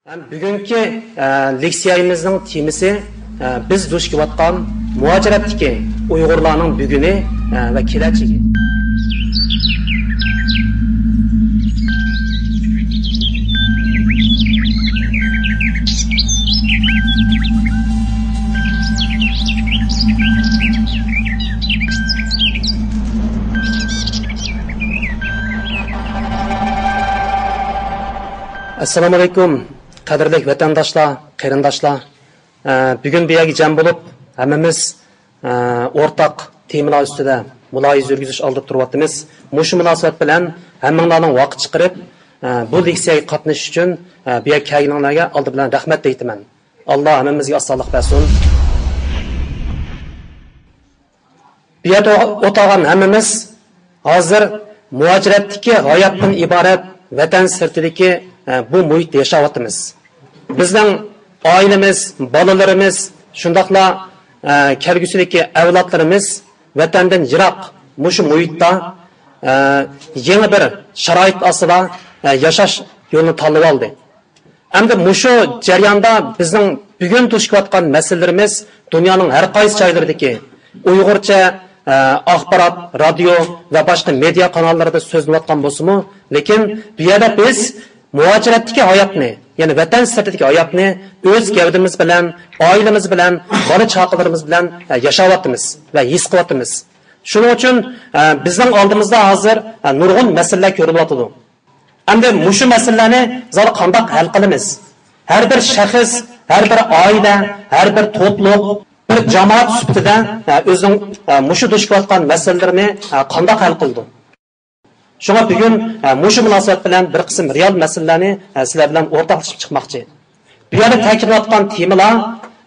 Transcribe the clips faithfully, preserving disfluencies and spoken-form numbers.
ھەم بۈگۈنكى، ئە، لېكسىيەمىزنىڭ تېمىسى، ئە، بىز دۇچ كېلىۋاتقان مۇھاجىرەتتىكى ئۇيغۇرلارنىڭ بۈگۈنى، ئە، ۋە كېلەچىكى. ئەسسالامۇ ئەلەيكۇم، قەدىرلىك ۋەتەنداشلار، قېرىنداشلار. ئە، بۈگۈن بۇ يەرگە جەم بولۇپ، ھەممىمىز، ئە، ئورتاق تېمىلار ئۈستىدە مۇلاھىزە يۈرگۈزۈش ئالدىدا تۇرۇۋاتىمىز. مۇشۇ مۇناسىۋەت بىلەن ھەممىڭلارنىڭ ۋاقىت چىقىرىپ، ئە، بۇ لېكسىيەگە قاتنىشىش ئۈچۈن، ئە، بۇ يەرگە كەلگىنىڭلارغا ئالدى بىلەن رەھمەت دەيتىمەن. ئاللا ھەممىمىزگە ئاسانلىق بەرسۇن. بۇ يەردە ئولتۇرغان ھەممىمىز ھازىر مۇھاجىرەتتىكى ھاياتتىن ئىبارەت ۋەتەن سىرتىدىكى، ئە، بۇ مۇھىتتا ياشاۋاتىمىز. بىزنىڭ ئائىلىمىز، بالىلىرىمىز، شۇنداقلا، ئە، كەلگۈسىدىكى ئەۋلادلىرىمىز ۋەتەندىن يىراق مۇشۇ مۇھىتتا، ئە، يېڭى بىر شارائىت ئاستىدا، ئە، ياشاش يولىنى تاللىۋالدى. ئەمدى مۇشۇ جەرياندا بىزنىڭ بۈگۈن دۇچ كېلىۋاتقان مەسىلىلىرىمىز دۇنيانىڭ ھەر قايسى جايلىرىدىكى ئۇيغۇرچە، ئە، ئاخبارات، رادىيو ۋە باشقا مېدىيا قاناللىرىدا سۆزلىنىۋاتقان بولسىمۇ، لېكىن بۇ يەردە بىز مۇھاجىرەتتىكى ھاياتنى، يەنى ۋەتەن سىرتىدىكى ھاياتنى ئۆز گەۋدىمىز بىلەن، ئائىلىمىز بىلەن، بالا چاقىلىرىمىز بىلەن، ئە، ياشاۋاتىمىز ۋە ھېس قىلىۋاتىمىز. شۇنىڭ ئۈچۈن، ئە، بىزنىڭ ئالدىمىزدا ھازىر، ئە، نۇرغۇن مەسىلىلەر كۆرۈلۈۋاتىدۇ. ئەمدى مۇشۇ مەسىلىلەرنى زادى قانداق ھەل قىلىمىز؟ ھەر بىر شەخس، ھەر بىر ئائىلە، ھەر بىر توپلۇق، بىر جامائەت سۈپىتىدە، ئە، ئۆزىنىڭ، ئە، مۇشۇ دۇچ كېلىۋاتقان مەسىلىلىرىنى، ئە، قانداق ھەل قىلىدۇ؟ شۇڭا بۈگۈن، ئە، مۇشۇ مۇناسىۋەت بىلەن بىر قىسىم رېئال مەسىلىلەرنى، ئە، سىلەر بىلەن ئورتاقلىشىپ چىقماقچى. بۇ يەردە تەكىتلەۋاتقان تېمىلار،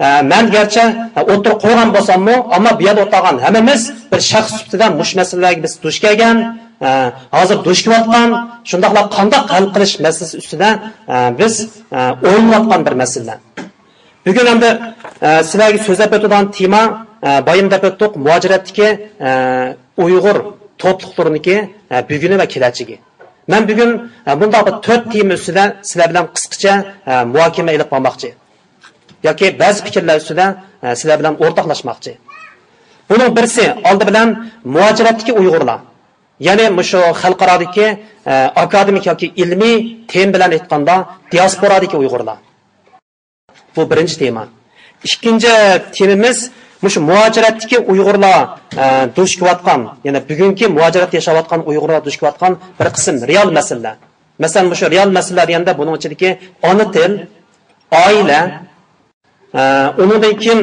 ئە، مەن گەرچە، ئە، ئوتتۇرىغا قويغان بولساممۇ، ئەمما بۇ يەردە ئولتۇرغان ھەممىمىز بىر شەخس سۈپىتىدە مۇشۇ مەسىلىلەرگە بىز دۇچ كەلگەن، ئە، ھازىر دۇچ كېلىۋاتقان، شۇنداقلا قانداق ھەل قىلىش مەسىلىسى ئۈستىدە، ئە، بىز، ئە، ئويلىنىۋاتقان بىر مەسىلە. بۈگۈن ئەمدى، ئە، سىلەرگە سۆزلەپ ئۆتىدىغان تېما، ئە، بايام دەپ ئۆتتۇق، مۇھاجىرەتتىكى، ئە، ئۇيغۇر توپلۇقلىرىنىڭكى، ئە، بۈگۈنى ۋە كېلەچىكى. مەن بۈگۈن، ئە، بۇنداق بىر تۆت تېما ئۈستىدە سىلەر بىلەن قىسقىچە، ئە، مۇھاكىمە ئېلىپ بارماقچى. ياكى بەزى پىكىرلەر ئۈستىدە، ئە، سىلەر بىلەن ئورتاقلاشماقچى. بۇنىڭ بىرسى، ئالدى بىلەن مۇھاجىرەتتىكى ئۇيغۇرلار. يەنى مۇشۇ خەلقئارادىكى، ئە، ئاكادېمىك ياكى ئىلمىي تېما بىلەن ئېيتقاندا، دىياسپورادىكى ئۇيغۇرلار. بۇ بىرىنچى تېما. ئىككىنچى تېمىمىز مۇشۇ مۇھاجىرەتتىكى ئۇيغۇرلار، ئە، دۇچ كېلىۋاتقان، يەنى بۈگۈنكى مۇھاجىرەت ياشاۋاتقان ئۇيغۇرلار دۇچ كېلىۋاتقان بىر قىسىم رېئال مەسىلىلەر. مەسىلەن، مۇشۇ رېئال مەسىلىلەر دېگەندە بۇنىڭ ئىچىدىكى ئانا تىل، ئائىلە، ئە، ئۇنىڭدىن كېيىن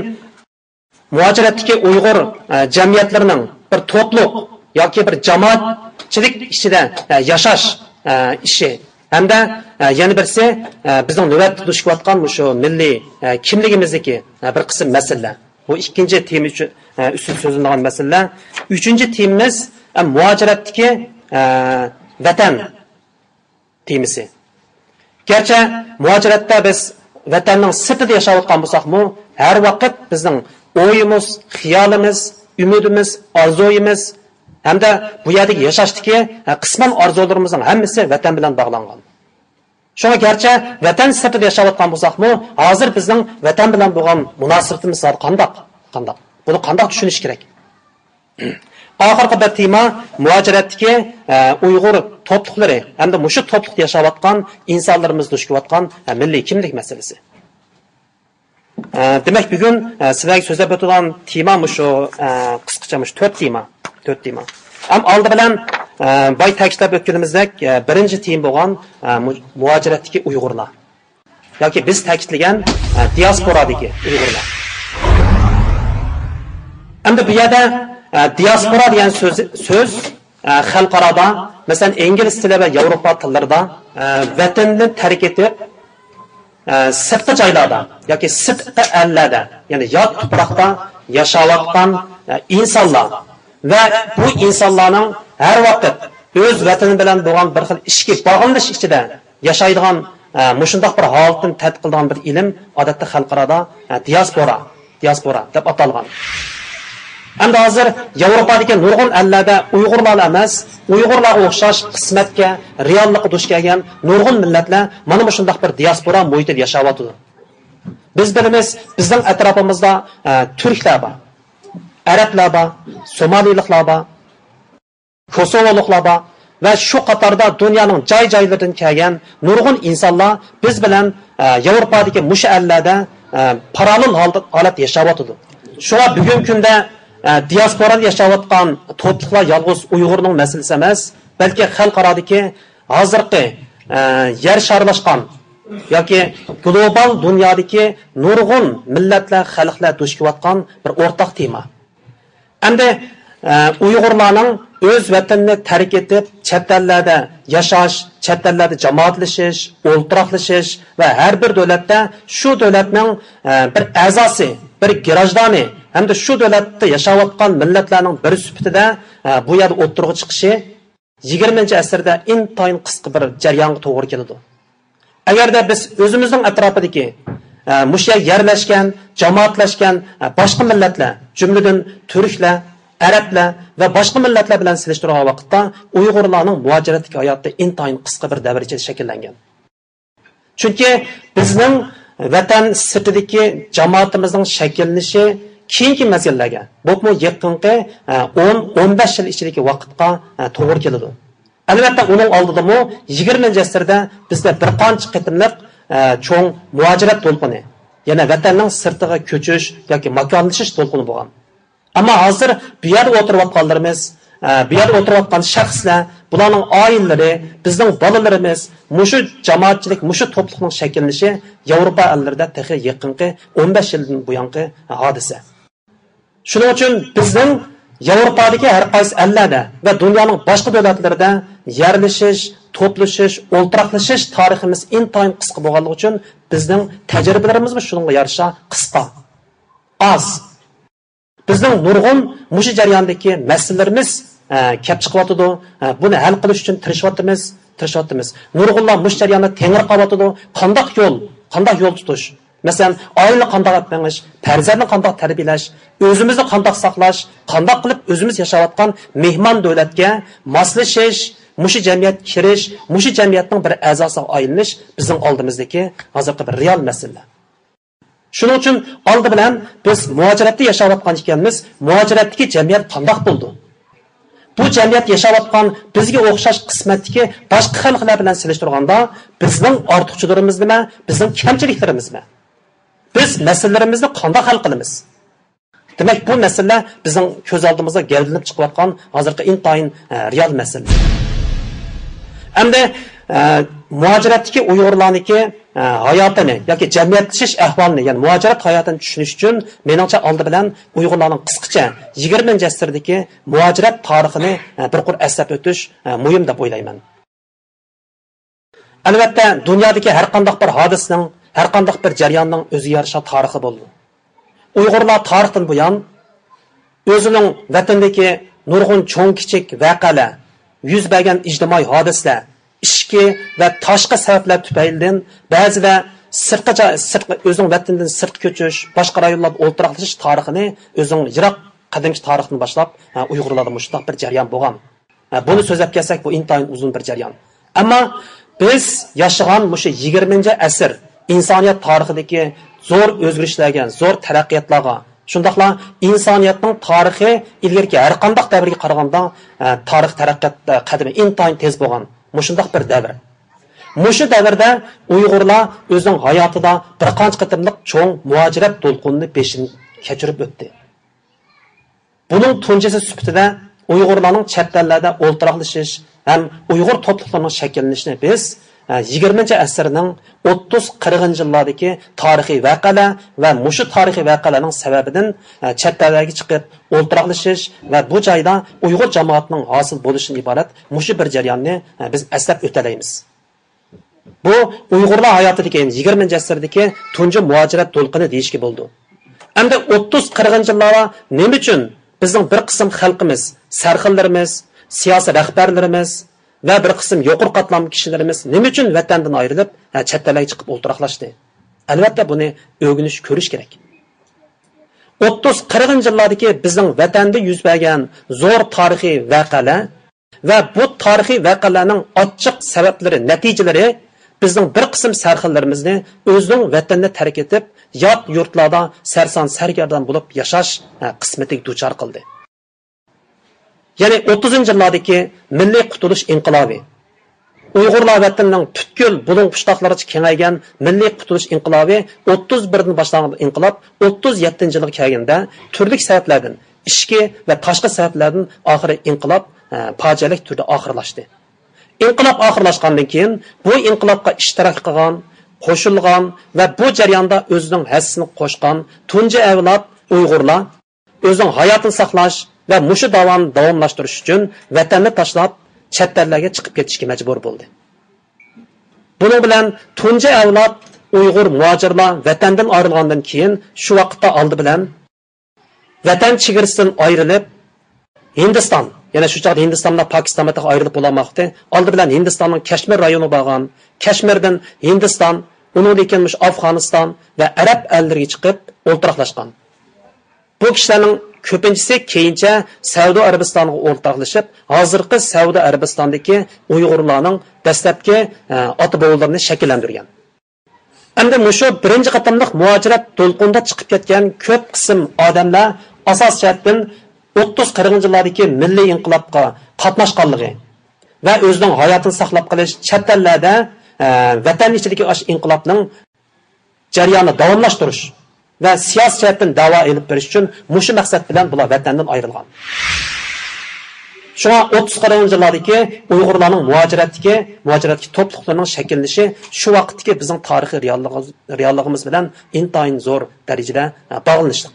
مۇھاجىرەتتىكى ئۇيغۇر، ئە، جەمئىيەتلىرىنىڭ بىر توپلۇق ياكى بىر جامائەتچىلىك ئىچىدە، ئە، ياشاش، ئە، ئىشى ھەمدە، ئە، يەنە بىرسى، ئە، بىزنىڭ نۆۋەتتە دۇچ كېلىۋاتقان مۇشۇ مىللىي، ئە، كىملىكىمىزدىكى، ئە، بىر قىسىم مەسىلىلەر. بۇ ئىككىنچى تېما ئۈچۈن، ئە، ئۈستىدە سۆزلىنىدىغان مەسىلىلەر. ئۈچىنچى تېمىمىز، ئە، مۇھاجىرەتتىكى، ئە، ۋەتەن تېمىسى. گەرچە مۇھاجىرەتتە بىز ۋەتەننىڭ سىرتىدا ياشاۋاتقان بولساقمۇ، ھەر ۋاقىت بىزنىڭ ئويىمىز، خىيالىمىز، ئۈمىدىمىز، ئارزۇيىمىز ھەمدە بۇ يەردىكى ياشاشتىكى، ھە، قىسمەن ئارزۇلىرىمىزنىڭ ھەممىسى ۋەتەن بىلەن باغلانغان. شۇڭا گەرچە ۋەتەن سىرتىدا ياشاۋاتقان بولساقمۇ، ھازىر بىزنىڭ ۋەتەن بىلەن بولغان مۇناسىۋىتىمىز زادى قانداق؟ قانداق؟ بۇنى قانداق چۈشىنىش كېرەك؟ ئاخىرقى بىر تېما مۇھاجىرەتتىكى، ئە، ئۇيغۇر توپلۇقلىرى ھەمدە مۇشۇ توپلۇقتا ياشاۋاتقان ئىنسانلىرىمىز دۇچ كېلىۋاتقان، ئە، مىللىي كىملىك مەسىلىسى. ئە، دېمەك، بۈگۈن، ئە، سىلەرگە سۆزلەپ ئۆتىدىغان تېما مۇشۇ، ئە، قىسقىچە مۇشۇ تۆت تېما. تۆت تېما. ھەم ئالدى بىلەن، ئە، باي تەكىتلەپ ئۆتكىنىمىزدەك، ئە، بىرىنچى تېما بولغان، ئە، مۇ-، مۇھاجىرەتتىكى ئۇيغۇرلار. ياكى بىز تەكىتلىگەن، ئە، دىياسپورادىكى ئۇيغۇرلار. ئەمدى بۇ يەردە، ئە، دىياسپورا دېگەن سۆز، سۆز، ئە، خەلقئارادا، مەسىلەن، ئىنگلىز تىلى ۋە ياۋروپا تىللىرىدا، ئە، ۋەتىنىنى تەرك ئېتىپ، ئە، سىرتقى جايلاردا ياكى سىرتقى ئەللەردە، يەنى يات تۇپراقتا ياشاۋاتقان، ئە، ئىنسانلار ۋە بۇ ئىنسانلارنىڭ ھەر ۋاقىت ئۆز ۋەتىنى بىلەن بولغان بىر خىل ئىچكى باغلىنىش ئىچىدە ياشايدىغان، ئە، مۇشۇنداق بىر ھالىتىنى تەتقىق قىلىدىغان بىر ئىلىم ئادەتتە خەلقئارادا، ئە، دىياسپورا، دىياسپورا دەپ ئاتالغان. ئەمدى ھازىر ياۋروپادىكى نۇرغۇن ئەللەردە ئۇيغۇرلارلا ئەمەس، ئۇيغۇرلارغا ئوخشاش قىسمەتكە، رېئاللىققا دۇچ كەلگەن نۇرغۇن مىللەتلەر مانا مۇشۇنداق بىر دىياسپورا مۇھىتىدا ياشاۋاتىدۇ. بىز بىلىمىز، بىزنىڭ ئەتراپىمىزدا، ئە، تۈركلەر بار، ئەرەبلەر بار، سومالىلىقلار بار، كوسوۋولۇقلار بار ۋە شۇ قاتاردا دۇنيانىڭ جاي-جايلىرىدىن كەلگەن نۇرغۇن ئىنسانلار بىز بىلەن، ئە، ياۋروپادىكى مۇشۇ ئەللەردە، ئە، پاراللېل ھالدا، ھالەتتە ياشاۋاتىدۇ. شۇڭا بۈگۈنكى كۈندە، ئە، دىياسپورادا ياشاۋاتقان توپلۇقلار يالغۇز ئۇيغۇرنىڭ مەسىلىسى ئەمەس، بەلكى خەلقئارادىكى ھازىرقى، ئە، يەر شارلاشقان ياكى گلوبال دۇنيادىكى نۇرغۇن مىللەتلەر، خەلقلەر دۇچ كېلىۋاتقان بىر ئورتاق تېما. ئەمدى، ئە، ئۇيغۇرلارنىڭ ئۆز ۋەتىنىنى تەرك ئېتىپ، چەت ئەللەردە ياشاش، چەت ئەللەردە جامائەتلىشىش، ئولتۇراقلىشىش ۋە ھەر بىر دۆلەتتە شۇ دۆلەتنىڭ، ئە، بىر ئەزاسى، بىر گراژدانى ھەمدە شۇ دۆلەتتە ياشاۋاتقان مىللەتلەرنىڭ بىرى سۈپىتىدە، ئە، بۇ يەردە ئوتتۇرىغا چىقىشى يىگىرمىنچى ئەسىردە ئىنتايىن قىسقا بىر جەريانغا توغرا كېلىدۇ. ئەگەردە بىز ئۆزىمىزنىڭ ئەتراپىدىكى، ئە، مۇشۇ يەرگە يەرلەشكەن، جامائەتلەشكەن، ئە، باشقا مىللەتلەر، جۈملىدىن تۈركلەر، ئەرەبلەر ۋە باشقا مىللەتلەر بىلەن سېلىشتۇرغان ۋاقىتتا ئۇيغۇرلارنىڭ مۇھاجىرەتتىكى ھاياتى ئىنتايىن قىسقا بىر دەۋر ئىچىدە شەكىللەنگەن. چۈنكى بىزنىڭ ۋەتەن سىرتىدىكى جامائىتىمىزنىڭ شەكىللىنىشى كېيىنكى مەزگىللەرگە، بولۇپمۇ يېقىنقى، ئە، ئون، ئون بەش يىل ئىچىدىكى ۋاقىتقا، ئە، توغرا كېلىدۇ. ئەلۋەتتە، ئۇنىڭ ئالدىدىمۇ يىگىرمىنچى ئەسىردە بىزدە بىر قانچە قېتىملىق، ئە، چوڭ مۇھاجىرەت دولقۇنى، يەنى ۋەتەننىڭ سىرتىغا كۆچۈش ياكى ماكانلىشىش دولقۇنى بولغان. ئەمما ھازىر بۇ يەردە ئولتۇرۇۋاتقانلىرىمىز، ئە، بۇ يەردە ئولتۇرۇۋاتقان شەخسلەر، بۇلارنىڭ ئائىلىلىرى، بىزنىڭ بالىلىرىمىز، مۇشۇ جامائەتچىلىك، مۇشۇ توپلۇقنىڭ شەكىللىنىشى ياۋروپا ئەللىرىدە تېخى يېقىنقى ئون بەش يىلدىن بۇيانقى ھادىسە. شۇنىڭ ئۈچۈن بىزنىڭ ياۋروپادىكى ھەر قايسى ئەللەردە ۋە دۇنيانىڭ باشقا دۆلەتلىرىدە يەرلىشىش، توپلىشىش، ئولتۇراقلىشىش تارىخىمىز ئىنتايىن قىسقا بولغانلىقى ئۈچۈن بىزنىڭ تەجرىبىلىرىمىزمۇ شۇنىڭغا يارىشا قىسقا، ئاز. بىزنىڭ نۇرغۇن مۇشۇ جەرياندىكى مەسىلىلىرىمىز، ئە، كەپ چىقىۋاتىدۇ. ئە، بۇنى ھەل قىلىش ئۈچۈن تىرىشىۋاتىمىز، تىرىشىۋاتىمىز. نۇرغۇنلار مۇشۇ جەرياندا تېڭىرقاۋاتىدۇ. قانداق يول، قانداق يول تۇتۇش؟ مەسىلەن، ئائىلىنى قانداق ئېلىپ مېڭىش، پەرزەنتنى قانداق تەربىيەلەش، ئۆزىمىزنى قانداق ساقلاش، قانداق قىلىپ ئۆزىمىز ياشاۋاتقان مېھمان دۆلەتكە ماسلىشىش، مۇشۇ جەمئىيەتكە كىرىش، مۇشۇ جەمئىيەتنىڭ بىر ئەزاسىغا ئايلىنىش بىزنىڭ ئالدىمىزدىكى ھازىرقى بىر رېئال مەسىلە. شۇنىڭ ئۈچۈن ئالدى بىلەن بىز مۇھاجىرەتتە ياشاۋاتقان ئىكەنمىز، مۇھاجىرەتتىكى جەمئىيەت قانداق بولىدۇ؟ بۇ جەمئىيەت ياشاۋاتقان بىزگە ئوخشاش قىسمەتتىكى باشقا خەلقلەر بىلەن سېلىشتۇرغاندا بىزنىڭ ئارتۇقچىلىرىمىز نېمە، بىزنىڭ كەمچىلىكلىرىمىز نېمە؟ بىز مەسىلىلىرىمىزنى قانداق ھەل قىلىمىز؟ دېمەك، بۇ مەسىلىلەر بىزنىڭ كۆز ئالدىمىزدا گەۋدىلىنىپ چىقىۋاتقان ھازىرقى ئىنتايىن، ئە، رېئال مەسىلە. ئەمدى، ئە، مۇھاجىرەتتىكى ئۇيغۇرلارنىڭكى، ئە، ھاياتىنى ياكى جەمئىيەتلىشىش ئەھۋالىنى، يەنى مۇھاجىرەت ھاياتىنى چۈشىنىش ئۈچۈن، مېنىڭچە، ئالدى بىلەن ئۇيغۇرلارنىڭ قىسقىچە يىگىرمىنچى ئەسىردىكى مۇھاجىرەت تارىخىنى، ئە، بىر قۇر ئەسلەپ ئۆتۈش، ئە، مۇھىم دەپ ئويلايمەن. ئەلۋەتتە، دۇنيادىكى ھەرقانداق بىر ھادىسىنىڭ، ھەرقانداق بىر جەرياننىڭ ئۆزىگە يارىشا تارىخى بولىدۇ. ئۇيغۇرلار تارىختىن بۇيان ئۆزىنىڭ ۋەتىنىدىكى نۇرغۇن چوڭ-كىچىك ۋەقەلەر، يۈز بەرگەن ئىجتىمائىي ھادىسىلەر، ئىچكى ۋە تاشقى سەۋەبلەر تۈپەيلىدىن بەزىدە سىرتقى جا-، سىرتقى، ئۆزىنىڭ ۋەتىنىدىن سىرتقا كۆچۈش، باشقا رايونلاردا ئولتۇراقلىشىش تارىخىنى ئۆزىنىڭ يىراق قەدىمكى تارىختىن باشلاپ، ھە، ئۇيغۇرلاردا مۇشۇنداق بىر جەريان بولغان. ھە، بۇنى سۆزلەپ كەلسەك، بۇ ئىنتايىن ئۇزۇن بىر جەريان. ئەمما بىز ياشىغان مۇشۇ يىگىرمىنچى ئەسىر ئىنسانىيەت تارىخىدىكى زور ئۆزگىرىشلەرگە، زور تەرەققىياتلارغا، شۇنداقلا ئىنسانىيەتنىڭ تارىخى ئىلگىرىكى ھەر قانداق دەۋرگە قارىغاندا، ئە، تارىخ تەرەققىيات، ئە، قەدىمى ئىنتايىن تېز بولغان مۇشۇنداق بىر دەۋر. مۇشۇ دەۋردە ئۇيغۇرلار ئۆزىنىڭ ھاياتىدا بىر قانچە قېتىملىق چوڭ مۇھاجىرەت دولقۇنىنى بېشىدىن كەچۈرۈپ ئۆتتى. بۇنىڭ تۇنجىسى سۈپىتىدە ئۇيغۇرلارنىڭ چەت ئەللەردە ئولتۇراقلىشىش ھەم ئۇيغۇر توپلۇقلىرىنىڭ شەكىللىنىشىنى بىز، ئە، يىگىرمىنچى ئەسىرنىڭ ئوتتۇز، قىرىقىنچى يىللاردىكى تارىخىي ۋەقەلەر ۋە مۇشۇ تارىخىي ۋەقەلەرنىڭ سەۋەبىدىن، ئە، چەت ئەللەرگە چىقىپ ئولتۇراقلىشىش ۋە بۇ جايدا ئۇيغۇر جامائىتىنىڭ ھاسىل بولۇشىدىن ئىبارەت مۇشۇ بىر جەرياننى، ئە، بىز ئەسلەپ ئۆتەلەيمىز. بۇ ئۇيغۇرلار ھاياتىدىكى، يەنى يىگىرمىنچى ئەسىردىكى تۇنجى مۇھاجىرەت دولقۇنى دېيىشكە بولىدۇ. ئەمدى ئوتتۇز، قىرىقىنچى يىللاردا نېمە ئۈچۈن بىزنىڭ بىر قىسىم خەلقىمىز، سەرخىللىرىمىز، سىياسىي رەھبەرلىرىمىز ۋە بىر قىسىم يۇقىرى قاتلام كىشىلىرىمىز نېمە ئۈچۈن ۋەتەندىن ئايرىلىپ، ھە، چەت ئەللەرگە چىقىپ ئولتۇراقلاشتى؟ ئەلۋەتتە، بۇنى ئۆگىنىش، كۆرۈش كېرەك. ئوتتۇز قىرىقىنچى يىللاردىكى بىزنىڭ ۋەتەندە يۈز بەرگەن زور تارىخىي ۋەقەلەر ۋە بۇ تارىخىي ۋەقەلەرنىڭ ئاچچىق سەۋەبلىرى، نەتىجىلىرى بىزنىڭ بىر قىسىم سەرخىللىرىمىزنى ئۆزىنىڭ ۋەتىنىنى تەرك ئېتىپ، يات يۇرتلاردا سەرسان سەرگەردان بولۇپ ياشاش، ھە، قىسمىتىگە دۇچار قىلدى. يەنى ئوتتۇزىنچى يىللاردىكى مىللىي قۇتۇلۇش ئىنقىلابى، ئۇيغۇرلار ۋەتىنىنىڭ پۈتكۈل بۇلۇڭ-پۇشتاقلىرىغىچە كېڭەيگەن مىللىي قۇتۇلۇش ئىنقىلابى ئوتتۇز بىردىن باشلانغان ئىنقىلاب ئوتتۇز يەتتىنچى يىلغا كەلگەندە، تۈرلۈك سەۋەبلەردىن، ئىچكى ۋە تاشقى سەۋەبلەردىن ئاخىرى ئىنقىلاب، ئە، پاجىئەلىك تۈردە ئاخىرلاشتى. ئىنقىلاب ئاخىرلاشقاندىن كېيىن، بۇ ئىنقىلابقا ئىشتىراك قىلغان، قوشۇلغان ۋە بۇ جەرياندا ئۆزىنىڭ ھەسسىسىنى قوشقان تۇنجى ئەۋلاد ئۇيغۇرلار ئۆزىنىڭ ھاياتىنى ساقلاش ۋە مۇشۇ داۋانى داۋاملاشتۇرۇش ئۈچۈن ۋەتەننى تاشلاپ، چەت ئەللەرگە چىقىپ كېتىشكە مەجبۇر بولدى. بۇنىڭ بىلەن تۇنجى ئەۋلاد ئۇيغۇر مۇھاجىرلار ۋەتەندىن ئايرىلغاندىن كېيىن، شۇ ۋاقىتتا ئالدى بىلەن ۋەتەن چېگرىسىدىن ئايرىلىپ، ھىندىستان، يەنە شۇ چاغدا ھىندىستان بىلەن پاكىستان بىر تېخى ئايرىلىپ بولالمايتتى. ئالدى بىلەن ھىندىستاننىڭ كەشمىر رايونىغا بارغان، كەشمىردىن ھىندىستان، ئۇنىڭدىن كېيىن مۇشۇ ئافغانىستان ۋە ئەرەب ئەللىرىگە چىقىپ ئولتۇراقلاشقان. بۇ كىشىلەرنىڭ كۆپىنچىسى كېيىنچە سەئۇدى ئەرەبىستانغا ئولتۇراقلىشىپ، ھازىرقى سەئۇدى ئەرەبىستاندىكى ئۇيغۇرلارنىڭ دەسلەپكى، ئە، ئاتا بوۋىلىرىنى شەكىللەندۈرگەن. ئەمدى مۇشۇ بىرىنچى قېتىملىق مۇھاجىرەت دولقۇنىدا چىقىپ كەتكەن كۆپ قىسىم ئادەملەر ئاساسىي جەھەتتىن ئوتتۇز قىرىقىنچى يىللاردىكى مىللىي ئىنقىلابقا قاتناشقانلىقى ۋە ئۆزىنىڭ ھاياتىنى ساقلاپ قېلىش، چەت ئەللەردە، ئە، ۋەتەن ئىچىدىكى ئاشۇ ئىنقىلابنىڭ جەريانىنى داۋاملاشتۇرۇش ۋە سىياسىي جەھەتتىن دەۋا ئېلىپ بېرىش ئۈچۈن مۇشۇ مەقسەت بىلەن بۇلار ۋەتەندىن ئايرىلغان. شۇڭا ئوتتۇز قىرىقىنچى يىللاردىكى ئۇيغۇرلارنىڭ مۇھاجىرەتتىكى، مۇھاجىرەتتىكى توپلۇقلىرىنىڭ شەكىللىنىشى شۇ ۋاقىتتىكى بىزنىڭ تارىخىي رېئاللىقىمىز، رېئاللىقىمىز بىلەن ئىنتايىن زور دەرىجىدە، ئە، باغلىنىشلىق.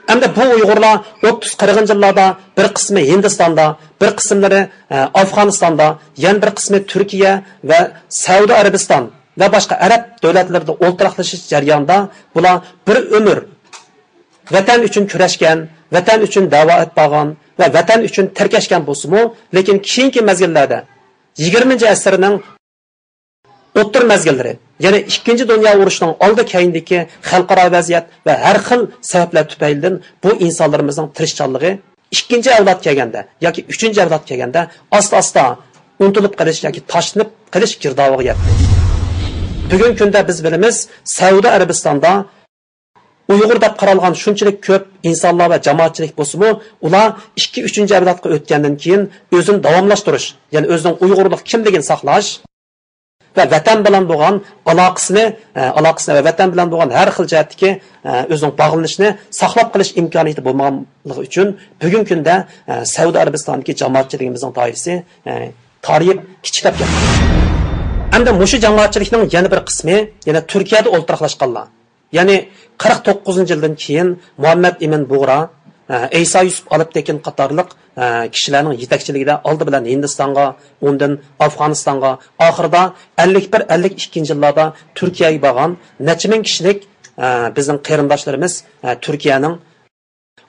ئەمدى بۇ ئۇيغۇرلار ئوتتۇز قىرىقىنچى يىللاردا بىر قىسمى ھىندىستاندا، بىر قىسىملىرى، ئە، ئافغانىستاندا، يەنە بىر قىسمى تۈركىيە ۋە سەئۇدى ئەرەبىستان ۋە باشقا ئەرەب دۆلەتلىرىدە ئولتۇراقلىشىش جەريانىدا بۇلار بىر ئۆمۈر ۋەتەن ئۈچۈن كۈرەشكەن، ۋەتەن ئۈچۈن دەۋا ئېلىپ بارغان ۋە ۋەتەن ئۈچۈن تىركەشكەن بولسىمۇ، لېكىن كېيىنكى مەزگىللەردە، يىگىرمىنچى ئەسىرنىڭ ئوتتۇرا مەزگىللىرى، يەنى ئىككىنچى دۇنيا ئۇرۇشىنىڭ ئالدى كەينىدىكى خەلقئارا ۋەزىيەت ۋە ھەر خىل سەۋەبلەر تۈپەيلىدىن بۇ ئىنسانلىرىمىزنىڭ تىرىشچانلىقى ئىككىنچى ئەۋلاد كەلگەندە ياكى ئۈچىنچى ئەۋلاد كەلگەندە ئاستا-ئاستا ئۇنتۇلۇپ قېلىش ياكى تاشلىنىپ قېلىش گىردابىغا يەتتى. بۈگۈنكى كۈندە بىز بىلىمىز، سەئۇدى ئەرەبىستاندا ئۇيغۇر دەپ قارالغان شۇنچىلىك كۆپ ئىنسانلار ۋە جامائەتچىلىك بولسىمۇ، ئۇلار ئىككى، ئۈچىنچى ئەۋلادقا ئۆتكەندىن كېيىن ئۆزىنى داۋاملاشتۇرۇش، يەنى ئۆزىنىڭ ئۇيغۇرلۇق كىملىكىنى ساقلاش ۋە ۋەتەن بىلەن بولغان ئالاقىسىنى، ئە، ئالاقىسىنى ۋە ۋەتەن بىلەن بولغان ھەر خىل جەھەتتىكى، ئە، ئۆزىنىڭ باغلىنىشىنى ساقلاپ قېلىش ئىمكانىيىتى بولمىغانلىقى ئۈچۈن، بۈگۈنكى كۈندە، ئە، سەئۇدى ئەرەبىستانىدىكى جامائەتچىلىكىمىزنىڭ دائىرىسى، ئە، تارىيىپ كىچىكلەپ كەتتى. ئەمدى مۇشۇ جامائەتچىلىكنىڭ يەنە بىر قىسمى، يەنە تۈركىيەدە ئولتۇراقلاشقانلار. يەنى قىرىق توققۇزىنچى يىلدىن كېيىن مۇھەممەد ئىمىن بۇغرا، ئە، ئەيسا يۈسۈپ ئالپتېكىن قاتارلىق، ئە، كىشىلەرنىڭ يېتەكچىلىكىدە ئالدى بىلەن ھىندىستانغا، ئۇندىن ئافغانىستانغا، ئاخىرىدا ئەللىك بىر، ئەللىك ئىككىنچى يىللاردا تۈركىيەگە بارغان نەچچە مىڭ كىشىلىك، ئە، بىزنىڭ قېرىنداشلىرىمىز، ئە، تۈركىيەنىڭ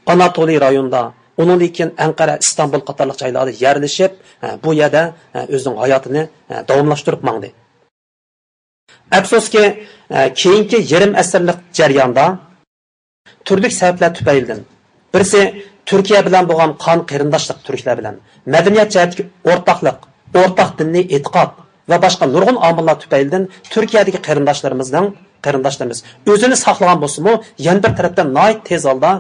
ئاناتولىي رايونىدا، ئۇنىڭدىن كېيىن ئەنقەرە، ئىستانبۇل قاتارلىق جايلاردا يەرلىشىپ، ئە، بۇ يەردە، ئە، ئۆزىنىڭ ھاياتىنى، ئە، داۋاملاشتۇرۇپ ماڭدى. ئەپسۇسكى، ئە، كېيىنكى يېرىم ئەسىرلىك جەرياندا تۈرلۈك سەۋەبلەر تۈپەيلىدىن، بىرسى تۈركىيە بىلەن بولغان قان قېرىنداشلىق تۈركلەر بىلەن، مەدەنىيەت جەھەتتىكى ئورتاقلىق، ئورتاق دىنىي ئېتىقاد ۋە باشقا نۇرغۇن ئامىللار تۈپەيلىدىن تۈركىيەدىكى قېرىنداشلىرىمىزنىڭ، قېرىنداشلىرىمىز ئۆزىنى ساقلىغان بولسىمۇ، يەنە بىر تەرەپتىن ناھايىتى تېز ھالدا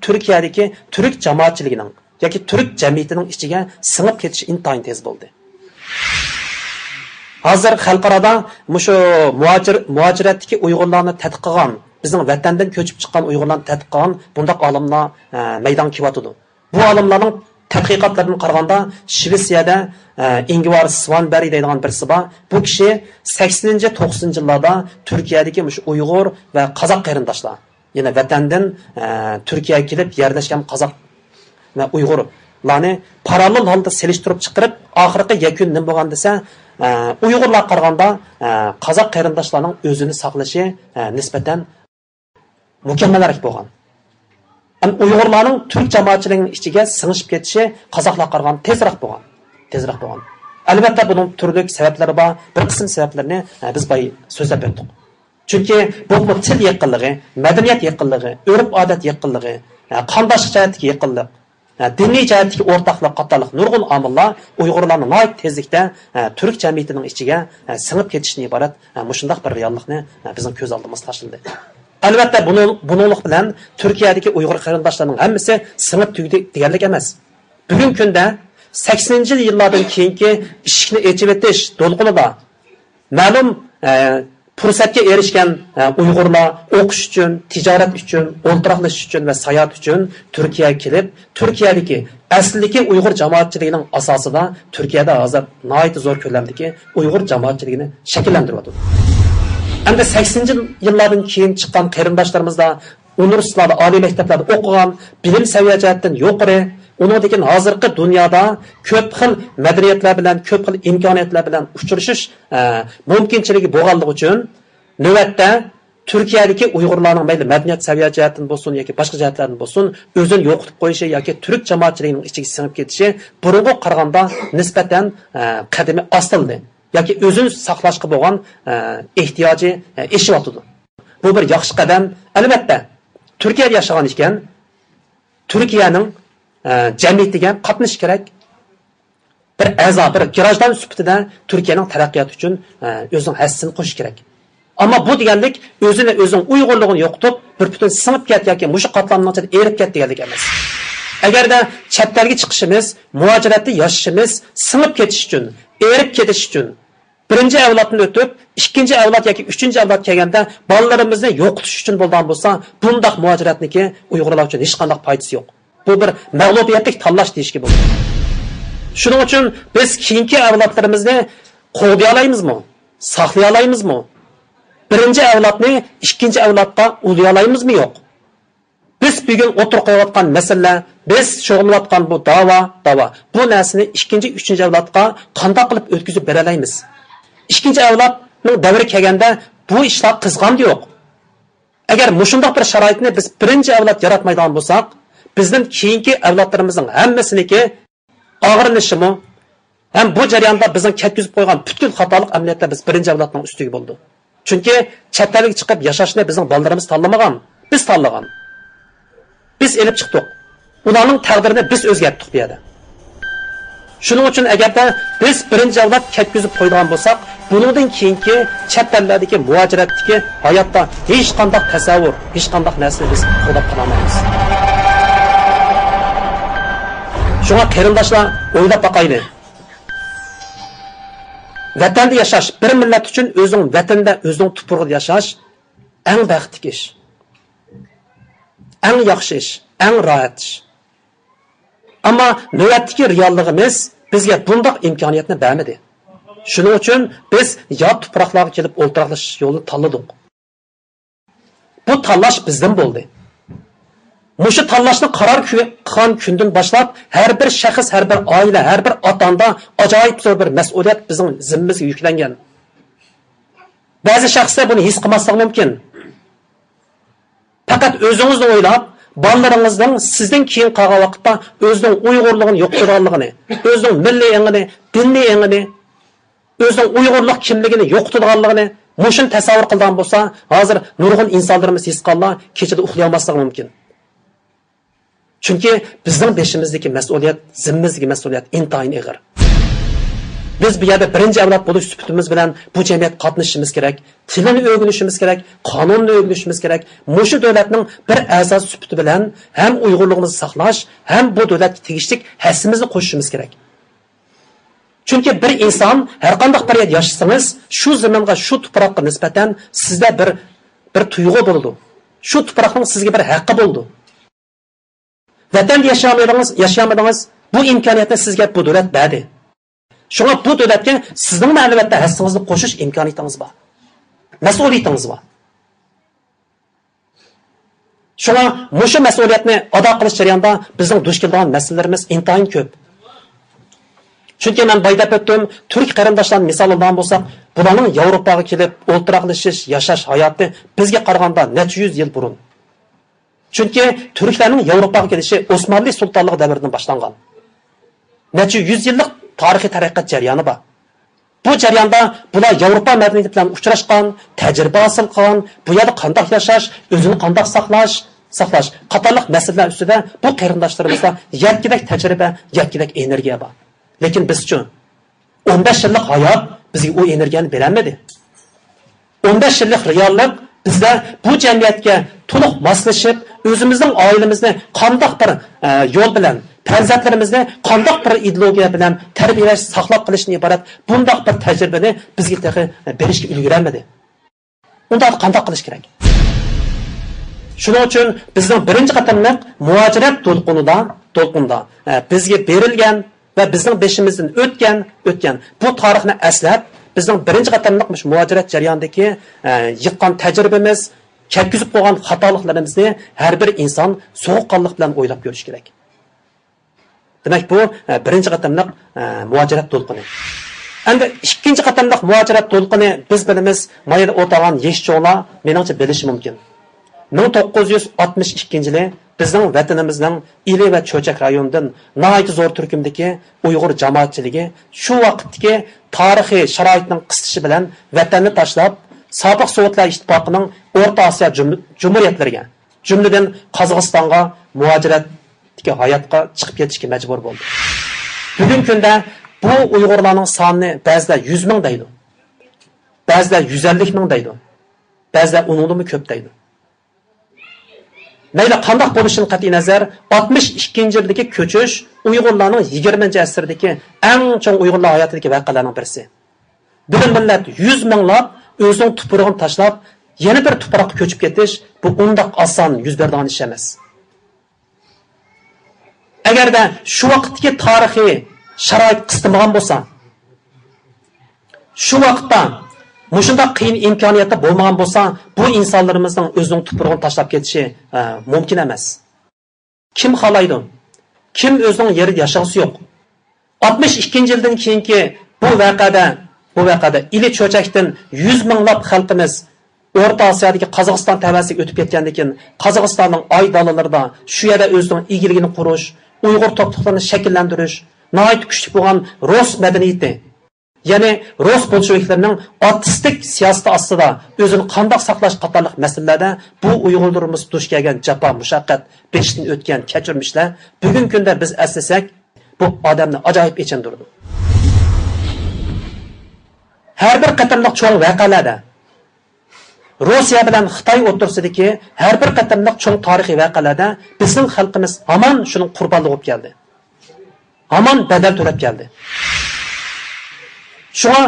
تۈركىيەدىكى تۈرك جامائەتچىلىكىنىڭ ياكى تۈرك جەمئىيىتىنىڭ ئىچىگە سىڭىپ كېتىشى ئىنتايىن تېز بولدى. ھازىر خەلقئارادا مۇشۇ مۇھاجىر-، مۇھاجىرەتتىكى ئۇيغۇرلارنى تەتقىق قىلغان، بىزنىڭ ۋەتەندىن كۆچۈپ چىققان ئۇيغۇرلارنى تەتقىق قىلغان بۇنداق ئالىملار، ئە، مەيدانغا كېلىۋاتىدۇ. بۇ ئالىملارنىڭ تەتقىقاتلىرىدىن قارىغاندا، شىۋېتسىيەدە، ئە، ئىنگۋار سۋانبەرگ دەيدىغان بىرسى بار. بۇ كىشى سەكسىنىنچى، توقسىنىنچى يىللاردا تۈركىيەدىكى مۇشۇ ئۇيغۇر ۋە قازاق قېرىنداشلار، يەنە ۋەتەندىن، ئە، تۈركىيەگە كېلىپ يەرلەشكەن قازاق ۋە ئۇيغۇرلارنى پاراللېل ھالدا سېلىشتۇرۇپ چىقىرىپ، ئاخىرقى يەكۈن نېمە بولغان دېسە، ئە، ئۇيغۇرلارغا قارىغاندا، ئە، قازاق قېرىنداشلارنىڭ ئۆزىنى ساقلىشى، ئە، نىسبەتەن مۇكەممەلرەك بولغان. ئەمما ئۇيغۇرلارنىڭ تۈرك جامائەتچىلىكىنىڭ ئىچىگە سىڭىشىپ كېتىشى قازاقلارغا قارىغاندا تېزراق بولغان. تېزراق بولغان. ئەلۋەتتە، بۇنىڭ تۈرلۈك سەۋەبلىرى بار. بىر قىسىم سەۋەبلىرىنى، ئە، بىز بايا سۆزلەپ ئۆتتۇق. چۈنكى بولۇپمۇ تىل يېقىنلىقى، مەدەنىيەت يېقىنلىقى، ئۆرپ-ئادەت يېقىنلىقى، ھە، قانداشلىق جەھەتتىكى يېقىنلىق، ھە، دىنىي جەھەتتىكى ئورتاقلىق قاتارلىق نۇرغۇن ئامىللار ئۇيغۇرلارنى ناھايىتى تېزلىكتە، ھە، تۈرك جەمئىيىتىنىڭ ئىچىگە، ھە، سىڭىپ كېتىشتىن ئىبارەت، ھە، مۇشۇنداق بىر رېئاللىقنى، ھە، بىزنىڭ كۆز ئالدىمىزغا تاشلىدى. ئەلۋەتتە، بۇنىڭ، بۇنىڭلىق بىلەن تۈركىيەدىكى ئۇيغۇر قېرىنداشلارنىڭ ھەممىسى سىڭىپ تۈگىدى دېگەنلىك ئەمەس. بۈگۈنكى كۈندە سەكسىنىنچى يىللاردىن كېيىنكى ئىشىكنى ئېچىۋېتىش دولقۇنىدا مەلۇم، ئە، پۇرسەتكە ئېرىشكەن، ئە، ئۇيغۇرلار ئوقۇش ئۈچۈن، تىجارەت ئۈچۈن، ئولتۇراقلىشىش ئۈچۈن ۋە ساياھەت ئۈچۈن تۈركىيەگە كېلىپ، تۈركىيەدىكى ئەسلىدىكى ئۇيغۇر جامائەتچىلىكىنىڭ ئاساسىدا تۈركىيەدە ھازىر ناھايىتى زور كۆلەمدىكى ئۇيغۇر جامائەتچىلىكىنى شەكىللەندۈرۈۋاتىدۇ. ئەمدى سەكسىنىنچى يىللاردىن كېيىن چىققان قېرىنداشلىرىمىزدا ئۇنىۋېرسىتېتلاردا، ئالىي مەكتەپلەردە ئوقۇغان، بىلىم سەۋىيە جەھەتتىن يۇقىرى، ئۇنىڭدىن كېيىن ھازىرقى دۇنيادا كۆپ خىل مەدەنىيەتلەر بىلەن، كۆپ خىل ئىمكانىيەتلەر بىلەن ئۇچرىشىش، ئە، مۇمكىنچىلىكى بولغانلىقى ئۈچۈن، نۆۋەتتە تۈركىيەدىكى ئۇيغۇرلارنىڭ مەيلى مەدەنىيەت سەۋىيە جەھەتتىن بولسۇن ياكى باشقا جەھەتلەردىن بولسۇن، ئۆزىنى يوقىتىپ قويۇشى ياكى تۈرك جامائەتچىلىكىنىڭ ئىچىگە سىڭىپ كېتىشى بۇرۇنقىغا قارىغاندا نىسبەتەن، ئە، قەدىمى ئاستىلىدى ياكى ئۆزىنى ساقلاشقا بولغان، ئە، ئېھتىياجى، ئە، ئېشىۋاتىدۇ. بۇ بىر ياخشى قەدەم. ئەلۋەتتە، تۈركىيەدە ياشىغان ئىكەن، تۈركىيەنىڭ، ئە، جەمئىيىتىگە قاتنىشىش كېرەك. بىر ئەزا، بىر گراژدان سۈپىتىدە تۈركىيەنىڭ تەرەققىياتى ئۈچۈن، ئە، ئۆزىنىڭ ھەسسىسىنى قوشۇش كېرەك. ئەمما بۇ دېگەنلىك ئۆزىنى، ئۆزىنىڭ ئۇيغۇرلۇقىنى يوقىتىپ، بىر پۈتۈن سىڭىپ كەت ياكى مۇشۇ قاتلامنىڭ ئىچىدە ئېرىپ كەت دېگەنلىك ئەمەس. ئەگەردە چەت ئەلگە چىقىشىمىز، مۇھاجىرەتتە ياشىشىمىز، سىڭىپ كېتىش ئۈچۈن، ئېرىپ كېتىش ئۈچۈن، بىرىنچى ئەۋلادتىن ئۆتۈپ، ئىككىنچى ئەۋلاد ياكى ئۈچىنچى ئەۋلاد كەلگەندە بالىلىرىمىزنى يوقىتىش ئۈچۈن بولىدىغان بولسا، بۇنداق مۇھاجىرەتنىكى ئۇيغۇرلار ئۈچۈن ھېچقانداق پايدىسى يوق. بۇ بىر مەغلۇبىيەتلىك تاللاش دېيىشكە بولىدۇ. شۇنىڭ ئۈچۈن بىز كېيىنكى ئەۋلادلىرىمىزنى قوغدىيالايمىزمۇ؟ ساقلىيالايمىزمۇ؟ بىرىنچى ئەۋلادنى ئىككىنچى ئەۋلادقا ئۇلىيالايمىزمۇ؟ يوق. بىز بۈگۈن ئوتتۇرىغا قويۇۋاتقان مەسىلىلەر، بىز شۇغۇللىنىۋاتقان بۇ داۋا، داۋا، بۇ نەرسىنى ئىككىنچى، ئۈچىنچى ئەۋلادقا قانداق قىلىپ ئۆتكۈزۈپ بېرەلەيمىز؟ ئىككىنچى ئەۋلادنىڭ دەۋرى كەلگەندە بۇ ئىشلار قىزغاندى يوق. ئەگەر مۇشۇنداق بىر شارائىتنى بىز بىرىنچى ئەۋلاد ياراتمايدىغان بولساق، بىزدىن كېيىنكى ئەۋلادلىرىمىزنىڭ ھەممىسىنىڭكى ئاغرىنىشىمۇ ھەم بۇ جەرياندا بىزنىڭ كەتكۈزۈپ قويغان پۈتكۈل خاتالىق ئەمەلىيەتتە بىز بىرىنچى ئەۋلادنىڭ ئۈستىگە بولىدۇ. چۈنكى چەت ئەلگە چىقىپ ياشاشنى بىزنىڭ بالىلىرىمىز تاللىمىغان، بىز تاللىغان. بىز ئېلىپ چىقتۇق. ئۇلارنىڭ تەقدىرىنى بىز ئۆزگەرتتۇق بۇ يەردە. شۇنىڭ ئۈچۈن ئەگەردە بىز بىرىنچى ئەۋلاد كەتكۈزۈپ قويىدىغان بولساق، بۇنىڭدىن كېيىنكى چەت ئەللەردىكى مۇھاجىرەتتىكى ھاياتتا ھېچقانداق تەسەۋۋۇر، ھېچقانداق نەرسىنى بىز قوغداپ قالالمايمىز. شۇڭا قېرىنداشلار، ئويلاپ باقايلى. ۋەتەندە ياشاش، بىر مىللەت ئۈچۈن ئۆزىنىڭ ۋەتىنىدە، ئۆزىنىڭ تۇپرىقىدا ياشاش ئەڭ بەختلىك ئىش، ئەڭ ياخشى ئىش، ئەڭ راھەت ئىش. ئەمما نۆۋەتتىكى رېئاللىقىمىز بىزگە بۇنداق ئىمكانىيەتنى بەرمىدى. شۇنىڭ ئۈچۈن بىز يات تۇپراقلارغا كېلىپ ئولتۇراقلىشىش يولىنى تاللىدۇق. بۇ تاللاش بىزدىن بولدى. مۇشۇ تاللاشنى قارار كۆ-، قىلغان كۈندىن باشلاپ، ھەر بىر شەخس، ھەر بىر ئائىلە، ھەر بىر ئاتا-ئانىدا ئاجايىپ زور بىر مەسئۇلىيەت بىزنىڭ زىممىمىزگە يۈكلەنگەن. بەزى شەخسلەر بۇنى ھېس قىلماسلىقى مۇمكىن. پەقەت ئۆزىڭىزنى ئويلاپ، بالىلىرىڭىزنىڭ سىزدىن كېيىن قالغان ۋاقىتتا ئۆزىنىڭ ئۇيغۇرلۇقىنى يوقىتىدىغانلىقىنى، ئۆزىنىڭ مىللىي ئېڭىنى، دىنىي ئېڭىنى، ئۆزىنىڭ ئۇيغۇرلۇق كىملىكىنى يوقىتىدىغانلىقىنى مۇشۇنى تەسەۋۋۇر قىلىدىغان بولسا، ھازىر نۇرغۇن ئىنسانلىرىمىز ھېس قىلغانلار كېچىدە ئۇخلىيالماسلىقى مۇمكىن. چۈنكى بىزنىڭ بېشىمىزدىكى مەسئۇلىيەت، زىممىمىزدىكى مەسئۇلىيەت ئىنتايىن ئېغىر. بىز بۇ يەردە بىرىنچى ئەۋلاد بولۇش سۈپىتىمىز بىلەن بۇ جەمئىيەتكە قاتنىشىشىمىز كېرەك، تىلىنى ئۆگىنىشىمىز كېرەك، قانۇننى ئۆگىنىشىمىز كېرەك. مۇشۇ دۆلەتنىڭ بىر ئەزاسى سۈپىتى بىلەن ھەم ئۇيغۇرلۇقىمىزنى ساقلاش، ھەم بۇ دۆلەتكە تېگىشلىك ھەسسىمىزنى قوشۇشىمىز كېرەك. چۈنكى بىر ئىنسان ھەرقانداق بىر يەردە ياشىسىڭىز، شۇ زېمىنغا، شۇ تۇپراققا نىسبەتەن سىزدە بىر، بىر تۇيغۇ بولىدۇ. شۇ تۇپراقنىڭ سىزگە بىر ھەققى بولىدۇ. ۋەتەندە ياشىيالمىدىڭىز، ياشىيالمىدىڭىز. بۇ ئىمكانىيەتنى سىزگە بۇ دۆلەت بەردى. شۇڭا بۇ دۆلەتكە سىزنىڭمۇ ئەلۋەتتە ھەسسىڭىزنى قوشۇش ئىمكانىيىتىڭىز بار. مەسئۇلىيىتىڭىز بار. شۇڭا مۇشۇ مەسئۇلىيەتنى ئادا قىلىش جەريانىدا بىزنىڭ دۇچ كېلىدىغان مەسىلىلىرىمىز ئىنتايىن كۆپ. چۈنكى مەن بايا دەپ ئۆتتۈم، تۈرك قېرىنداشلارنى مىسال ئالىدىغان بولساق، بۇلارنىڭ ياۋروپاغا كېلىپ ئولتۇراقلىشىش، ياشاش ھاياتى بىزگە قارىغاندا نەچچە يۈز يىل بۇرۇن. چۈنكى تۈركلەرنىڭ ياۋروپاغا كېلىشى ئوسمانلى سۇلتانلىقى دەۋرىدىن باشلانغان. نەچچە يۈز يىللىق تارىخىي تەرەققىيات جەريانى بار. بۇ جەرياندا بۇلار ياۋروپا مەدەنىيىتى بىلەن ئۇچراشقان، تەجرىبە ھاسىل قىلغان، بۇ يەردە قانداق ياشاش، ئۆزىنى قانداق ساقلاش، ساقلاش قاتارلىق مەسىلىلەر ئۈستىدە بۇ قېرىنداشلىرىمىزدا يەتكۈدەك تەجرىبە، يەتكۈدەك ئېنېرگىيە بار. لېكىن بىزچۇ؟ ئون بەش يىللىق ھايات بىزگە ئۇ ئېنېرگىيەنى بېرەلمىدى. ئون بەش يىللىق رېئاللىق بىزدە بۇ جەمئىيەتكە تولۇق ماسلىشىپ، ئۆزىمىزنىڭ ئائىلىمىزنى قانداق بىر، ئە، يول بىلەن، پەرزەنتلىرىمىزنى قانداق بىر ئىدېئولوگىيە بىلەن تەربىيەلەش، ساقلاپ قېلىشتىن ئىبارەت بۇنداق بىر تەجرىبىنى بىزگە تېخى، ئە، بېرىشكە ئۈلگۈرەلمىدى. ئۇنداق قانداق قىلىش كېرەك؟ شۇنىڭ ئۈچۈن بىزنىڭ بىرىنچى قېتىملىق مۇھاجىرەت دولقۇنىدا، دولقۇندا، ئە، بىزگە بېرىلگەن ۋە بىزنىڭ بېشىمىزدىن ئۆتكەن، ئۆتكەن بۇ تارىخنى ئەسلەپ، بىزنىڭ بىرىنچى قېتىملىق مۇشۇ مۇھاجىرەت جەريانىدىكى، ئە، يىغقان تەجرىبىمىز، كەتكۈزۈپ قويغان خاتالىقلىرىمىزنى ھەر بىر ئىنسان سوغۇققانلىق بىلەن ئويلاپ كۆرۈشى كېرەك. دېمەك، بۇ، ئە، بىرىنچى قېتىملىق، ئە، مۇھاجىرەت دولقۇنى. ئەمدى ئىككىنچى قېتىملىق مۇھاجىرەت دولقۇنى بىز بىلىمىز، ما يەردە ئولتۇرغان يېشى چوڭلار مېنىڭچە بىلىشى مۇمكىن. مىڭ توققۇز يۈز ئاتمىش ئىككىنچى يىلى بىزنىڭ ۋەتىنىمىزنىڭ ئىلى ۋە چۆچەك رايونىدىن ناھايىتى زور تۈركۈمدىكى ئۇيغۇر جامائەتچىلىكى شۇ ۋاقىتتىكى تارىخىي شارائىتنىڭ قىستىشى بىلەن ۋەتەننى تاشلاپ، سابىق سوۋېتلار ئىتتىپاقىنىڭ ئورتا ئاسىيا جۇم-، جۇمھۇرىيەتلىرىگە، جۈملىدىن قازاقىستانغا مۇھاجىرەتتىكى ھاياتقا چىقىپ كېتىشكە مەجبۇر بولدى. بۈگۈنكى كۈندە بۇ ئۇيغۇرلارنىڭ سانىنى بەزىلەر يۈز مىڭ دەيدۇ، بەزىلەر يۈز ئەللىك مىڭ دەيدۇ، بەزىلەر ئۇنىڭدىنمۇ كۆپ دەيدۇ. مەيلى قانداق بولۇشىدىن قەتئىينەزەر، ئاتمىش ئىككىنچى يىلدىكى كۆچۈش ئۇيغۇرلارنىڭ يىگىرمىنچى ئەسىردىكى ئەڭ چوڭ ئۇيغۇرلار ھاياتىدىكى ۋەقەلەرنىڭ بىرسى. بىر مىللەت يۈز مىڭلاپ ئۆزىنىڭ تۇپرىقىنى تاشلاپ، يەنە بىر تۇپراققا كۆچۈپ كېتىش، بۇ ئۇنداق ئاسان يۈز بېرىدىغان ئىش ئەمەس. ئەگەردە شۇ ۋاقىتتىكى تارىخىي شارائىت قىستىمىغان بولسا، شۇ ۋاقىتتا مۇشۇنداق قىيىن ئىمكانىيەتتە بولمىغان بولسا، بۇ ئىنسانلىرىمىزنىڭ ئۆزىنىڭ تۇپرىقىنى تاشلاپ كېتىشى، ئە، مۇمكىن ئەمەس. كىم خالايدۇ؟ كىم ئۆزىنىڭ يېرىدە ياشىغۇسى يوق؟ ئاتمىش ئىككىنچى يىلدىن كېيىنكى بۇ ۋەقەدە، بۇ ۋەقەدە ئىلى چۆچەكتىن يۈز مىڭلاپ خەلقىمىز ئورتا ئاسىيادىكى قازاقىستان تەۋەسىگە ئۆتۈپ كەتكەندىن كېيىن، قازاقىستاننىڭ ئاي دالىلىرىدا شۇ يەردە ئۆزىنىڭ ئىگىلىكىنى قۇرۇش، ئۇيغۇر توپلۇقلىرىنى شەكىللەندۈرۈش، ناھايىتى كۈچلۈك بولغان رۇس مەدەنىيىتى، يەنى رۇس بولشېۋىكلىرىنىڭ ئارتىستىك سىياسىتى ئاستىدا ئۆزىنى قانداق ساقلاش قاتارلىق مەسىلىلەردە بۇ ئۇيغۇرلىرىمىز دۇچ كەلگەن جاپا، مۇشەققەت، بېشىدىن ئۆتكەن كەچۈرمىشلەر بۈگۈنكى كۈندە بىز ئەسلىسەك، بۇ ئادەمنى ئاجايىپ ئېچىندۇرىدۇ. ھەر بىر قېتىملىق چوڭ ۋەقەلەردە، روسىيە بىلەن خىتاي ئوتتۇرىسىدىكى ھەر بىر قېتىملىق چوڭ تارىخىي ۋەقەلەردە بىزنىڭ خەلقىمىز ھامان شۇنىڭ قۇربانلىقى بولۇپ كەلدى. ھامان بەدەل تۆلەپ كەلدى. شۇڭا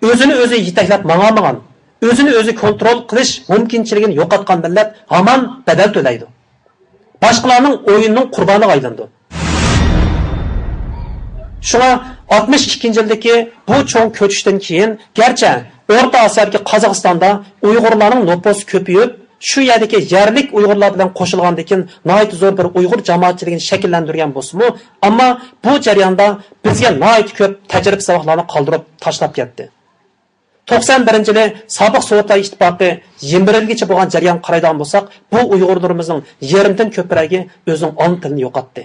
ئۆزىنى ئۆزى يېتەكلەپ ماڭالمىغان، ئۆزىنى ئۆزى كونترول قىلىش مۇمكىنچىلىكىنى يوقاتقان مىللەت ھامان بەدەل تۆلەيدۇ. باشقىلارنىڭ ئويۇنىنىڭ قۇربانىغا ئايلىنىدۇ. شۇڭا ئاتمىش ئىككىنچى يىلدىكى بۇ چوڭ كۆچۈشتىن كېيىن، گەرچە ئورتا ئاسىيادىكى قازاقىستاندا ئۇيغۇرلارنىڭ نوپۇسى كۆپىيىپ، شۇ يەردىكى يەرلىك ئۇيغۇرلار بىلەن قوشۇلغاندىن كېيىن ناھايىتى زور بىر ئۇيغۇر جامائەتچىلىكىنى شەكىللەندۈرگەن بولسىمۇ، ئەمما بۇ جەرياندا بىزگە ناھايىتى كۆپ تەجرىبە ساۋاقلارنى قالدۇرۇپ تاشلاپ كەتتى. توقسان بىرىنچى يىلى سابىق سوۋېتلار ئىتتىپاقى يىمىرىلگىچە بولغان جەريانغا قارايدىغان بولساق، بۇ ئۇيغۇرلىرىمىزنىڭ يېرىمدىن كۆپرەكى ئۆزىنىڭ ئانا تىلىنى يوقاتتى.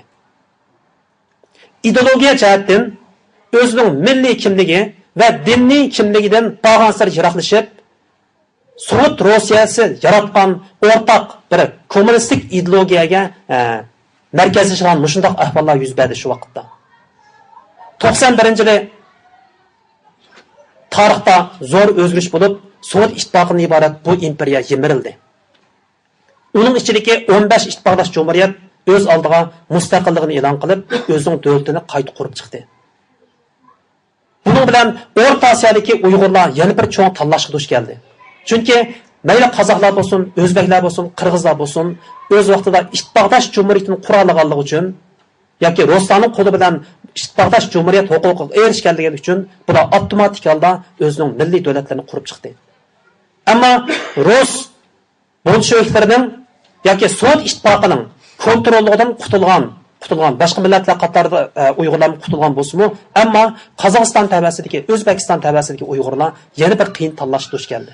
ئىدېئولوگىيە جەھەتتىن ئۆزىنىڭ مىللىي كىملىكى ۋە دىنىي كىملىكىدىن بارغانسېرى يىراقلىشىپ، سوۋېت روسىيەسى ياراتقان ئورتاق بىر كوممۇنىستىك ئىدېئولوگىيەگە، ئە، مەركەزلىشىدىغان مۇشۇنداق ئەھۋاللار يۈز بەردى شۇ ۋاقىتتا. توقسان بىرىنچى يىلى تارىختا زور ئۆزگىرىش بولۇپ، سوۋېت ئىتتىپاقىدىن ئىبارەت بۇ ئىمپېرىيە يىمىرىلدى. ئۇنىڭ ئىچىدىكى ئون بەش ئىتتىپاقداش جۇمھۇرىيەت ئۆز ئالدىغا مۇستەقىللىقىنى ئېلان قىلىپ، ئۆزىنىڭ دۆلىتىنى قايتا قۇرۇپ چىقتى. بۇنىڭ بىلەن ئورتا ئاسىيادىكى ئۇيغۇرلار يەنە بىر چوڭ تاللاشقا دۇچ كەلدى. چۈنكى مەيلى قازاقلار بولسۇن، ئۆزبەكلەر بولسۇن، قىرغىزلار بولسۇن، ئۆز ۋاقتىدا ئىتتىپاقداش جۇمھۇرىيىتىنى قۇرالىغانلىقى ئۈچۈن ياكى رۇسلارنىڭ قولى بىلەن ئىتتىپاقداش جۇمھۇرىيەت ھوقۇقىغا ئېرىشكەنلىكى ئۈچۈن بۇلار ئاپتوماتىك ھالدا ئۆزىنىڭ مىللىي دۆلەتلىرىنى قۇرۇپ چىقتى. ئەمما رۇس بولشېۋىكلىرىنىڭ ياكى سوۋېت ئىتتىپاقىنىڭ كونتروللۇقىدىن قۇتۇلغان، قۇتۇلغان باشقا مىللەتلەر قاتارىدا، ئە، ئۇيغۇرلارمۇ قۇتۇلغان بولسىمۇ، ئەمما قازاقىستان تەۋەسىدىكى، ئۆزبېكىستان تەۋەسىدىكى ئۇيغۇرلار يەنە بىر قىيىن تاللاشقا دۇچ كەلدى.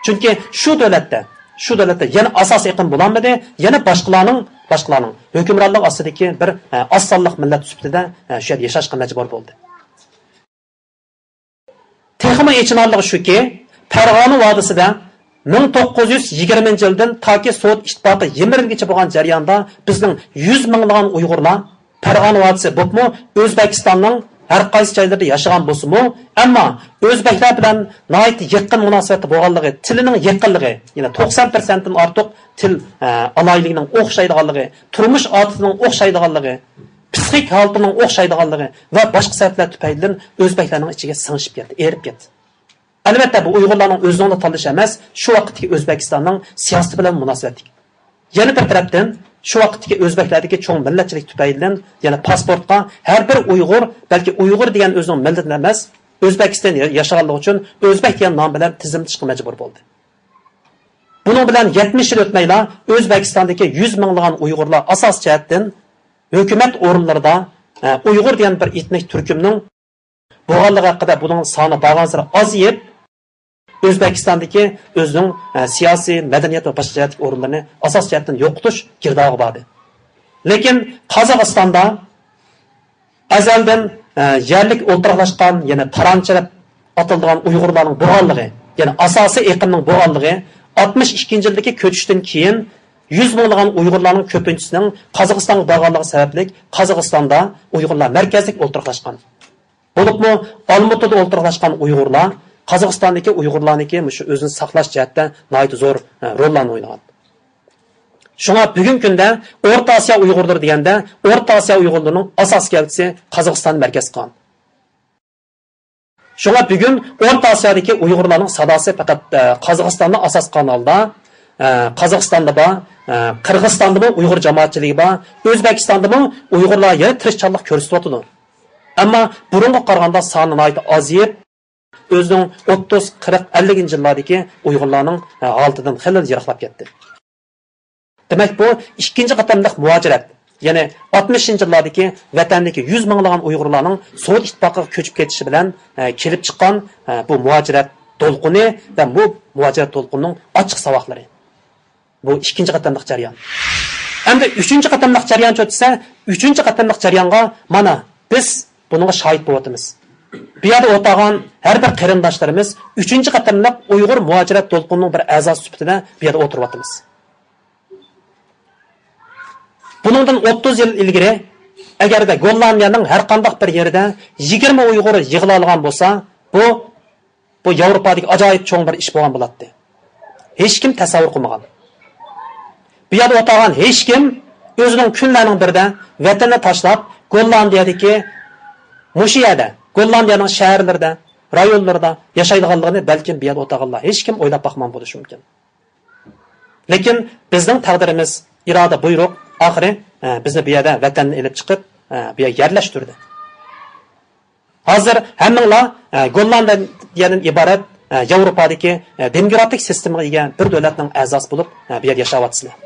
چۈنكى شۇ دۆلەتتە، شۇ دۆلەتتە يەنە ئاساسىي ئېقىم بولالمىدى، يەنە باشقىلارنىڭ، باشقىلارنىڭ ھۆكۈمرانلىقى ئاستىدىكى بىر، ئە، ئاز سانلىق مىللەت سۈپىتىدە، ئە، شۇ يەردە ياشاشقا مەجبۇر بولدى. تېخىمۇ ئېچىنارلىقى شۇكى، پەرغانە ۋادىسىدە مىڭ توققۇز يۈز يىگىرمىنچى يىلدىن تاكى سوۋېت ئىتتىپاقى يىمىرىلگىچە بولغان جەرياندا بىزنىڭ يۈز مىڭلىغان ئۇيغۇرلار پەرغانە ۋادىسى بولۇپمۇ ئۆزبېكىستاننىڭ ھەر قايسى جايلىرىدا ياشىغان بولسىمۇ، ئەمما ئۆزبەكلەر بىلەن ناھايىتى يېقىن مۇناسىۋەتتە بولغانلىقى، تىلىنىڭ يېقىنلىقى، يەنى توقسان پىرسەنتتىن ئارتۇق تىل، ئە، ئالاھىدىلىكىنىڭ ئوخشايدىغانلىقى، تۇرمۇش ئادىتىنىڭ ئوخشايدىغانلىقى، پسىخىك ھالىتىنىڭ ئوخشايدىغانلىقى ۋە باشقا سەۋەبلەر تۈپەيلىدىن ئۆزبەكلەرنىڭ ئىچىگە سىڭىشىپ كەتتى، ئېرىپ كەتتى. ئەلۋەتتە، بۇ ئۇيغۇرلارنىڭ ئۆزىنىڭلا تاللىشى ئەمەس، شۇ ۋاقىتتىكى ئۆزبېكىستاننىڭ سىياسىتى بىلەن مۇناسىۋەتلىك. يەنە بىر تەرەپتىن، شۇ ۋاقىتتىكى ئۆزبەكلەردىكى چوڭ مىللەتچىلىك تۈپەيلىدىن، يەنە پاسپورتقا ھەر بىر ئۇيغۇر، بەلكى ئۇيغۇر دېگەن ئۆزىنىڭ مىللىتىنى ئەمەس، ئۆزبېكىستان ياشىغانلىقى ئۈچۈن ئۆزبەك دېگەن نام بىلەن تىزىملىتىشقا مەجبۇر بولدى. بۇنىڭ بىلەن يەتمىش يىل ئۆتمەيلا ئۆزبېكىستاندىكى يۈز مىڭلىغان ئۇيغۇرلار ئاساسىي جەھەتتىن ھۆكۈمەت ئورۇنلىرىدا، ئە، ئۇيغۇر دېگەن بىر ئېتنىك تۈركۈمنىڭ بولغانلىقى ھەققىدە، بۇنىڭ سانى بارغانسېرى ئازىيىپ، ئۆزبېكىستاندىكى ئۆزىنىڭ، ئە، سىياسىي، مەدەنىيەت ۋە باشقا جەھەتتىكى ئورۇنلىرىنى ئاساسىي جەھەتتىن يوقىتىش گىردابىغا باردى. لېكىن قازاقىستاندا ئەزەلدىن، ئە، يەرلىك ئولتۇراقلاشقان، يەنى تارانچە دەپ ئاتىلىدىغان ئۇيغۇرلارنىڭ بولغانلىقى، يەنى ئاساسىي ئېقىمنىڭ بولغانلىقى، ئاتمىش ئىككىنچى يىلدىكى كۆچۈشتىن كېيىن يۈز مىڭلىغان ئۇيغۇرلارنىڭ كۆپىنچىسىنىڭ قازاقىستانغا بارغانلىقى سەۋەبلىك، قازاقىستاندا ئۇيغۇرلار مەركەزلىك ئولتۇراقلاشقان. بولۇپمۇ ئالمۇتىدا ئولتۇراقلاشقان ئۇيغۇرلار قازاقىستاندىكى ئۇيغۇرلارنىڭكى مۇشۇ ئۆزىنى ساقلاش جەھەتتە ناھايىتى زور، ئە، روللارنى ئوينىغان. شۇڭا بۈگۈنكى كۈندە ئورتا ئاسىيا ئۇيغۇرلىرى دېگەندە، ئورتا ئاسىيا ئۇيغۇرلىرىنىڭ ئاساسىي گەۋدىسى قازاقىستاننى مەركەز قىلغان. شۇڭا بۈگۈن ئورتا ئاسىيادىكى ئۇيغۇرلارنىڭ ساداسى پەقەت، ئە، قازاقىستاننى ئاساس قىلغان ھالدا، ئە، قازاقىستاندا بار، ئە، قىرغىزىستاندىمۇ ئۇيغۇر جامائەتچىلىكى بار، ئۆزبېكىستاندىمۇ ئۇيغۇرلار يەنە تىرىشچانلىق كۆرسىتىۋاتىدۇ. ئەمما بۇرۇنغا قارىغاندا سانى ناھايىتى ئازىيىپ، ئۆزىنىڭ ئوتتۇز، قىرىق، ئەللىكىنچى يىللاردىكى ئۇيغۇرلارنىڭ، ئە، ھالىتىدىن خېلى يىراقلاپ كەتتى. دېمەك، بۇ ئىككىنچى قېتىملىق مۇھاجىرەت، يەنى ئاتمىشىنچى يىللاردىكى ۋەتەندىكى يۈز مىڭلىغان ئۇيغۇرلارنىڭ سوۋېت ئىتتىپاقىغا كۆچۈپ كېتىشى بىلەن، ئە، كېلىپ چىققان، ئە، بۇ مۇھاجىرەت دولقۇنى ۋە بۇ مۇھاجىرەت دولقۇنىنىڭ ئاچچىق ساۋاقلىرى. بۇ ئىككىنچى قېتىملىق جەريان. ئەمدى ئۈچىنچى قېتىملىق جەريانچۇ دېسە، ئۈچىنچى قېتىملىق جەريانغا مانا بىز بۇنىڭغا شاھىت بولۇۋاتىمىز. بۇ يەردە ئولتۇرغان ھەر بىر قېرىنداشلىرىمىز ئۈچىنچى قېتىملىق ئۇيغۇر مۇھاجىرەت دولقۇنىنىڭ بىر ئەزاسى سۈپىتىدە بۇ يەردە ئولتۇرۇۋاتىمىز. بۇنىڭدىن ئوتتۇز يىل ئىلگىرى، ئەگەردە گوللاندىيەنىڭ ھەر قانداق بىر يېرىدە يىگىرمە ئۇيغۇر يىغىلالىغان بولسا، بۇ، بۇ ياۋروپادىكى ئاجايىپ چوڭ بىر ئىش بولغان بولاتتى. ھېچكىم تەسەۋۋۇر قىلمىغان. بۇ يەردە ئولتۇرغان ھېچكىم ئۆزىنىڭ كۈنلەرنىڭ بىرىدە ۋەتىنىنى تاشلاپ، گوللاندىيەدىكى مۇشۇ يەردە، گوللاندىيەنىڭ شەھەرلىرىدە، رايونلىرىدا ياشايدىغانلىقىنى بەلكىم بۇ يەردە ئولتۇرغانلار ھېچكىم ئويلاپ باقمىغان بولۇشى مۇمكىن. لېكىن بىزنىڭ تەقدىرىمىز، ئىرادە، بۇيرۇق، ئاخىرى، ئە، بىزنى بۇ يەردە ۋەتەندىن ئېلىپ چىقىپ، ئە، بۇ يەرگە يەرلەشتۈردى. ھازىر ھەممىڭلار، ئە، گوللاندىيەدىن ئىبارەت، ئە، ياۋروپادىكى، ئە، دېموكراتىك سىستېمىغا ئىگە بىر دۆلەتنىڭ ئەزاسى بولۇپ، ئە، بۇ يەردە ياشاۋاتىسىلەر.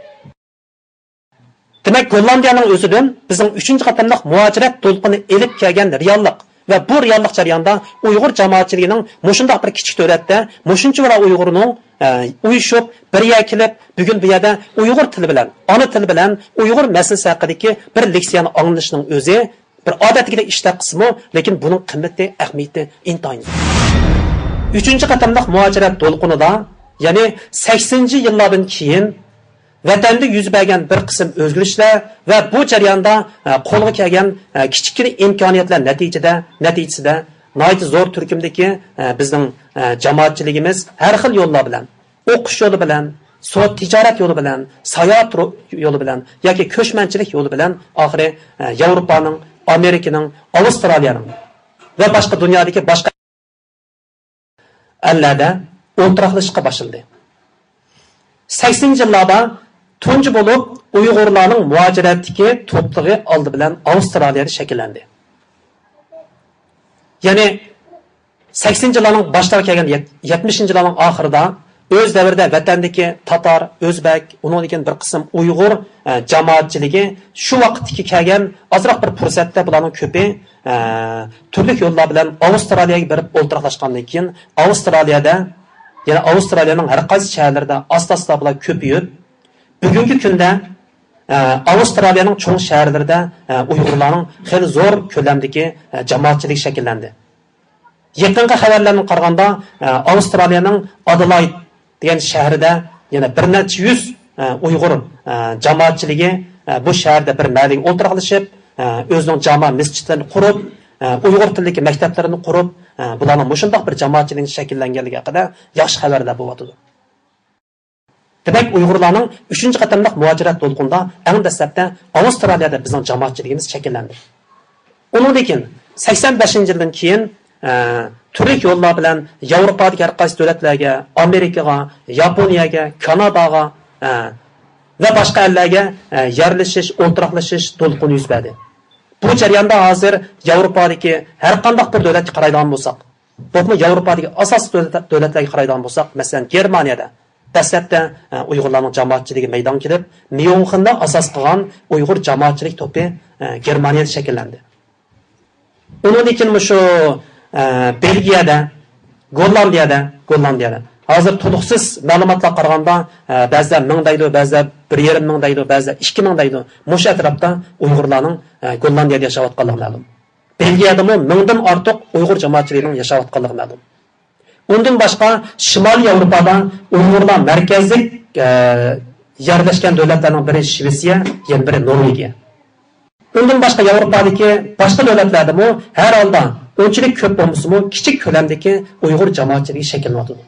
دېمەك، گوللاندىيەنىڭ ئۆزىدىن بىزنىڭ ئۈچىنچى قېتىملىق مۇھاجىرەت دولقۇنى ئېلىپ كەلگەن رېئاللىق ۋە بۇ رېئاللىق جەريانىدا ئۇيغۇر جامائەتچىلىكىنىڭ مۇشۇنداق بىر كىچىك دۆلەتتە مۇشۇنچىۋالا ئۇيغۇرنىڭ، ئە، ئۇيۇشۇپ، بىر يەرگە كېلىپ، بۈگۈن بۇ يەردە ئۇيغۇر تىلى بىلەن، ئانا تىلى بىلەن ئۇيغۇر مەسىلىسى ھەققىدىكى بىر لېكسىيەنى ئاڭلىشىنىڭ ئۆزى بىر ئادەتتىكىدەك ئىشتەك قىلسىمۇ، لېكىن بۇنىڭ قىممىتى، ئەھمىيىتى ئىنتايىن. ئۈچىنچى قېتىملىق مۇھاجىرەت دولقۇنىدا، يەنى سەكسىنىنچى يىللاردىن كېيىن ۋەتەندە يۈز بەرگەن بىر قىسىم ئۆزگىرىشلەر ۋە بۇ جەرياندا، ئە، قولغا كەلگەن، ئە، كىچىككىنە ئىمكانىيەتلەر نەتىجىدە، نەتىجىسىدە ناھايىتى زور تۈركۈمدىكى، ئە، بىزنىڭ، ئە، جامائەتچىلىكىمىز ھەر خىل يوللار بىلەن، ئوقۇش يولى بىلەن، سودا تىجارەت يولى بىلەن، ساياھەت رو-، يولى بىلەن ياكى كۆچمەنچىلىك يولى بىلەن ئاخىرى، ئە، ياۋروپانىڭ، ئامېرىكىنىڭ، ئاۋسترالىيەنىڭ ۋە باشقا دۇنيادىكى باشقا ئەللەردە ئولتۇراقلىشىشقا باشلىدى. سەكسىنىنچى يىللاردا تۇنجى بولۇپ ئۇيغۇرلارنىڭ مۇھاجىرەتتىكى توپلىقى ئالدى بىلەن ئاۋسترالىيەدە شەكىللەندى. يەنى سەكسىنىنچى يىللارنىڭ باشلىرىغا كەلگەن يەت-، يەتمىشىنچى يىللارنىڭ ئاخىرىدا ئۆز دەۋرىدە ۋەتەندىكى تاتار، ئۆزبەك، ئۇنىڭدىن كېيىن بىر قىسىم ئۇيغۇر، ئە، جامائەتچىلىكى شۇ ۋاقىتتىكى كەلگەن ئازراق بىر پۇرسەتتە بۇلارنىڭ كۆپى، ئە، تۈرلۈك يوللار بىلەن ئاۋسترالىيەگە بېرىپ ئولتۇراقلاشقاندىن كېيىن، ئاۋسترالىيەدە، يەنى ئاۋسترالىيەنىڭ ھەر قايسى شەھەرلىرىدە ئاستا-ئاستا بۇلار كۆپىيىپ، بۈگۈنكى كۈندە، ئە، ئاۋسترالىيەنىڭ چوڭ شەھەرلىرىدە، ئە، ئۇيغۇرلارنىڭ خېلى زور كۆلەمدىكى، ئە، جامائەتچىلىكى شەكىللەندى. يېقىنقى خەۋەرلەرگە قارىغاندا، ئە، ئاۋسترالىيەنىڭ ئادېلايد دېگەن شەھىرىدە يەنە بىر نەچچە يۈز، ئە، ئۇيغۇر، ئە، جامائەتچىلىكى، ئە، بۇ شەھەردە بىر مەھەللىگە ئولتۇراقلىشىپ، ئە، ئۆزىنىڭ جامائەت مەسچىتلىرىنى قۇرۇپ، ئە، ئۇيغۇر تىلىدىكى مەكتەپلىرىنى قۇرۇپ، ئە، بۇلارنىڭ مۇشۇنداق بىر جامائەتچىلىكنىڭ شەكىللەنگەنلىكى ھەققىدە ياخشى خەۋەرلەر بولۇۋاتىدۇ. دېمەك، ئۇيغۇرلارنىڭ ئۈچىنچى قېتىملىق مۇھاجىرەت دولقۇنىدا ئەڭ دەسلەپتە ئاۋسترالىيەدە بىزنىڭ جامائەتچىلىكىمىز شەكىللەندى. ئۇنىڭدىن كېيىن، سەكسەن بەشىنچى يىلدىن كېيىن، ئە، تۈرلۈك يوللار بىلەن ياۋروپادىكى ھەر قايسى دۆلەتلەرگە، ئامېرىكىغا، ياپونىيەگە، كاناداغا، ئە، ۋە باشقا ئەللەرگە، ئە، يەرلىشىش، ئولتۇراقلىشىش دولقۇنى يۈز بەردى. بۇ جەرياندا ھازىر ياۋروپادىكى ھەر قانداق بىر دۆلەتكە قارايدىغان بولساق، بولۇپمۇ ياۋروپادىكى ئاساسلىق دۆلەت-، دۆلەتلەرگە قارايدىغان بولساق، مەسىلەن، گېرمانىيەدە دەسلەپتە، ئە، ئۇيغۇرلارنىڭ جامائەتچىلىكى مەيدانغا كېلىپ، ميۇنخېندا ئاساس قىلغان ئۇيغۇر جامائەتچىلىك توپى، ئە، گېرمانىيەدە شەكىللەندى. ئۇنىڭدىن كېيىن مۇشۇ، ئە، بېلگىيەدە، گوللاندىيەدە، گوللاندىيەدە. ھازىر تولۇقسىز مەلۇماتلارغا قارىغاندا، ئە، بەزىلەر مىڭ دەيدۇ، بەزىلەر بىر يېرىم مىڭ دەيدۇ، بەزىلەر ئىككى مىڭ دەيدۇ. مۇشۇ ئەتراپتا ئۇيغۇرلارنىڭ، ئە، گوللاندىيەدە ياشاۋاتقانلىقى مەلۇم. بېلگىيەدىمۇ مىڭدىن ئارتۇق ئۇيغۇر جامائەتچىلىكىنىڭ ياشاۋاتقانلىقى مەلۇم. ئۇندىن باشقا، شىمالىي ياۋروپادا ئۇيغۇرلار مەركەزلىك، ئە، يەرلەشكەن دۆلەتلەرنىڭ بىرى شىۋېتسىيە، يەنە بىرى نورۋېگىيە. ئۇندىن باشقا، ياۋروپادىكى باشقا دۆلەتلەردىمۇ ھەر ھالدا ئۇنچىلىك كۆپ بولمىسىمۇ، كىچىك كۆلەمدىكى ئۇيغۇر جامائەتچىلىكى شەكىللىنىۋاتىدۇ.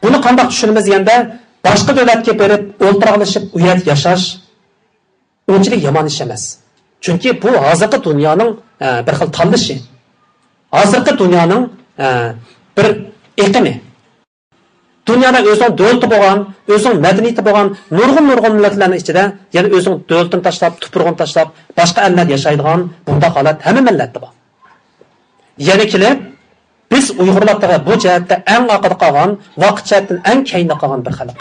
بۇنى قانداق چۈشىنىمىز دېگەندە، باشقا دۆلەتكە بېرىپ ئولتۇراقلىشىپ ئۇ يەردە ياشاش ئۇنچىلىك يامان ئىش ئەمەس. چۈنكى بۇ ھازىرقى دۇنيانىڭ، ئە، بىر خىل تاللىشى. ھازىرقى دۇنيانىڭ، ئە، بىر ئېقىمى. دۇنيادا ئۆزىنىڭ دۆلىتى بولغان، ئۆزىنىڭ مەدەنىيىتى بولغان نۇرغۇن، نۇرغۇن مىللەتلەرنىڭ ئىچىدە يەنە ئۆزىنىڭ دۆلىتىنى تاشلاپ، تۇپرىقىنى تاشلاپ، باشقا ئەللەردە ياشايدىغان بۇنداق ھالەت ھەممە مىللەتتە بار. يەنە كېلىپ، بىز ئۇيغۇرلار بۇ جەھەتتە ئەڭ ئارقىدا قالغان، ۋاقىت جەھەتتىن ئەڭ كەينىدە قالغان بىر خەلق.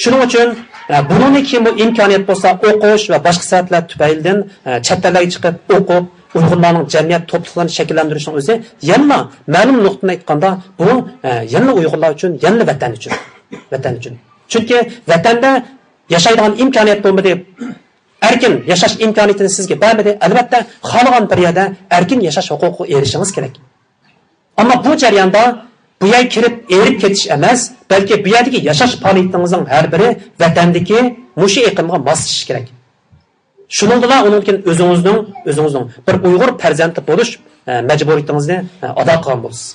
شۇنىڭ ئۈچۈن، ئە، بۇنىڭدىن كېيىنمۇ ئىمكانىيەت بولسا، ئوقۇش ۋە باشقا سەۋەبلەر تۈپەيلىدىن، ئە، چەت ئەللەرگە چىقىپ ئوقۇپ، ئۇيغۇرلارنىڭ جەمئىيەت توپلۇقلىرىنى شەكىللەندۈرۈشنىڭ ئۆزى يەنىلا، مەلۇم نۇقتىدىن ئېيتقاندا، بۇ، ئە، يەنىلا ئۇيغۇرلار ئۈچۈن، يەنىلا ۋەتەن ئۈچۈن. ۋەتەن ئۈچۈن. چۈنكى ۋەتەندە ياشايدىغان ئىمكانىيەت بولمىدى، ئەركىن ياشاش ئىمكانىيىتىنى سىزگە بەرمىدى. ئەلۋەتتە، خالىغان بىر يەردە ئەركىن ياشاش ھوقۇقىغا ئېرىشىشىڭىز كېرەك. ئەمما بۇ جەرياندا بۇ يەرگە كىرىپ ئېرىپ كېتىش ئەمەس، بەلكى بۇ يەردىكى ياشاش پائالىيىتىڭىزنىڭ ھەر بىرى ۋەتەندىكى مۇشۇ ئېقىمغا ماسلىشىشى كېرەك. شۇنىڭدىلا ئۇنىڭدىن كېيىن ئۆزىڭىزنىڭ، ئۆزىڭىزنىڭ بىر ئۇيغۇر پەرزەنتى بولۇش، ئە، مەجبۇرىيىتىڭىزنى، ئە، ئادا قىلغان بولىسىز.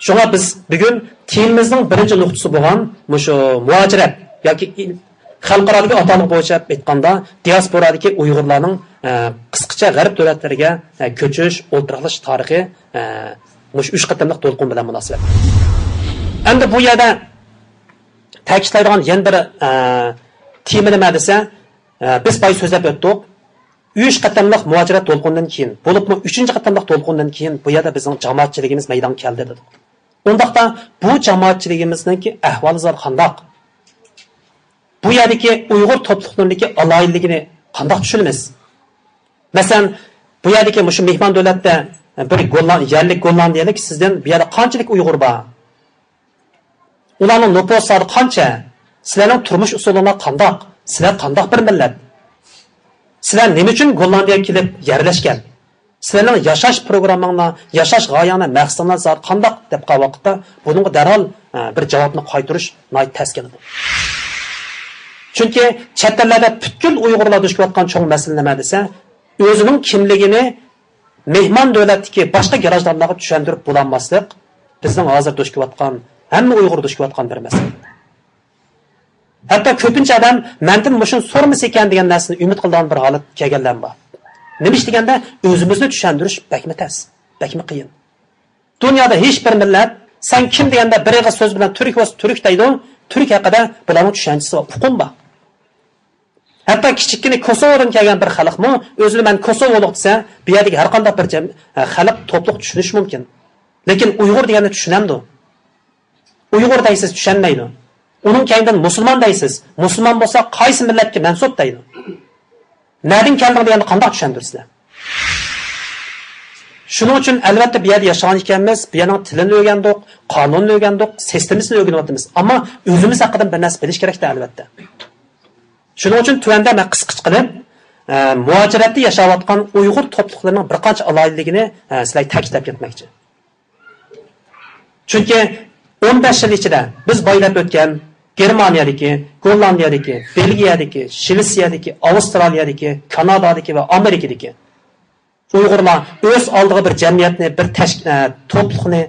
شۇڭا بىز بۈگۈن تېمىمىزنىڭ بىرىنچى نۇقتىسى بولغان مۇشۇ مۇھاجىرەت ياكى ئىل-، خەلقئارادىكى ئاتالىق بويىچە ئېيتقاندا، دىياسپورادىكى ئۇيغۇرلارنىڭ، ئە، قىسقىچە غەرب دۆلەتلىرىگە، ئە، كۆچۈش، ئولتۇراقلىشىش تارىخى، ئە، مۇشۇ ئۈچ قېتىملىق دولقۇن بىلەن مۇناسىۋەتلىك. ئەمدى بۇ يەردە تەكىتلەيدىغان يەنە بىر، ئە، تېما نېمە دېسە، ئە، بىز بايا سۆزلەپ ئۆتتۇق. ئۈچ قېتىملىق مۇھاجىرەت دولقۇنىدىن كېيىن، بولۇپمۇ ئۈچىنچى قېتىملىق دولقۇندىن كېيىن بۇ يەردە بىزنىڭ جامائەتچىلىكىمىز مەيدانغا كەلدى دېدۇق. ئۇنداقتا بۇ جامائەتچىلىكىمىزنىڭكى ئەھۋالى زادى قانداق؟ بۇ يەردىكى ئۇيغۇر توپلۇقلىرىنىڭكى ئالاھىدىلىكىنى قانداق چۈشىنىمىز؟ مەسىلەن، بۇ يەردىكى مۇشۇ مېھمان دۆلەتتە بىر گوللا-، يەرلىك گوللاندىيەلىك سىزدىن بۇ يەردە قانچىلىك ئۇيغۇر بار؟ ئۇلارنىڭ نوپۇسى زادى قانچە؟ سىلەرنىڭ تۇرمۇش ئۇسۇلۇڭلار قانداق؟ سىلەر قانداق بىر مىللەت؟ سىلەر نېمە ئۈچۈن گوللاندىيەگە كېلىپ يەرلەشكەن؟ سىلەرنىڭ ياشاش پروگرامماڭلار، ياشاش غايەڭلار، مەقسىتىڭلار زادى قانداق دەپ قالغان ۋاقىتتا، بۇنىڭغا دەرھال، ئە، بىر جاۋابنى قايتۇرۇش ناھايىتى تەس كېلىدۇ. چۈنكى چەت ئەللەردە پۈتكۈل ئۇيغۇرلار دۇچ كېلىۋاتقان چوڭ مەسىلە نېمە دېسە، ئۆزىنىڭ كىملىكىنى مېھمان دۆلەتتىكى باشقا گراژدانلارغا چۈشەندۈرۈپ بولالماسلىق بىزنىڭ ھازىر دۇچ كېلىۋاتقان، ھەممە ئۇيغۇر دۇچ كېلىۋاتقان بىر مەسىلە. ھەتتا كۆپىنچە ئادەم مەندىن مۇشۇنى سورىمىسا ئىكەن دېگەن نەرسىنى ئۈمىد قىلىدىغان بىر ھالەتكە كەلگەنلەرمۇ بار. نېمە ئىش دېگەندە، ئۆزىمىزنى چۈشەندۈرۈش بەكمۇ تەس، بەكمۇ قىيىن. دۇنيادا ھېچ بىر مىللەت سەن كىم دېگەندە بىر ئېغىز سۆز بىلەن تۈرك بولسا تۈرك دەيدۇ، تۈرك ھەققىدە بۇلارنىڭ چۈشەنچىسى بار، ئۇقۇم بار. ھەتتا كىچىككىنە كوسوۋودىن كەلگەن بىر خەلقمۇ ئۆزىنى مەن كوسوۋولۇق دېسە، بۇ يەردىكى ھەر قانداق بىر جەم-، خەلق توپلۇق چۈشىنىشى مۇمكىن. لېكىن ئۇيغۇر دېگەننى چۈشىنەمدۇ؟ ئۇيغۇر دەيسىز، چۈشەنمەيدۇ. ئۇنىڭ كەينىدىن مۇسۇلمان دەيسىز، مۇسۇلمان بولسا قايسى مىللەتكە مەنسۇپ دەيدۇ. نەدىن كەلدىڭ دېگەننى قانداق چۈشەندۈرىسىلەر؟ شۇنىڭ ئۈچۈن ئەلۋەتتە بۇ يەردە ياشىغان ئىكەنمىز، بۇ يەرنىڭ تىلىنى ئۆگەندۇق، قانۇنىنى ئۆگەندۇق، سىستېمىسىنى ئۆگىنىۋاتىمىز. ئەمما ئۆزىمىز ھەققىدە بىر نەرسە بىلىش كېرەكتە ئەلۋەتتە. شۇنىڭ ئۈچۈن تۆۋەندە مەن قىسقىچە قىلىپ، ئە، مۇھاجىرەتتە ياشاۋاتقان ئۇيغۇر توپلۇقلىرىنىڭ بىر قانچە ئالاھىدىلىكىنى، ئە، سىلەرگە تەكىتلەپ كەتمەكچى. چۈنكى ئون بەش يىل ئىچىدە بىز بايلاپ ئۆتكەن گېرمانىيەدىكى، گوللاندىيەدىكى، بېلگىيەدىكى، شىۋېتسىيەدىكى، ئاۋسترالىيەدىكى، كانادادىكى ۋە ئامېرىكىدىكى ئۇيغۇرلار ئۆز ئالدىغا بىر جەمئىيەتنى، بىر تەش-، ئە، توپلۇقنى،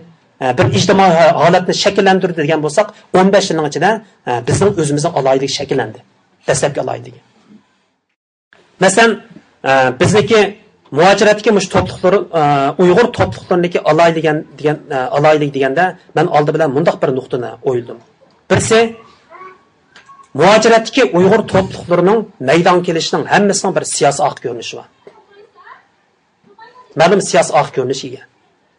ئە، بىر ئىجتىمائىي ھالەتنى شەكىللەندۈردى دېگەن بولساق، ئون بەش يىلنىڭ ئىچىدە، ئە، بىزنىڭ ئۆزىمىزنىڭ ئالاھىدىلىكى شەكىللەندى. دەسلەپكى ئالاھىدىلىكى. مەسىلەن، ئە، بىزنىڭكى مۇھاجىرەتتىكى مۇشۇ توپلۇقلىرى، ئە، ئۇيغۇر توپلۇقلىرىنىڭكى ئالاھىدىلىكى دېگەن، دېگەن، ئە، ئالاھىدىلىكى دېگەندە، مەن ئالدى بىلەن مۇنداق بىر نۇقتىنى ئويلىدىم. بىرسى، مۇھاجىرەتتىكى ئۇيغۇر توپلۇقلىرىنىڭ مەيدانغا كېلىشىنىڭ ھەممىسىنىڭ بىر سىياسىي ئارقا كۆرۈنۈشى بار. مەلۇم سىياسىي ئارقا كۆرۈنۈشكە ئىگە.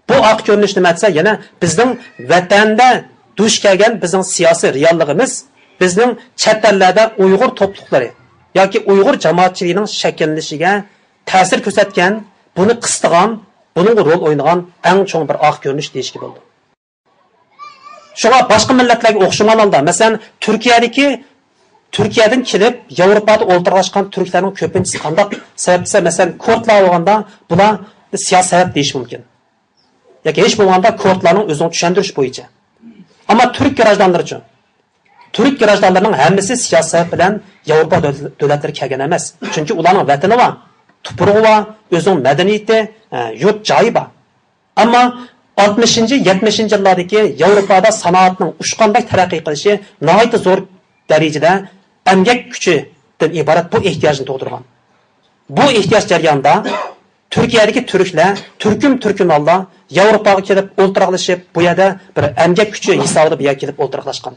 بۇ ئارقا كۆرۈنۈش نېمە دېسە، يەنە بىزنىڭ ۋەتەندە دۇچ كەلگەن بىزنىڭ سىياسىي رېئاللىقىمىز، بىزنىڭ چەت ئەللەردە ئۇيغۇر توپلۇقلىرى ياكى ئۇيغۇر جامائەتچىلىكىنىڭ شەكىللىنىشىگە تەسىر كۆرسەتكەن، بۇنى قىستىغان، بۇنىڭغا رول ئوينىغان ئەڭ چوڭ بىر ئارقا كۆرۈنۈش دېيىشكە بولىدۇ. شۇڭا باشقا مىللەتلەرگە ئوخشىمىغان ھالدا، مەسىلەن، تۈركىيەدىكى، تۈركىيەدىن كېلىپ ياۋروپادا ئولتۇراقلاشقان تۈركلەرنىڭ كۆپىنچىسى قانداق سەۋەب دېسە، مەسىلەن، كۇردلار بولغاندا بۇلار سىياسىي سەۋەب دېيىش مۇمكىن. ياكى ھېچ بولمىغاندا كۇردلارنىڭ ئۆزىنىڭ چۈشەندۈرۈش بويىچە. ئەمما تۈرك گراژدانلىرىچۇ؟ تۈرك گراژدانلىرىنىڭ ھەممىسى سىياسىي سەۋەب بىلەن ياۋروپا دۆل-، دۆلەتلىرىگە كەلگەن ئەمەس. چۈنكى ئۇلارنىڭ ۋەتىنى بار، تۇپرىقى بار، ئۆزىنىڭ مەدەنىيىتى، ئە، يۇرت جايى بار. ئەمما ئاتمىشىنچى، يەتمىشىنچى يىللاردىكى ياۋروپادا سانائەتنىڭ ئۇچقاندەك تەرەققىي قىلىشى ناھايىتى زور دەرىجىدە ئەمگەك كۈچىدىن ئىبارەت بۇ ئېھتىياجنى تۇغدۇرغان. بۇ ئېھتىياج جەريانىدا تۈركىيەدىكى تۈركلەر، تۈركۈم تۈركمەنلار ياۋروپاغا كېلىپ ئولتۇراقلىشىپ، بۇ يەردە بىر ئەمگەك كۈچى ھېسابىدا بۇ يەرگە كېلىپ ئولتۇراقلاشقان.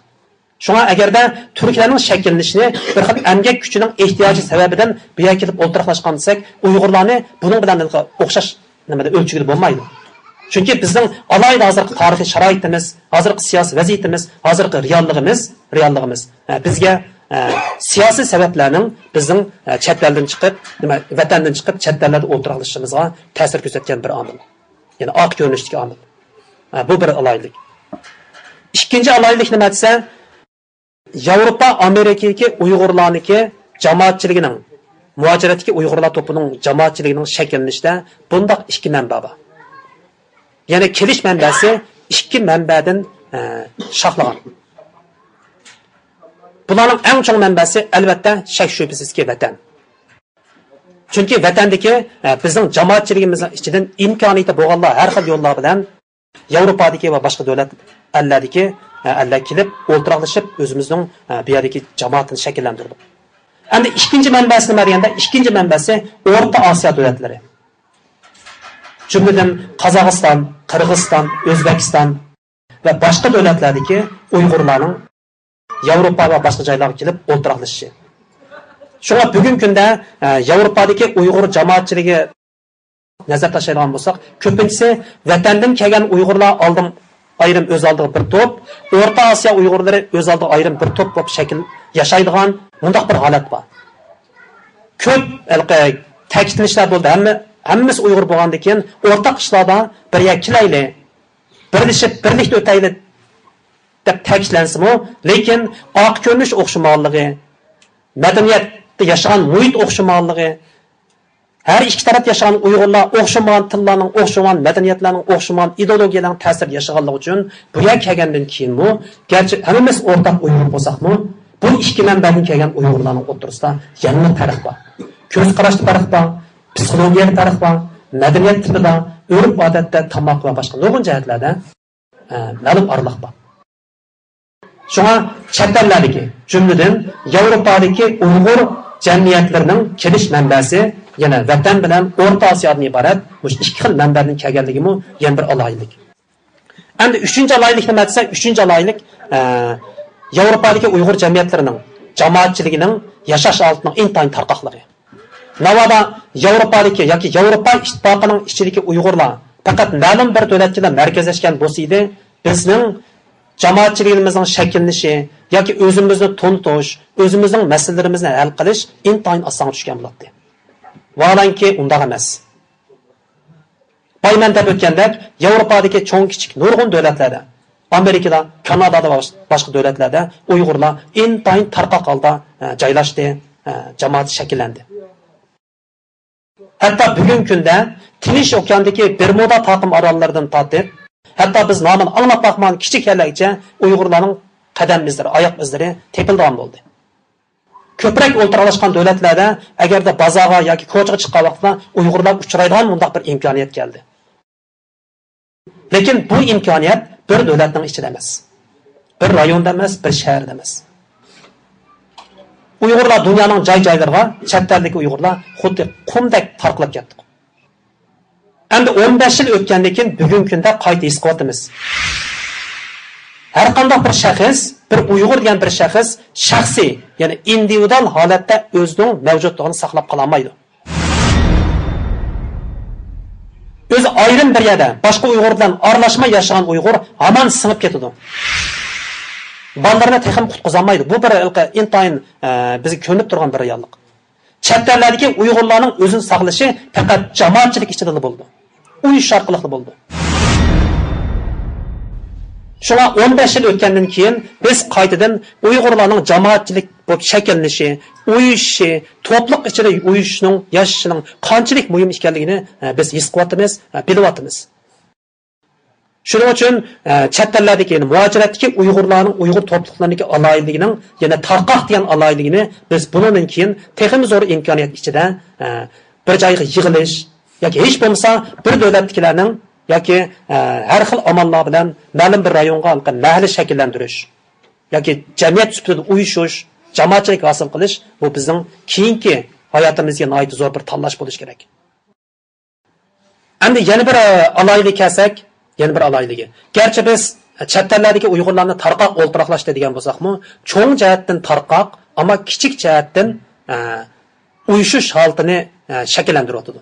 شۇڭا ئەگەردە تۈركلەرنىڭ شەكىللىنىشىنى بىر خىل ئەمگەك كۈچىنىڭ ئېھتىياجى سەۋەبىدىن بۇ يەرگە كېلىپ ئولتۇراقلاشقان دېسەك، ئۇيغۇرلارنى بۇنىڭ بىلەن ئوخشاش نېمىدە ئۆلچىگىلى بولمايدۇ. چۈنكى بىزنىڭ ئالاھىدە ھازىرقى تارىخىي شارائىتىمىز، ھازىرقى سىياسىي ۋەزىيىتىمىز، ھازىرقى رېئاللىقىمىز، رېئاللىقىمىز، ئە، بىزگە، ئە، سىياسىي سەۋەبلەرنىڭ بىزنىڭ، ئە، چەت ئەلدىن چىقىپ، نېمە، ۋەتەندىن چىقىپ، چەت ئەللەردە ئولتۇراقلىشىشىمىزغا تەسىر كۆرسەتكەن بىر ئامىل. يەنى ئارقا كۆرۈنۈشتىكى ئامىل. ئە، بۇ بىر ئالاھىدىلىك. ئىككىنچى ئالاھىدىلىك نېمە دېسە، ياۋروپا، ئامېرىكىدىكى ئۇيغۇرلارنىڭكى جامائەتچىلىكىنىڭ، مۇھاجىرەتتىكى ئۇيغۇرلار توپىنىڭ جامائەتچىلىكىنىڭ شەكىللىنىشىدە بۇنداق ئىككى مەنبە بار. يەنى كېلىش مەنبەسى ئىككى مەنبەدىن، ئە، شاخلىغان. بۇلارنىڭ ئەڭ چوڭ مەنبەسى، ئەلۋەتتە، شەك-شۈبھىسىزكى، ۋەتەن. چۈنكى ۋەتەندىكى، ئە، بىزنىڭ جامائەتچىلىكىمىزنىڭ ئىچىدىن ئىمكانىيىتى بولغانلار ھەر خىل يوللار بىلەن ياۋروپادىكى ۋە باشقا دۆلەت، ئەللەردىكى، ئە، ئەللەر كېلىپ ئولتۇراقلىشىپ، ئۆزىمىزنىڭ، ئە، بۇ يەردىكى جامائىتىنى شەكىللەندۈردۇق. ئەمدى ئىككىنچى مەنبەسى نېمە دېگەندە، ئىككىنچى مەنبەسى ئورتا ئاسىيا دۆلەتلىرى. جۈملىدىن قازاقىستان، قىرغىزىستان، ئۆزبېكىستان ۋە باشقا دۆلەتلەردىكى ئۇيغۇرلارنىڭ ياۋروپا ۋە باشقا جايلارغا كېلىپ ئولتۇراقلىشىشى. شۇڭا بۈگۈنكى كۈندە، ئە، ياۋروپادىكى ئۇيغۇر جامائەتچىلىكى نەزەر تاشلايدىغان بولساق، كۆپىنچىسى ۋەتەندىن كەلگەن ئۇيغۇرلار ئالدىن ئايرىم ئۆز ئالدىغا بىر توپ، ئورتا ئاسىيا ئۇيغۇرلىرى ئۆز ئالدىغا ئايرىم بىر توپ بولۇپ شەكىل ياشايدىغان مۇنداق بىر ھالەت بار. كۆپ ھېلىقى تەكىتلىنىشلەر بولدى. ھەممە، ھەممىسى ئۇيغۇر بولغاندىن كېيىن ئورتاق ئىشلاردا بىر يەرگە كېلەيلى، بىرلىشىپ، بىرلىكتە ئۆتەيلى دەپ تەكىتلەنسىمۇ، لېكىن ئارقا كۆرۈنۈش ئوخشىمىغانلىقى، مەدەنىيەتتە ياشىغان مۇھىت ئوخشىمىغانلىقى، ھەر ئىككى تەرەپتە ياشىغان ئۇيغۇرلار ئوخشىمىغان تىللارنىڭ، ئوخشىمىغان مەدەنىيەتلەرنىڭ، ئوخشىمىغان ئىدېئولوگىيەلەرنىڭ تەسىرىدە ياشىغانلىقى ئۈچۈن بۇ يەرگە كەلگەندىن كېيىنمۇ، گەرچە ھەممىمىز ئورتاق ئۇيغۇر بولساقمۇ، بۇ ئىككى مەنبەدىن كەلگەن ئۇيغۇرلارنىڭ ئوتتۇرىسىدا يەنىلا پەرق بار. كۆز قاراشتا پەرق بار، پسىخولوگىيەدە پەرق بار، مەدەنىيەت تىپىدا، ئۆرپ-ئادەتتە، تاماق ۋە باشقا نۇرغۇن جەھەتلەردە، ئە، مەلۇم ئارىلىق بار. شۇڭا چەت ئەللەردىكى، جۈملىدىن ياۋروپادىكى ئۇيغۇر جەمئىيەتلىرىنىڭ كېلىش مەنبەسى يەنە ۋەتەن بىلەن ئورتا ئاسىيادىن ئىبارەت مۇشۇ ئىككى خىل مەنبەدىن كەلگەنلىكىمۇ يەنە بىر ئالاھىدىلىك. ئەمدى ئۈچىنچى ئالاھىدىلىك نېمە دېسە، ئۈچىنچى ئالاھىدىلىك، ئە، ياۋروپادىكى ئۇيغۇر جەمئىيەتلىرىنىڭ، جامائەتچىلىكىنىڭ ياشاش ھالىتىنىڭ ئىنتايىن تارقاقلىقى. ناۋادا ياۋروپادىكى ياكى ياۋروپا ئىتتىپاقىنىڭ ئىچىدىكى ئۇيغۇرلار پەقەت مەلۇم بىر دۆلەتكىلا مەركەزلەشكەن بولسا ئىدى، بىزنىڭ جامائەتچىلىكىمىزنىڭ شەكىللىنىشى ياكى ئۆزىمىزنى تونۇتۇش، ئۆزىمىزنىڭ مەسىلىلىرىمىزنى ھەل قىلىش ئىنتايىن ئاسانغا چۈشكەن بولاتتى. ۋاھالەنكى، ئۇنداق ئەمەس. بايا مەن دەپ ئۆتكەندەك، ياۋروپادىكى چوڭ-كىچىك نۇرغۇن دۆلەتلەردە، ئامېرىكىدا، كانادادا ۋە باشقا دۆلەتلەردە ئۇيغۇرلار ئىنتايىن تارقاق ھالدا، ئە، جايلاشتى، ئە، جامائەت شەكىللەندى. ھەتتا بۈگۈنكى كۈندە تىنچ ئوكياندىكى بېرمۇدا تاقىم ئاراللىرىدىن تارتىپ، ھەتتا بىز نامىنى ئاڭلاپ باقمىغان كىچىك يەرلەرگىچە ئۇيغۇرلارنىڭ قەدەم ئىزلىرى، ئاياق ئىزلىرى تېپىلىدىغان بولدى. كۆپرەك ئولتۇراقلاشقان دۆلەتلەردە ئەگەردە بازارغا ياكى كوچىغا چىققان ۋاقتىدا ئۇيغۇرلار ئۇچرايدىغان مۇنداق بىر ئىمكانىيەت كەلدى. لېكىن بۇ ئىمكانىيەت بىر دۆلەتنىڭ ئىچىدە ئەمەس، بىر رايوندا ئەمەس، بىر شەھەردە ئەمەس. ئۇيغۇرلار دۇنيانىڭ جاي-جايلىرىغا، چەت ئەلدىكى ئۇيغۇرلار خۇددى قۇمدەك تارقىلىپ كەتتۇق. ئەمدى ئون بەش يىل ئۆتكەندىن كېيىن بۈگۈنكى كۈندە قايتا ھېس قىلىۋاتىمىز. ھەر قانداق بىر شەخس، بىر ئۇيغۇر دېگەن بىر شەخس شەخسىي، يەنى ئىندىۋىدۇئال ھالەتتە ئۆزىنىڭ مەۋجۇتلۇقىنى ساقلاپ قالالمايدۇ. ئۆزى ئايرىم بىر يەردە باشقا ئۇيغۇر بىلەن ئارىلاشماي ياشىغان ئۇيغۇر ھامان سىڭىپ كېتىدۇ. بالىلىرىنى تېخىمۇ قۇتقۇزالمايدۇ. بۇ بىر ھېلىقى ئىنتايىن، ئە، بىزگە كۆرۈنۈپ تۇرغان بىر رېئاللىق. چەت ئەللەردىكى ئۇيغۇرلارنىڭ ئۆزىنى ساقلىشى پەقەت جامائەتچىلىك ئىچىدىلا بولىدۇ. ئۇيۇشۇش ئارقىلىقلا بولىدۇ. شۇڭا ئون بەش يىل ئۆتكەندىن كېيىن بىز قايتىدىن ئۇيغۇرلارنىڭ جامائەتچىلىك بولۇپ شەكىللىنىشى، ئۇيۇشۇشى، توپلۇق ئىچىدە ئۇيۇشۇشنىڭ، ياشىشىنىڭ قانچىلىك مۇھىم ئىكەنلىكىنى، ئە، بىز ھېس قىلىۋاتىمىز، ئە، بىلىۋاتىمىز. شۇنىڭ ئۈچۈن، ئە، چەت ئەللەردىكى، يەنى مۇھاجىرەتتىكى ئۇيغۇرلارنىڭ، ئۇيغۇر توپلۇقلىرىدىكى ئالاھىدىلىكىنىڭ يەنە تارقاق دېگەن ئالاھىدىلىكىنى بىز بۇنىڭدىن كېيىن تېخىمۇ زور ئىمكانىيەت ئىچىدە، ئە، بىر جايغا يىغىلىش ياكى ھېچ بولمىسا بىر دۆلەتتىكىلەرنىڭ ياكى، ئە، ھەر خىل ئاماللار بىلەن مەلۇم بىر رايونغا مەھەللە شەكىللەندۈرۈش ياكى جەمئىيەت سۈپىتىدە ئۇيۇشۇش، جامائەتچىلىك ھاسىل قىلىش، بۇ بىزنىڭ كېيىنكى ھاياتىمىزگە ناھايىتى زور بىر تاللاش بولۇشى كېرەك. ئەمدى يەنە بىر، ئە، ئالاھىدىلىككە كەلسەك، يەنە بىر ئالاھىدىلىكى. گەرچە بىز چەت ئەللەردىكى ئۇيغۇرلارنى تارقاق ئولتۇراقلاشتى دېگەن بولساقمۇ، چوڭ جەھەتتىن تارقاق، ئەمما كىچىك جەھەتتىن، ئە، ئۇيۇشۇش ھالىتىنى، ئە، شەكىللەندۈرۈۋاتىدۇ.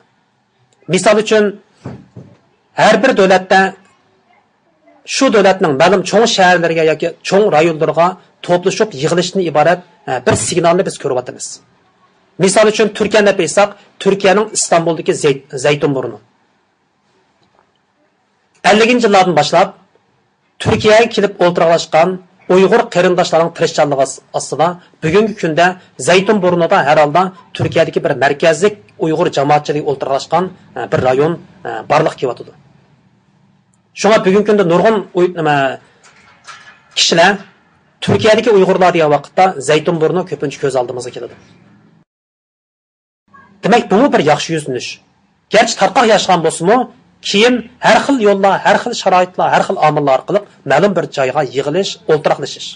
مىسال ئۈچۈن، ھەر بىر دۆلەتتە شۇ دۆلەتنىڭ مەلۇم چوڭ شەھەرلىرىگە ياكى چوڭ رايونلىرىغا توپلىشىپ يىغىلىشتىن ئىبارەت، ئە، بىر سىگنالنى بىز كۆرۈۋاتىمىز. مىسال ئۈچۈن، تۈركىيەنى ئېلىپ ئېيتساق، تۈركىيەنىڭ ئىستانبۇلدىكى زەي-، زەيتۇن بۇرنى. ئەللىكىنچى يىللاردىن باشلاپ تۈركىيەگە كېلىپ ئولتۇراقلاشقان ئۇيغۇر قېرىنداشلارنىڭ تىرىشچانلىقى ئاس-، ئاستىدا بۈگۈنكى كۈندە زەيتۇن بۇرنىدا ھەر ھالدا تۈركىيەدىكى بىر مەركەزلىك ئۇيغۇر جامائەتچىلىكى ئولتۇراقلاشقان، ئە، بىر رايون، ئە، بارلىققا كېلىۋاتىدۇ. شۇڭا بۈگۈنكى كۈندە نۇرغۇن ئۇي-، نېمە، كىشىلەر تۈركىيەدىكى ئۇيغۇرلار دېگەن ۋاقىتتا زەيتۇن بۇرنى كۆپىنچە كۆز ئالدىمىزغا كېلىدۇ. دېمەك، بۇمۇ بىر ياخشى يۈزلىنىش. گەرچە تارقاق ياشىغان بولسىمۇ، كېيىن ھەر خىل يوللار، ھەر خىل شارائىتلار، ھەر خىل ئامىللار ئارقىلىق مەلۇم بىر جايغا يىغىلىش، ئولتۇراقلىشىش.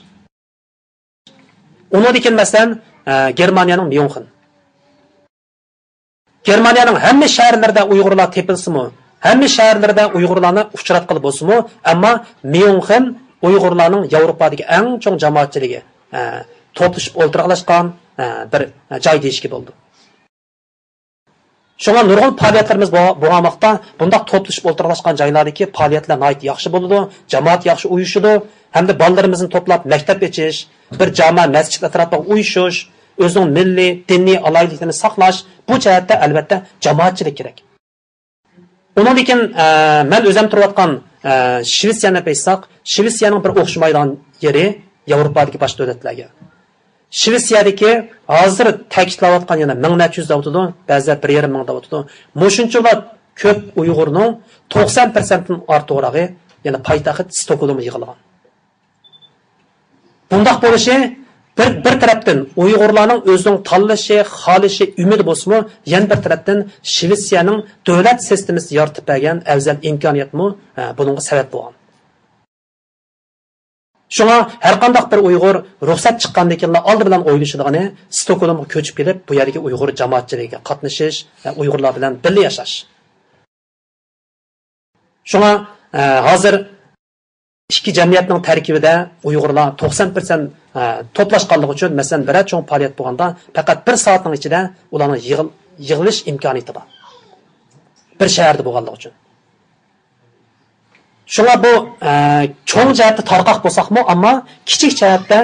ئۇنىڭدىن كېيىن، مەسىلەن، ئە، گېرمانىيەنىڭ ميۇنخېن. گېرمانىيەنىڭ ھەممە شەھەرلىرىدە ئۇيغۇرلار تېپىلسىمۇ، ھەممە شەھەرلىرىدە ئۇيغۇرلارنى ئۇچراتقىلى بولسىمۇ، ئەمما ميۇنخېن ئۇيغۇرلارنىڭ ياۋروپادىكى ئەڭ چوڭ جامائەتچىلىكى، ئە، توپلىشىپ ئولتۇراقلاشقان، ئە، بىر جاي دېيىشكە بولىدۇ. شۇڭا نۇرغۇن پائالىيەتلىرىمىز بو-، بولغان ۋاقىتتا بۇنداق توپلىشىپ ئولتۇراقلاشقان جايلاردىكى پائالىيەتلەر ناھايىتى ياخشى بولىدۇ، جامائەت ياخشى ئۇيۇشىدۇ ھەمدە بالىلىرىمىزنى توپلاپ مەكتەپ ئېچىش، بىر جامە مەسچىت ئەتراپىغا ئۇيۇشۇش، ئۆزىنىڭ مىللىي، دىنىي ئالاھىدىلىكلىرىنى ساقلاش، بۇ جەھەتتە ئەلۋەتتە جامائەتچىلىك كېرەك. ئۇنىڭدىن كېيىن، ئە، مەن ئۆزۈم تۇرۇۋاتقان، ئە، شىۋېتسىيەنى ئېلىپ ئېيتساق، شىۋېتسىيەنىڭ بىر ئوخشىمايدىغان يېرى ياۋروپادىكى باشقا دۆلەتلەرگە. شىۋېتسىيەدىكى ھازىر تەكىتلەۋاتقان يەنە مىڭ نەچچە يۈز دەۋاتىدۇ، بەزىلەر بىر يېرىم مىڭ دەۋاتىدۇ. مۇشۇنچىلا كۆپ ئۇيغۇرنىڭ توقسان پىرسەنتتىن ئارتۇقراقى يەنە پايتەخت ستوكھولمغا يىغىلغان. بۇنداق بولۇشى بىر، بىر تەرەپتىن ئۇيغۇرلارنىڭ ئۆزىنىڭ تاللىشى، خالىشى، ئۈمىدى بولسىمۇ، يەنە بىر تەرەپتىن شىۋېتسىيەنىڭ دۆلەت سىستېمىسى يارىتىپ بەرگەن ئەۋزەل ئىمكانىيەتمۇ، ئە، بۇنىڭغا سەۋەب بولغان. شۇڭا ھەرقانداق بىر ئۇيغۇر رۇخسەت چىققاندىن كېيىنلا ئالدى بىلەن ئويلىشىدىغىنى ستوكھولمغا كۆچۈپ كېلىپ، بۇ يەردىكى ئۇيغۇر جامائەتچىلىكىگە قاتنىشىش، ئۇيغۇرلار بىلەن بىللە ياشاش. شۇڭا، ئە، ھازىر ئىككى جەمئىيەتنىڭ تەركىبىدە ئۇيغۇرلار توقسان پىرسەنت، ئە، توپلاشقانلىقى ئۈچۈن، مەسىلەن، بىرەر چوڭ پائالىيەت بولغاندا، پەقەت بىر سائەتنىڭ ئىچىدە ئۇلارنىڭ يىغىل-، يىغىلىش ئىمكانىيىتى بار. بىر شەھەردە بولغانلىقى ئۈچۈن. شۇڭا بۇ، ئە، چوڭ جەھەتتە تارقاق بولساقمۇ، ئەمما كىچىك جەھەتتە،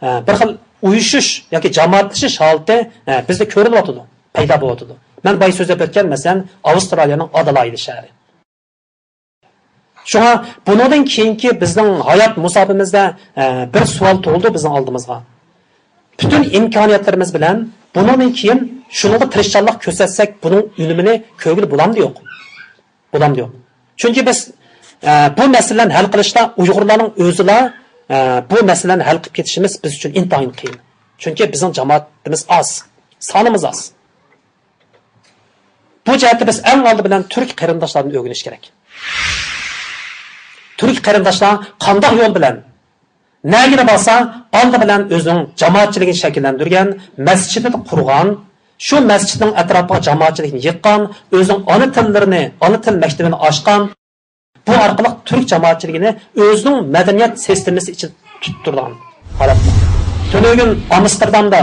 ئە، بىر خىل ئۇيۇشۇش ياكى جامائەتلىشىش ھالىتى، ئە، بىزدە كۆرۈلۈۋاتىدۇ، پەيدا بولۇۋاتىدۇ. مەن بايا سۆزلەپ ئۆتكەن، مەسىلەن، ئاۋسترالىيەنىڭ ئادېلايد شەھىرى. شۇڭا بۇنىڭدىن كېيىنكى بىزنىڭ ھايات مۇساپىمىزدە، ئە، بىر سوئال تۇغۇلىدۇ بىزنىڭ ئالدىمىزغا. پۈتۈن ئىمكانىيەتلىرىمىز بىلەن بۇنىڭدىن كېيىن شۇنىڭغا تىرىشچانلىق كۆرسەتسەك، بۇنىڭ ئۈنۈمىنى كۆرگىلى بولامدۇ يوق؟ بولامدۇ يوق؟ چۈنكى بىز، ئە، بۇ مەسىلىلەرنى ھەل قىلىشتا ئۇيغۇرلارنىڭ ئۆزىلا، ئە، بۇ مەسىلىلەرنى ھەل قىلىپ كېتىشىمىز بىز ئۈچۈن ئىنتايىن قىيىن. چۈنكى بىزنىڭ جامائىتىمىز ئاز، سانىمىز ئاز. بۇ جەھەتتە بىز ئەڭ ئالدى بىلەن تۈرك قېرىنداشلاردىن ئۆگىنىش كېرەك. تۈرك قېرىنداشلار قانداق يول بىلەن، نەگىلا بارسا، ئالدى بىلەن ئۆزىنىڭ جامائەتچىلىكىنى شەكىللەندۈرگەن، مەسچىتىنى قۇرغان، شۇ مەسچىتنىڭ ئەتراپىغا جامائەتچىلىكنى يىغقان، ئۆزىنىڭ ئانا تىللىرىنى، ئانا تىل مەكتىپىنى ئاچقان، بۇ ئارقىلىق تۈرك جامائەتچىلىكىنى ئۆزىنىڭ مەدەنىيەت سىستېمىسى ئىچىدە تۇتۇپ تۇرىدىغان ھالەت. تۈنۈگۈن ئامستېردامدا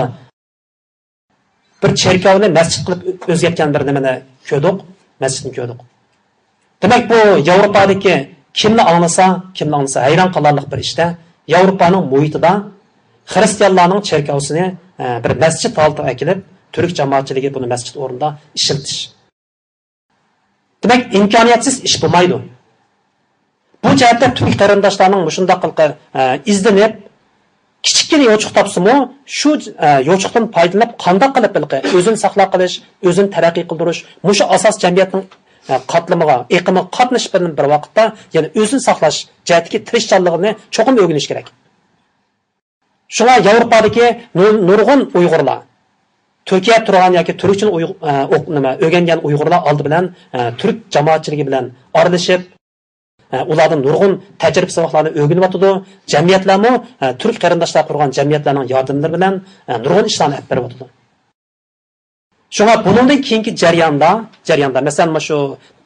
بىر چېركاۋنى مەسچىت قىلىپ ئۆزگەرتكەن بىر نېمىنى كۆردۇق، مەسچىتنى كۆردۇق. دېمەك، بۇ ياۋروپادىكى كىملا ئاڭلىسا، كىملا ئاڭلىسا ھەيران قالارلىق بىر ئىشتا، ياۋروپانىڭ مۇھىتىدا خىرىستىيانلارنىڭ چېركاۋسىنى، ئە، بىر مەسچىت ھالىتىگە ئەكېلىپ، تۈرك جامائەتچىلىكى بۇنى مەسچىت ئورنىدا ئىشلىتىش. دېمەك، ئىمكانىيەتسىز ئىش بولمايدۇ. بۇ جەھەتتە تۈرك قېرىنداشلارنىڭ مۇشۇنداق قىلقى، ئە، ئىزدىنىپ، كىچىككىنە يوچۇق تاپسىمۇ، شۇ، ئە، يوچۇقتىن پايدىلىنىپ، قانداق قىلىپ ھېلىقى ئۆزىنى ساقلاپ قېلىش، ئۆزىنى تەرەققىي قىلدۇرۇش، مۇشۇ ئاساس جەمئىيەتنىڭ، ئە، قاتلىمىغا، ئېقىمىغا قاتنىشىپ بىر، بىر ۋاقىتتا يەنە ئۆزىنى ساقلاش جەھەتتىكى تىرىشچانلىقىنى چوقۇم ئۆگىنىش كېرەك. شۇڭا ياۋروپادىكى نۇ-، نۇرغۇن ئۇيغۇرلار، تۈركىيەدە تۇرغان ياكى تۈركچىنى ئۇيغ-، ئە، ئوق-، نېمە، ئۆگەنگەن ئۇيغۇرلار ئالدى بىلەن، ئە، تۈرك جامائەتچىلىكى بىلەن ئارىلىشىپ، ئە، ئۇلاردىن نۇرغۇن تەجرىبە ساۋاقلارنى ئۆگىنىۋاتىدۇ. جەمئىيەتلەرمۇ، ئە، تۈرك قېرىنداشلار قۇرغان جەمئىيەتلەرنىڭ ياردىملىرى بىلەن، ئە، نۇرغۇن ئىشلارنى ئېلىپ بېرىۋاتىدۇ. شۇڭا بۇنىڭدىن كېيىنكى جەرياندا، جەرياندا، مەسىلەن، مۇشۇ،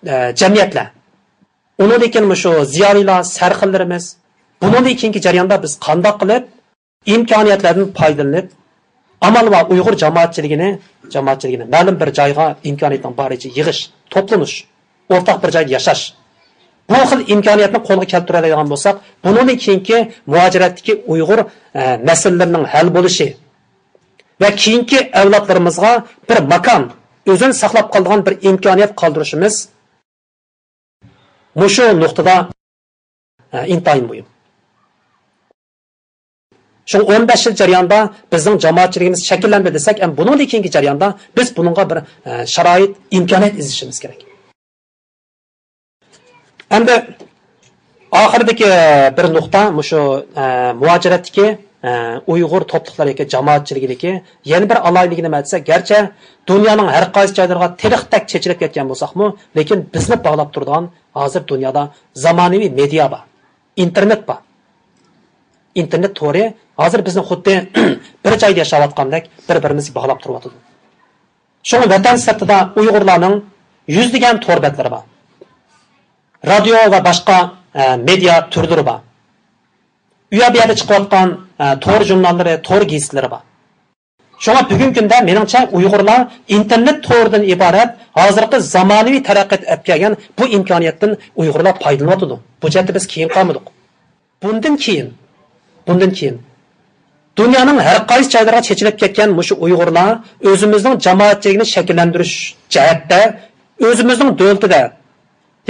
ئە، جەمئىيەتلەر، ئۇنىڭدىن كېيىن مۇشۇ زىيالىيلار، سەرخىللىرىمىز، بۇنىڭدىن كېيىنكى جەرياندا بىز قانداق قىلىپ ئىمكانىيەتلەردىن پايدىلىنىپ، ئامال بار ئۇيغۇر جامائەتچىلىكىنى، جامائەتچىلىكىنى مەلۇم بىر جايغا ئىمكانىيەتنىڭ بارىچە يىغىش، توپلىنىش، ئورتاق بىر جايدا ياشاش. بۇ خىل ئىمكانىيەتنى قولغا كەلتۈرەلەيدىغان بولساق، بۇنىڭدىن كېيىنكى مۇھاجىرەتتىكى ئۇيغۇر، ئە، مەسىلىلىرىنىڭ ھەل بولۇشى ۋە كېيىنكى ئەۋلادلىرىمىزغا بىر ماكان، ئۆزىنى ساقلاپ قالىدىغان بىر ئىمكانىيەت قالدۇرۇشىمىز مۇشۇ نۇقتىدا، ئە، ئىنتايىن مۇھىم. شۇڭا ئون بەش يىل جەريانىدا بىزنىڭ جامائەتچىلىكىمىز شەكىللەندى دېسەك، ئەمما بۇنىڭدىن كېيىنكى جەرياندا بىز بۇنىڭغا بىر، ئە، شارائىت، ئىمكانىيەت ئىزدىشىمىز كېرەك. ئەمدى ئاخىرىدىكى بىر نۇقتا مۇشۇ، ئە، مۇھاجىرەتتىكى، ئە، ئۇيغۇر توپلۇقلىرى ياكى جامائەتچىلىكىدىكى يەنە بىر ئالاھىدىلىكى نېمە دېسە، گەرچە دۇنيانىڭ ھەر قايسى جايلىرىغا تېرىقتەك چېچىلىپ كەتكەن بولساقمۇ، لېكىن بىزنى باغلاپ تۇرىدىغان ھازىر دۇنيادا زامانىۋى مېدىيا بار، ئىنتېرنېت بار. ئىنتېرنېت تورى ھازىر بىزنى خۇددى بىر جايدا ياشاۋاتقاندەك بىر-بىرىمىزگە باغلاپ تۇرۇۋاتىدۇ. شۇڭا ۋەتەن سىرتىدا ئۇيغۇرلارنىڭ يۈزلىگەن تور بەتلىرى بار. رادىيو ۋە باشقا، ئە، مېدىيا تۈرلىرى بار. ئۇ يەر بۇ يەردە چىقىۋاتقان، ئە، تور ژۇرناللىرى، تور گېزىتلىرى بار. شۇڭا بۈگۈنكى كۈندە مېنىڭچە ئۇيغۇرلار ئىنتېرنېت تورىدىن ئىبارەت ھازىرقى زامانىۋى تەرەققىيات ئەپ كەلگەن بۇ ئىمكانىيەتتىن ئۇيغۇرلار پايدىلىنىۋاتىدۇ. بۇ جەھەتتە بىز كېيىن قالمىدۇق. بۇندىن كېيىن، بۇندىن كېيىن دۇنيانىڭ ھەر قايسى جايلىرىغا چېچىلىپ كەتكەن مۇشۇ ئۇيغۇرلار ئۆزىمىزنىڭ جامائەتچىلىكىنى شەكىللەندۈرۈش جەھەتتە ئۆزىمىزنىڭ دۆلىتىدە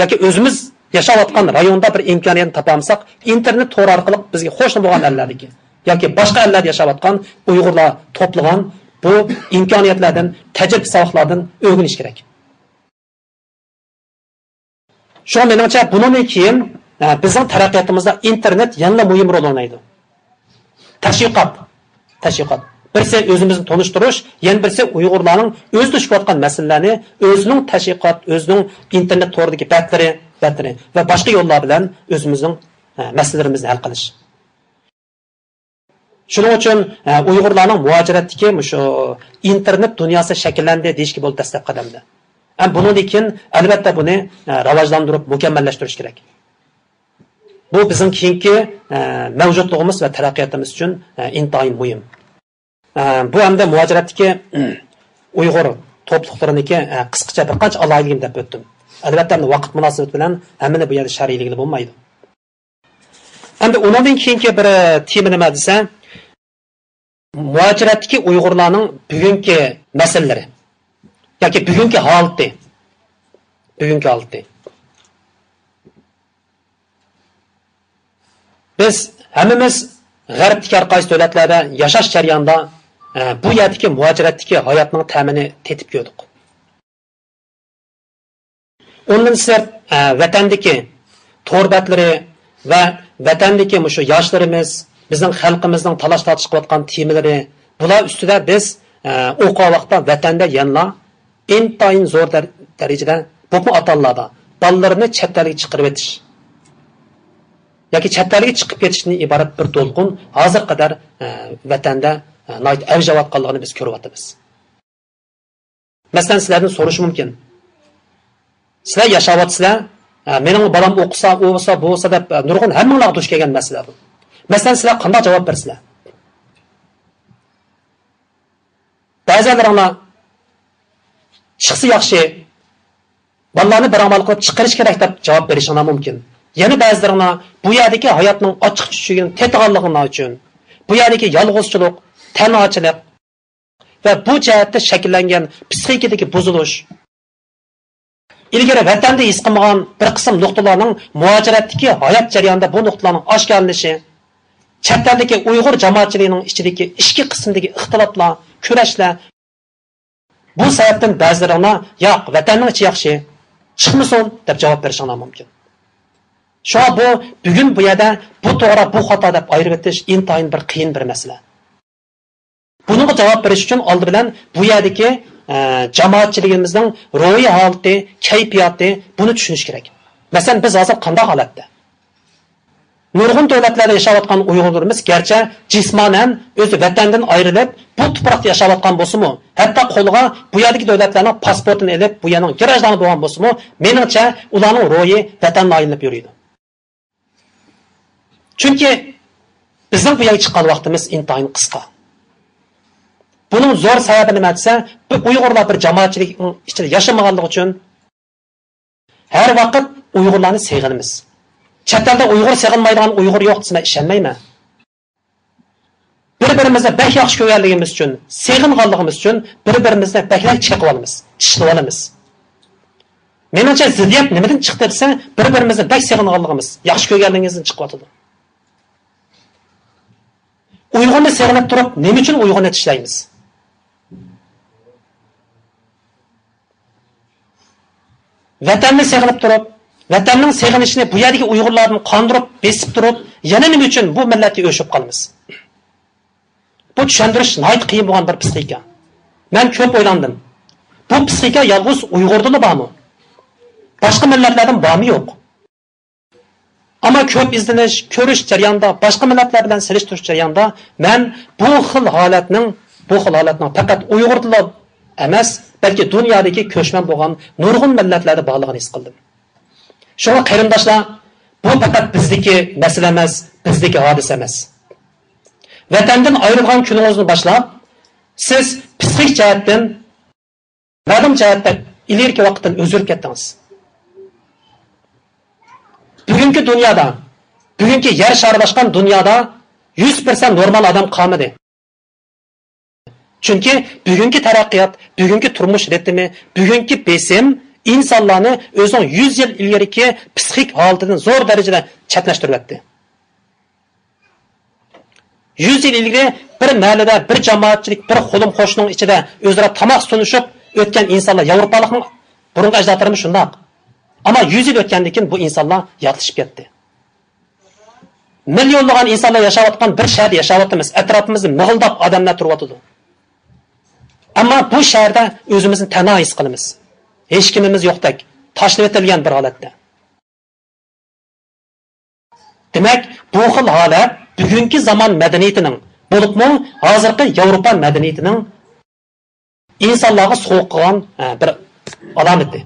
ياكى ئۆزىمىز ياشاۋاتقان رايوندا بىر ئىمكانىيەتنى تاپالمىساق، ئىنتېرنېت تورى ئارقىلىق بىزگە قوشنا بولغان ئەللەردىكى ياكى باشقا ئەللەردە ياشاۋاتقان ئۇيغۇرلار توپلىغان بۇ ئىمكانىيەتلەردىن، تەجرىبە ساۋاقلاردىن ئۆگىنىش كېرەك. شۇڭا مېنىڭچە بۇنىڭدىن كېيىن، ئە، بىزنىڭ تەرەققىياتىمىزدا ئىنتېرنېت يەنىلا مۇھىم رول ئوينايدۇ. تەشۋىقات. تەشۋىقات. بىرسى ئۆزىمىزنى تونۇشتۇرۇش، يەنە بىرسى ئۇيغۇرلارنىڭ ئۆزى دۇچ كېلىۋاتقان مەسىلىلەرنى ئۆزىنىڭ تەشۋىقات، ئۆزىنىڭ ئىنتېرنېت تورىدىكى بەتلىرى، بەتلىرى ۋە باشقا يوللار بىلەن ئۆزىمىزنىڭ، ئە، مەسىلىلىرىمىزنى ھەل قىلىش. شۇنىڭ ئۈچۈن، ئە، ئۇيغۇرلارنىڭ مۇھاجىرەتتىكى مۇشۇ ئىنتېرنېت دۇنياسى شەكىللەندى دېيىشكە بولىدۇ دەسلەپكى قەدەمدە. ھەم بۇنىڭدىن كېيىن، ئەلۋەتتە، بۇنى، ئە، راۋاجلاندۇرۇپ، مۇكەممەللەشتۈرۈش كېرەك. بۇ بىزنىڭ كېيىنكى، ئە، مەۋجۇتلۇقىمىز ۋە تەرەققىياتىمىز ئۈچۈن، ئە، ئىنتايىن مۇھىم. ئە، بۇ ئەمدى مۇھاجىرەتتىكى ئۇيغۇر توپلۇقلىرىنىڭكى، ئە، قىسقىچە بىر قانچە ئالاھىدىلىكىنى دەپ ئۆتتۈم. ئەلۋەتتە، ئەمدى ۋاقىت مۇناسىۋىتى بىلەن ھەممىنى بۇ يەردە شەرھلىگىلى بولمايدۇ. ئەمدى ئۇنىڭدىن كېيىنكى بىر تېما نېمە دېسە، مۇھاجىرەتتىكى ئۇيغۇرلارنىڭ بۈگۈنكى مەسىلىلىرى ياكى بۈگۈنكى ھالىتى. بۈگۈنكى ھالىتى. بىز ھەممىمىز غەربتىكى ھەر قايسى دۆلەتلەردە ياشاش جەريانىدا، ئە، بۇ يەردىكى مۇھاجىرەتتىكى ھاياتنىڭ تەمىنى تېتىپ كۆردۇق. ئۇندىن سىرت، ئە، ۋەتەندىكى تور بەتلىرى ۋە ۋەتەندىكى مۇشۇ ياشلىرىمىز، بىزنىڭ خەلقىمىزنىڭ تالاش-تارتىش قىلىۋاتقان تېمىلىرى، بۇلار ئۈستىدە بىز، ئە، ئوقۇغان ۋاقىتتا ۋەتەندە يەنىلا ئىنتايىن زور دەر-، دەرىجىدە، بولۇپمۇ ئاتا-ئانىلاردا بالىلىرىنى چەت ئەلگە چىقىرىۋېتىش ياكى چەت ئەلگە چىقىپ كېتىشتىن ئىبارەت بىر دولقۇن ھازىرغا قەدەر، ئە، ۋەتەندە، ئە، ناھايىتى ئەۋج ئاۋاتقانلىقىنى بىز كۆرۈۋاتىمىز. مەسىلەن، سىلەردىن سورىشى مۇمكىن. سىلەر ياشاۋاتىسىلەر، ئە، مېنىڭ بالام ئوقۇسا، ئۇ بولسا، بۇ بولسا دەپ، ئە، نۇرغۇن ھەممىڭلارغا دۇچ كەلگەن مەسىلە بۇ. مەسىلەن، سىلەر قانداق جاۋاب بېرىسىلەر؟ بەزىلىرىڭلار چىقسا ياخشى، بالىلارنى بىر ئامال قىلىپ چىقىرىش كېرەك دەپ جاۋاب بېرىشىڭلار مۇمكىن. يەنە بەزىلىرىڭلار بۇ يەردىكى ھاياتنىڭ ئاچچىق چۈچۈكىنى تېتىغانلىقىڭلار ئۈچۈن، بۇ يەردىكى يالغۇزچىلىق، تەنھاچىلىق، ۋە بۇ جەھەتتە شەكىللەنگەن پىسخىكىدىكى بۇزۇلۇش، ئىلگىرى ۋەتەندە ھېس قىلمىغان بىر قىسىم نۇقتىلارنىڭ مۇھاجىرەتتىكى ھايات جەريانىدا بۇ نۇقتىلارنىڭ ئاشكارىلىنىشى، چەت ئەلدىكى ئۇيغۇر جامائەتچىلىكىنىڭ ئىچىدىكى ئىچكى قىسىمدىكى ئىختىلاپلار، كۈرەشلەر، بۇ سەۋەبتىن بەزىلىرىڭلار، ياق، ۋەتەننىڭ ئىچى ياخشى، چىقمىسۇن دەپ جاۋاب بېرىشىڭلار مۇمكىن. شۇڭا بۇ، بۈگۈن بۇ يەردە بۇ توغرا، بۇ خاتا دەپ ئايرىۋېتىش ئىنتايىن بىر قىيىن بىر مەسىلە. بۇنىڭغا جاۋاب بېرىش ئۈچۈن ئالدى بىلەن بۇ يەردىكى، ئە، جامائەتچىلىكىمىزنىڭ روھىي ھالىتى، كەيپىياتى، بۇنى چۈشىنىش كېرەك. مەسىلەن، بىز ھازىر قانداق ھالەتتە؟ نۇرغۇن دۆلەتلەردە ياشاۋاتقان ئۇيغۇرلىرىمىز گەرچە جىسمانەن ئۆزى ۋەتەندىن ئايرىلىپ، بۇ تۇپراقتا ياشاۋاتقان بولسىمۇ، ھەتتا قولىغا بۇ يەردىكى دۆلەتلەرنىڭ پاسپورتىنى ئېلىپ، بۇ يەرنىڭ گراژدانى بولغان بولسىمۇ، مېنىڭچە ئۇلارنىڭ روھى ۋەتەندىن ئايرىلىپ يۈرىدۇ. چۈنكى بىزنىڭ بۇ يەرگە چىققان ۋاقتىمىز ئىنتايىن قىسقا. بۇنىڭ زور سەۋەبى نېمە دېسە، بۇ ئۇيغۇرلار بىر جامائەتچىلىكنىڭ ئىچىدە ياشىمىغانلىقى ئۈچۈن ھەر ۋاقىت ئۇيغۇرلارنى سېغىنىمىز. چەت ئەلدە ئۇيغۇر سېغىنمايدىغان ئۇيغۇر يوق دېسە، مەن ئىشەنمەيمەن. بىر-بىرىمىزنى بەك ياخشى كۆرگەنلىكىمىز ئۈچۈن، سېغىنغانلىقىمىز ئۈچۈن بىر-بىرىمىزنى بەكرەك چېقىۋالىمىز، چىشلىۋالىمىز. مېنىڭچە زىددىيەت نېمىدىن چىقتى دېسە، بىر-بىرىمىزنى بەك سېغىنغانلىقىمىز، ياخشى كۆرگەنلىكىمىزدىن چىقىۋاتىدۇ. ئۇيغۇرنى سېغىنىپ تۇرۇپ، نېمە ئۈچۈن ئۇيغۇرنى چىشلەيمىز؟ ۋەتەننى سېغىنىپ تۇرۇپ، ۋەتەننىڭ سېغىنىشىنى بۇ يەردىكى ئۇيغۇرلاردىن قاندۇرۇپ، بېسىپ تۇرۇپ، يەنە نېمە ئۈچۈن بۇ مىللەتكە ئۆچۈپ قالىمىز؟ بۇ چۈشەندۈرۈش ناھايىتى قىيىن بولغان بىر پىسخىكا. مەن كۆپ ئويلاندىم. بۇ پىسخىكا يالغۇز ئۇيغۇردىلا بارمۇ؟ باشقا مىللەتلەردىن بارمۇ يوق؟ ئەمما كۆپ ئىزدىنىش، كۆرۈش جەريانىدا، باشقا مىللەتلەر بىلەن سېلىشتۇرۇش جەريانىدا مەن بۇ خىل ھالەتنىڭ، بۇ خىل ھالەتنىڭ پەقەت ئۇيغۇردىلا ئەمەس، بەلكى دۇنيادىكى كۆچمەن بولغان نۇرغۇن مىللەتلەردە بارلىقىنى ھېس قىلدىم. شۇڭا قېرىنداشلار، بۇ پەقەت بىزدىكى مەسىلە ئەمەس، بىزدىكى ھادىسە ئەمەس. ۋەتەندىن ئايرىلغان كۈنىڭىزدىن باشلاپ، سىز پسىخىك جەھەتتىن، مەلۇم جەھەتتە ئىلگىرىكى ۋاقىتتىن ئۆزگىرىپ كەتتىڭىز. بۈگۈنكى دۇنيادا، بۈگۈنكى يەر شارلاشقان دۇنيادا يۈز پىرسەنت نورمال ئادەم قالمىدى. چۈنكى بۈگۈنكى تەرەققىيات، بۈگۈنكى تۇرمۇش رىتىمى، بۈگۈنكى بېسىم ئىنسانلارنى ئۆزىنىڭ يۈز يىل ئىلگىرىكى پسىخىك ھالىتىدىن زور دەرىجىدە چەتنەشتۈرۈۋەتتى. يۈز يىل ئىلگىرى بىر مەھەللىدە، بىر جامائەتچىلىك، بىر قولۇم قوشنىنىڭ ئىچىدە ئۆزئارا تاماق سۇنۇشۇپ ئۆتكەن ئىنسانلار ياۋروپالىقنىڭ بۇرۇنقى ئەجدادلىرىمۇ شۇنداق. ئەمما يۈز يىل ئۆتكەندىن كېيىن بۇ ئىنسانلار ياتلىشىپ كەتتى. مىليونلىغان ئىنسانلار ياشاۋاتقان بىر شەھەردە ياشاۋاتىمىز. ئەتراپىمىزدا مىغىلداپ ئادەملەر تۇرۇۋاتىدۇ. ئەمما بۇ شەھەردە ئۆزىمىزنى تەنھا ھېس قىلىمىز. ھېچكىمىمىز يوقتەك، تاشلىۋېتىلگەن بىر ھالەتتە. دېمەك، بۇ خىل ھالەت بۈگۈنكى زامان مەدەنىيىتىنىڭ، بولۇپمۇ ھازىرقى ياۋروپا مەدەنىيىتىنىڭ ئىنسانلارغا سوغۇق قىلغان، ئە، بىر ئالامىتى.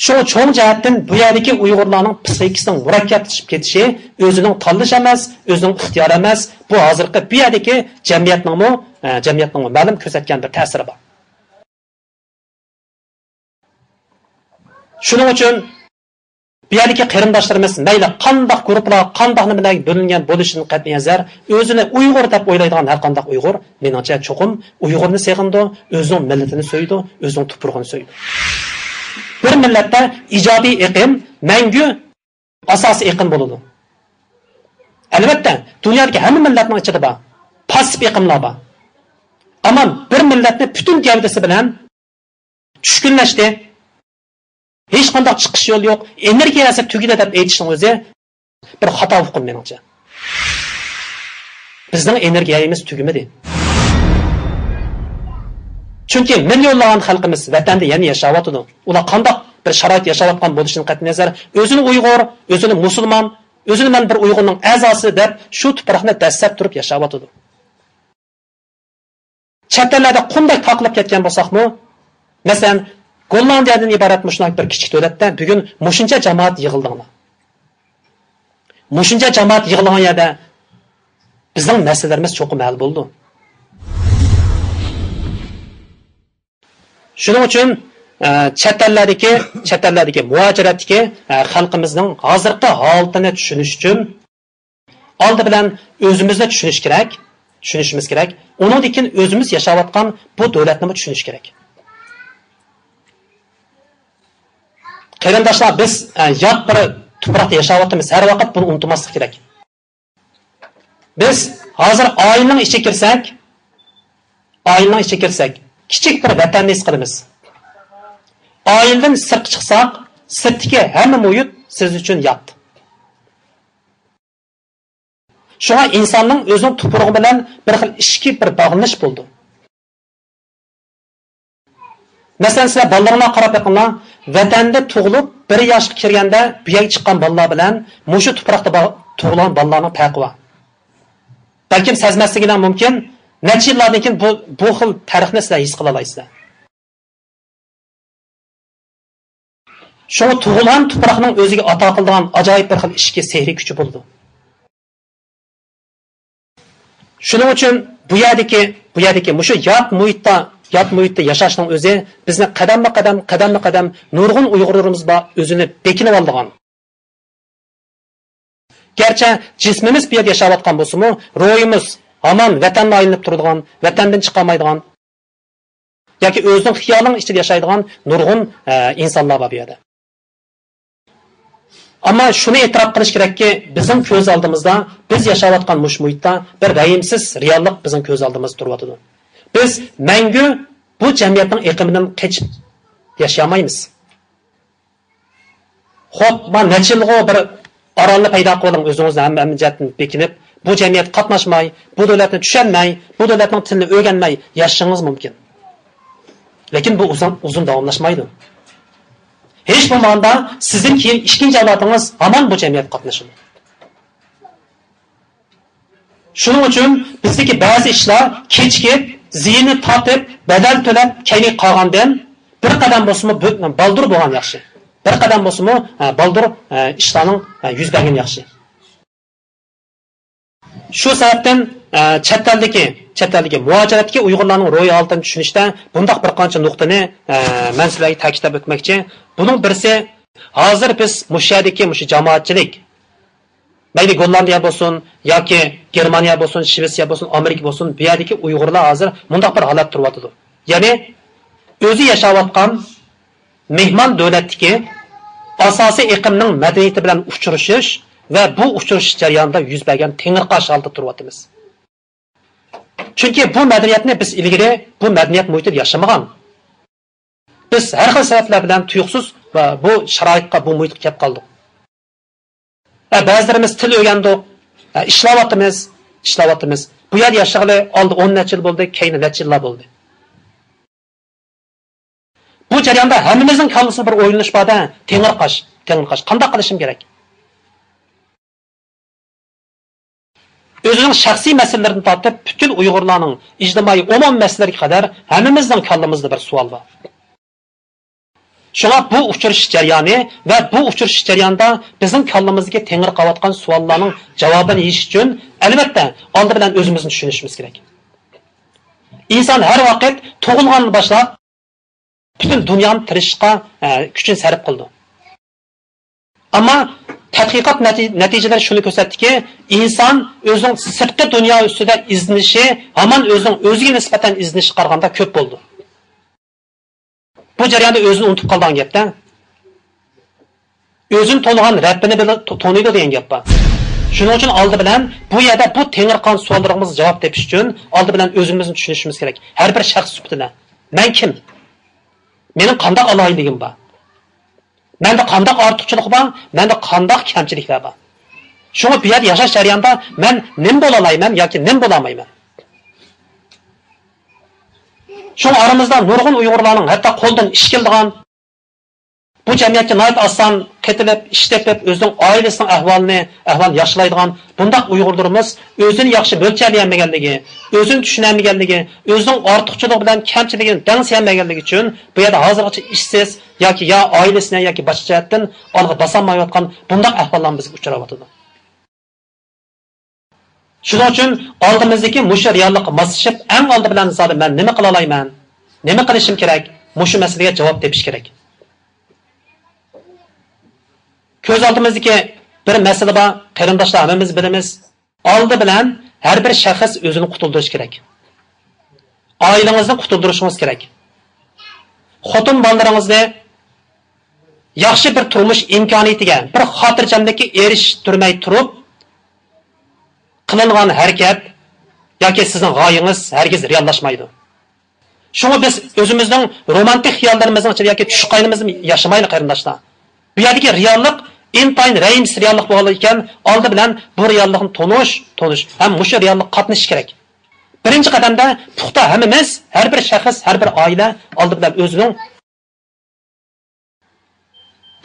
شۇڭا چوڭ جەھەتتىن بۇ يەردىكى ئۇيغۇرلارنىڭ پسىخىكىسىنىڭ مۇرەككەپلىشىپ كېتىشى ئۆزىنىڭ تاللىشى ئەمەس، ئۆزىنىڭ ئىختىيارى ئەمەس، بۇ ھازىرقى بۇ يەردىكى جەمئىيەتنىڭمۇ، ئە، جەمئىيەتنىڭمۇ مەلۇم كۆرسەتكەن بىر تەسىرى بار. شۇنىڭ ئۈچۈن بۇ يەردىكى قېرىنداشلىرىمىز مەيلى قانداق گۇرۇپپىلارغا، قانداق نېمىلەرگە بۆلۈنگەن بولۇشىدىن قەتئىينەزەر، ئۆزىنى ئۇيغۇر دەپ ئويلايدىغان ھەر قانداق ئۇيغۇر، مېنىڭچە، چوقۇم ئۇيغۇرنى سېغىنىدۇ، ئۆزىنىڭ مىللىتىنى سۆيىدۇ، ئۆزىنىڭ تۇپرىقىنى سۆيىدۇ. بىر مىللەتتە ئىجابىي ئېقىم مەڭگۈ ئاساسىي ئېقىم بولىدۇ. ئەلۋەتتە، دۇنيادىكى ھەممە مىللەتنىڭ ئىچىدە بار. پاسسىپ ئېقىملار بار. ئەمما بىر مىللەتنى پۈتۈن گەۋدىسى بىلەن چۈشكۈنلەشتى، ھېچقانداق چىقىش يولى يوق، ئېنېرگىيەسى تۈگىدى دەپ ئېيتىشنىڭ ئۆزى بىر خاتا ئۇقۇم مېنىڭچە. بىزنىڭ ئېنېرگىيەمىز تۈگىمىدى. چۈنكى مىليونلىغان خەلقىمىز ۋەتەندە يەنە ياشاۋاتىدۇ. ئۇلار قانداق بىر شارائىتتا ياشاۋاتقان بولۇشىدىن قەتئىينەزەر، ئۆزىنى ئۇيغۇر، ئۆزىنى مۇسۇلمان، ئۆزىنى مەن بىر ئۇيغۇرنىڭ ئەزاسى دەپ شۇ تۇپراقنى دەسسەپ تۇرۇپ ياشاۋاتىدۇ. چەت ئەللەردە قۇمدەك تاقىلىپ كەتكەن بولساقمۇ، مەسىلەن، گوللاندىيەدىن ئىبارەت مۇشۇنداق بىر كىچىك دۆلەتتە بۈگۈن مۇشۇنچە جامائەت يىغىلدىڭلار. مۇشۇنچە جامائەت يىغىلغان يەردە بىزنىڭ مەسىلىلىرىمىز چوقۇم ھەل بولىدۇ. شۇنىڭ ئۈچۈن، ئە، چەت ئەللەردىكى، چەت ئەللەردىكى مۇھاجىرەتتىكى، ئە، خەلقىمىزنىڭ ھازىرقى ھالىتىنى چۈشىنىش ئۈچۈن ئالدى بىلەن ئۆزىمىزنى چۈشىنىش كېرەك، چۈشىنىشىمىز كېرەك. ئۇنىڭدىن كېيىن ئۆزىمىز ياشاۋاتقان بۇ دۆلەتنىمۇ چۈشىنىش كېرەك. قېرىنداشلار، بىز، ئە، يات بىر تۇپراقتا ياشاۋاتىمىز، ھەر ۋاقىت بۇنى ئۇنتۇماسلىق كېرەك. بىز ھازىر ئائىلىنىڭ ئىچىگە كىرسەك، ئائىلىنىڭ ئىچىگە كىرسەك، كىچىك بىر ۋەتەننى ھېس قىلىمىز. ئائىلىدىن سىرتقا چىقساق، سىرتتىكى ھەممە مۇھىت سىز ئۈچۈن يات. شۇڭا ئىنساننىڭ ئۆزىنىڭ تۇپرىقى بىلەن بىر خىل ئىچكى بىر باغلىنىش بولىدۇ. مەسىلەن، سىلەر بالىلىرىڭلارغا قاراپ بېقىڭلار، ۋەتەندە تۇغۇلۇپ، بىر ياشقا كىرگەندە بۇ يەرگە چىققان بالىلار بىلەن مۇشۇ تۇپراقتا با-، تۇغۇلغان بالىلارنىڭ پەرقى بار. بەلكىم سەزمەسلىكىڭلار مۇمكىن، نەچچە يىللاردىن كېيىن بۇ، بۇ خىل پەرقنى سىلەر ھېس قىلالايسىلەر. شۇڭا تۇغۇلغان تۇپراقنىڭ ئۆزىگە ئاتا قىلىدىغان ئاجايىپ بىر خىل ئىچكى سېھرىي كۈچى بولىدۇ. شۇنىڭ ئۈچۈن بۇ يەردىكى، بۇ يەردىكى مۇشۇ يات مۇھىتتا، يات مۇھىتتا ياشاشنىڭ ئۆزى بىزنى قەدەممۇ قەدەم، قەدەممۇ قەدەم نۇرغۇن ئۇيغۇرلىرىمىز بار، ئۆزىنى بېكىنىۋالىدىغان. گەرچە جىسمىمىز بۇ يەردە ياشاۋاتقان بولسىمۇ، روھىمىز ھامان ۋەتەننى ئايلىنىپ تۇرىدىغان، ۋەتەندىن چىقالمايدىغان، ياكى ئۆزىنىڭ خىيالىنىڭ ئىچىدە ياشايدىغان نۇرغۇن، ئە، ئىنسانلار بار بۇ يەردە. ئەمما شۇنى ئېتىراپ قىلىش كېرەككى، بىزنىڭ كۆز ئالدىمىزدا، بىز ياشاۋاتقان مۇشۇ مۇھىتتا بىر رەھىمسىز رېئاللىق بىزنىڭ كۆز ئالدىمىزدا تۇرۇۋاتىدۇ. بىز مەڭگۈ بۇ جەمئىيەتنىڭ ئېقىمىدىن قېچىپ ياشىيالمايمىز. خوپ، ما نەچچە يىلغۇ بىر ئارالنى پەيدا قىلىۋېلىڭ، ئۆزىڭىزنى ھەممە، ھەممە جەھەتتىن بېكىنىپ، بۇ جەمئىيەتكە قاتناشماي، بۇ دۆلەتنى چۈشەنمەي، بۇ دۆلەتنىڭ تىلىنى ئۆگەنمەي ياشىشىڭىز مۇمكىن. لېكىن بۇ ئۇزۇن، ئۇزۇن داۋاملاشمايدۇ. ھېچ بولمىغاندا سىزدىن كېيىن ئىككىنچى ئەۋلادىڭىز ھامان بۇ جەمئىيەتكە قاتنىشىدۇ. شۇنىڭ ئۈچۈن بىزدىكى بەزى ئىشلار كېچىكىپ، زىيىنى تارتىپ، بەدەل تۆلەپ كەينىگە قالغاندىن بىر قەدەم بولسىمۇ بۆ-، بالدۇر بولغان ياخشى. بىر قەدەم بولسىمۇ، ھە، بالدۇر، ھە، ئىشلارنىڭ، ھە، يۈز بەرگىنى ياخشى. شۇ سەۋەبتىن، ھە، چەت ئەلدىكى، چەت ئەلدىكى مۇھاجىرەتتىكى ئۇيغۇرلارنىڭ روھىي ھالىتىنى چۈشىنىشتە بۇنداق بىر قانچە نۇقتىنى، ھە، مەن سىلەرگە تەكىتلەپ ئۆتمەكچى. بۇنىڭ بىرسى، ھازىر بىز مۇشۇ يەردىكى مۇشۇ جامائەتچىلىك، مەيلى گوللاندىيە بولسۇن، ياكى گېرمانىيە بولسۇن، شىۋېتسىيە بولسۇن، ئامېرىكا بولسۇن، بۇ يەردىكى ئۇيغۇرلار ھازىر مۇنداق بىر ھالەتتە تۇرۇۋاتىدۇ. يەنى ئۆزى ياشاۋاتقان مېھمان دۆلەتتىكى ئاساسىي ئېقىمنىڭ مەدەنىيىتى بىلەن ئۇچرىشىش ۋە بۇ ئۇچرىشىش جەريانىدا يۈز بەرگەن تېڭىرقاش ھالدا تۇرۇۋاتىمىز. چۈنكى بۇ مەدەنىيەتنى بىز ئىلگىرى بۇ مەدەنىيەت مۇھىتىدا ياشىمىغان. بىز ھەر خىل سەۋەبلەر بىلەن تۇيۇقسىز ۋە بۇ شارائىتقا، بۇ مۇھىتقا كەپ قالدۇق. ھە، بەزىلىرىمىز تىل ئۆگەندۇق. ھە، ئىشلەۋاتىمىز، ئىشلەۋاتىمىز. بۇ يەردە ياشىغىلى ئالدى ئون نەچچە يىل بولدى، كەينى نەچچە يىللار بولدى. بۇ جەرياندا ھەممىمىزنىڭ كاللىسىدا بىر ئويلىنىش بار-دە، تېڭىرقاش، تېڭىرقاش. قانداق قىلىشىم كېرەك؟ ئۆزىنىڭ شەخسىي مەسىلىلىرىدىن تارتىپ، پۈتۈن ئۇيغۇرلارنىڭ ئىجتىمائىي ئومۇمىي مەسىلىلىرىگە قەدەر ھەممىمىزنىڭ كاللىمىزدا بىر سوئال بار. شۇڭا بۇ ئۇچرىشىش جەريانى ۋە بۇ ئۇچرىشىش جەريانىدا بىزنىڭ كاللىمىزدىكى تېڭىرقاۋاتقان سوئاللارنىڭ جاۋابىنى يېيىش ئۈچۈن، ئەلۋەتتە، ئالدى بىلەن ئۆزىمىزنى چۈشىنىشىمىز كېرەك. ئىنسان ھەر ۋاقىت تۇغۇلغاندىن باشلاپ پۈتۈن دۇنيانى تىرىشىشقا، ئە، كۈچىنى سەرپ قىلىدۇ. ئەمما تەتقىقات نەتى-، نەتىجىلىرى شۇنى كۆرسەتتىكى، ئىنسان ئۆزىنىڭ سىرتقى دۇنيا ئۈستىدە ئىزدىنىشى ھامان ئۆزىنىڭ ئۆزىگە نىسبەتەن ئىزدىنىشىگە قارىغاندا كۆپ بولىدۇ. بۇ جەرياندا ئۆزىنى ئۇنتۇپ قالىدىغان گەپتە. ئۆزىنى تونۇغان رەببىنى بىلە-، تو-، تونۇيدۇ دېگەن گەپ بار. شۇنىڭ ئۈچۈن ئالدى بىلەن بۇ يەردە بۇ تېڭىرقان سوئاللىرىمىزغا جاۋاب تېپىش ئۈچۈن ئالدى بىلەن ئۆزىمىزنى چۈشىنىشىمىز كېرەك. ھەر بىر شەخس سۈپىتىدە مەن كىم؟ مېنىڭ قانداق ئالاھىدىلىكىم بار؟ مەندە قانداق ئارتۇقچىلىق بار؟ مەندە قانداق كەمچىلىكلەر بار؟ شۇڭا بۇ يەردە ياشاش جەريانىدا مەن نېمە بولالايمەن ياكى نېمە بولالمايمەن؟ شۇڭا ئارىمىزدا نۇرغۇن ئۇيغۇرلارنىڭ ھەتتا قولىدىن ئىش كېلىدىغان، بۇ جەمئىيەتكە ناھايىتى ئاسان قېتىلىپ، ئىش تېپىپ، ئۆزىنىڭ ئائىلىسىنىڭ ئەھۋالىنى، ئەھۋالىنى ياخشىلايدىغان بۇنداق ئۇيغۇرلىرىمىز ئۆزىنى ياخشى مۆلچەرلىيەلمىگەنلىكى، ئۆزىنى چۈشىنەلمىگەنلىكى، ئۆزىنىڭ ئارتۇقچىلىقى بىلەن كەمچىلىكىنى دەڭسىيەلمىگەنلىكى ئۈچۈن بۇ يەردە ھازىرغىچە ئىشسىز ياكى يا ئائىلىسىنى ياكى باشقا جەھەتتىن ئالغا باسالمايۋاتقان بۇنداق ئەھۋاللارمۇ بىزگە ئۇچراۋاتىدۇ. شۇنىڭ ئۈچۈن ئالدىمىزدىكى مۇشۇ رېئاللىققا ماسلىشىپ، ئەڭ ئالدى بىلەن زادى مەن نېمە قىلالايمەن؟ نېمە قىلىشىم كېرەك؟ مۇشۇ مەسىلىگە جاۋاب تېپىش كېرەك. كۆز ئالدىمىزدىكى بىر مەسىلە بار، قېرىنداشلار، ھەممىمىز بىلىمىز. ئالدى بىلەن ھەر بىر شەخس ئۆزىنى قۇتۇلدۇرۇش كېرەك. ئائىلىڭىزنى قۇتۇلدۇرۇشىڭىز كېرەك. خوتۇن بالىلىرىڭىزنى ياخشى بىر تۇرمۇش ئىمكانىيىتىگە، بىر خاتىرجەملىككە ئېرىشتۈرمەي تۇرۇپ، قىلىنغان ھەرىكەت ياكى سىزنىڭ غايىڭىز ھەرگىز رېئاللاشمايدۇ. شۇڭا بىز ئۆزىمىزنىڭ رومانتىك خىياللىرىمىزنىڭ ئىچىدە ياكى چۈش قاينىمىزدا ياشىمايلى، قېرىنداشلار. بۇ يەردىكى رېئاللىق ئىنتايىن رەھىمسىز رېئاللىق بولغانلىقى ئۈچۈن، ئالدى بىلەن بۇ رېئاللىقنى تونۇش، تونۇش ھەم مۇشۇ رېئاللىققا قاتنىشىش كېرەك. بىرىنچى قەدەمدە پۇختا ھەممىمىز، ھەر بىر شەخس، ھەر بىر ئائىلە ئالدى بىلەن ئۆزىنىڭ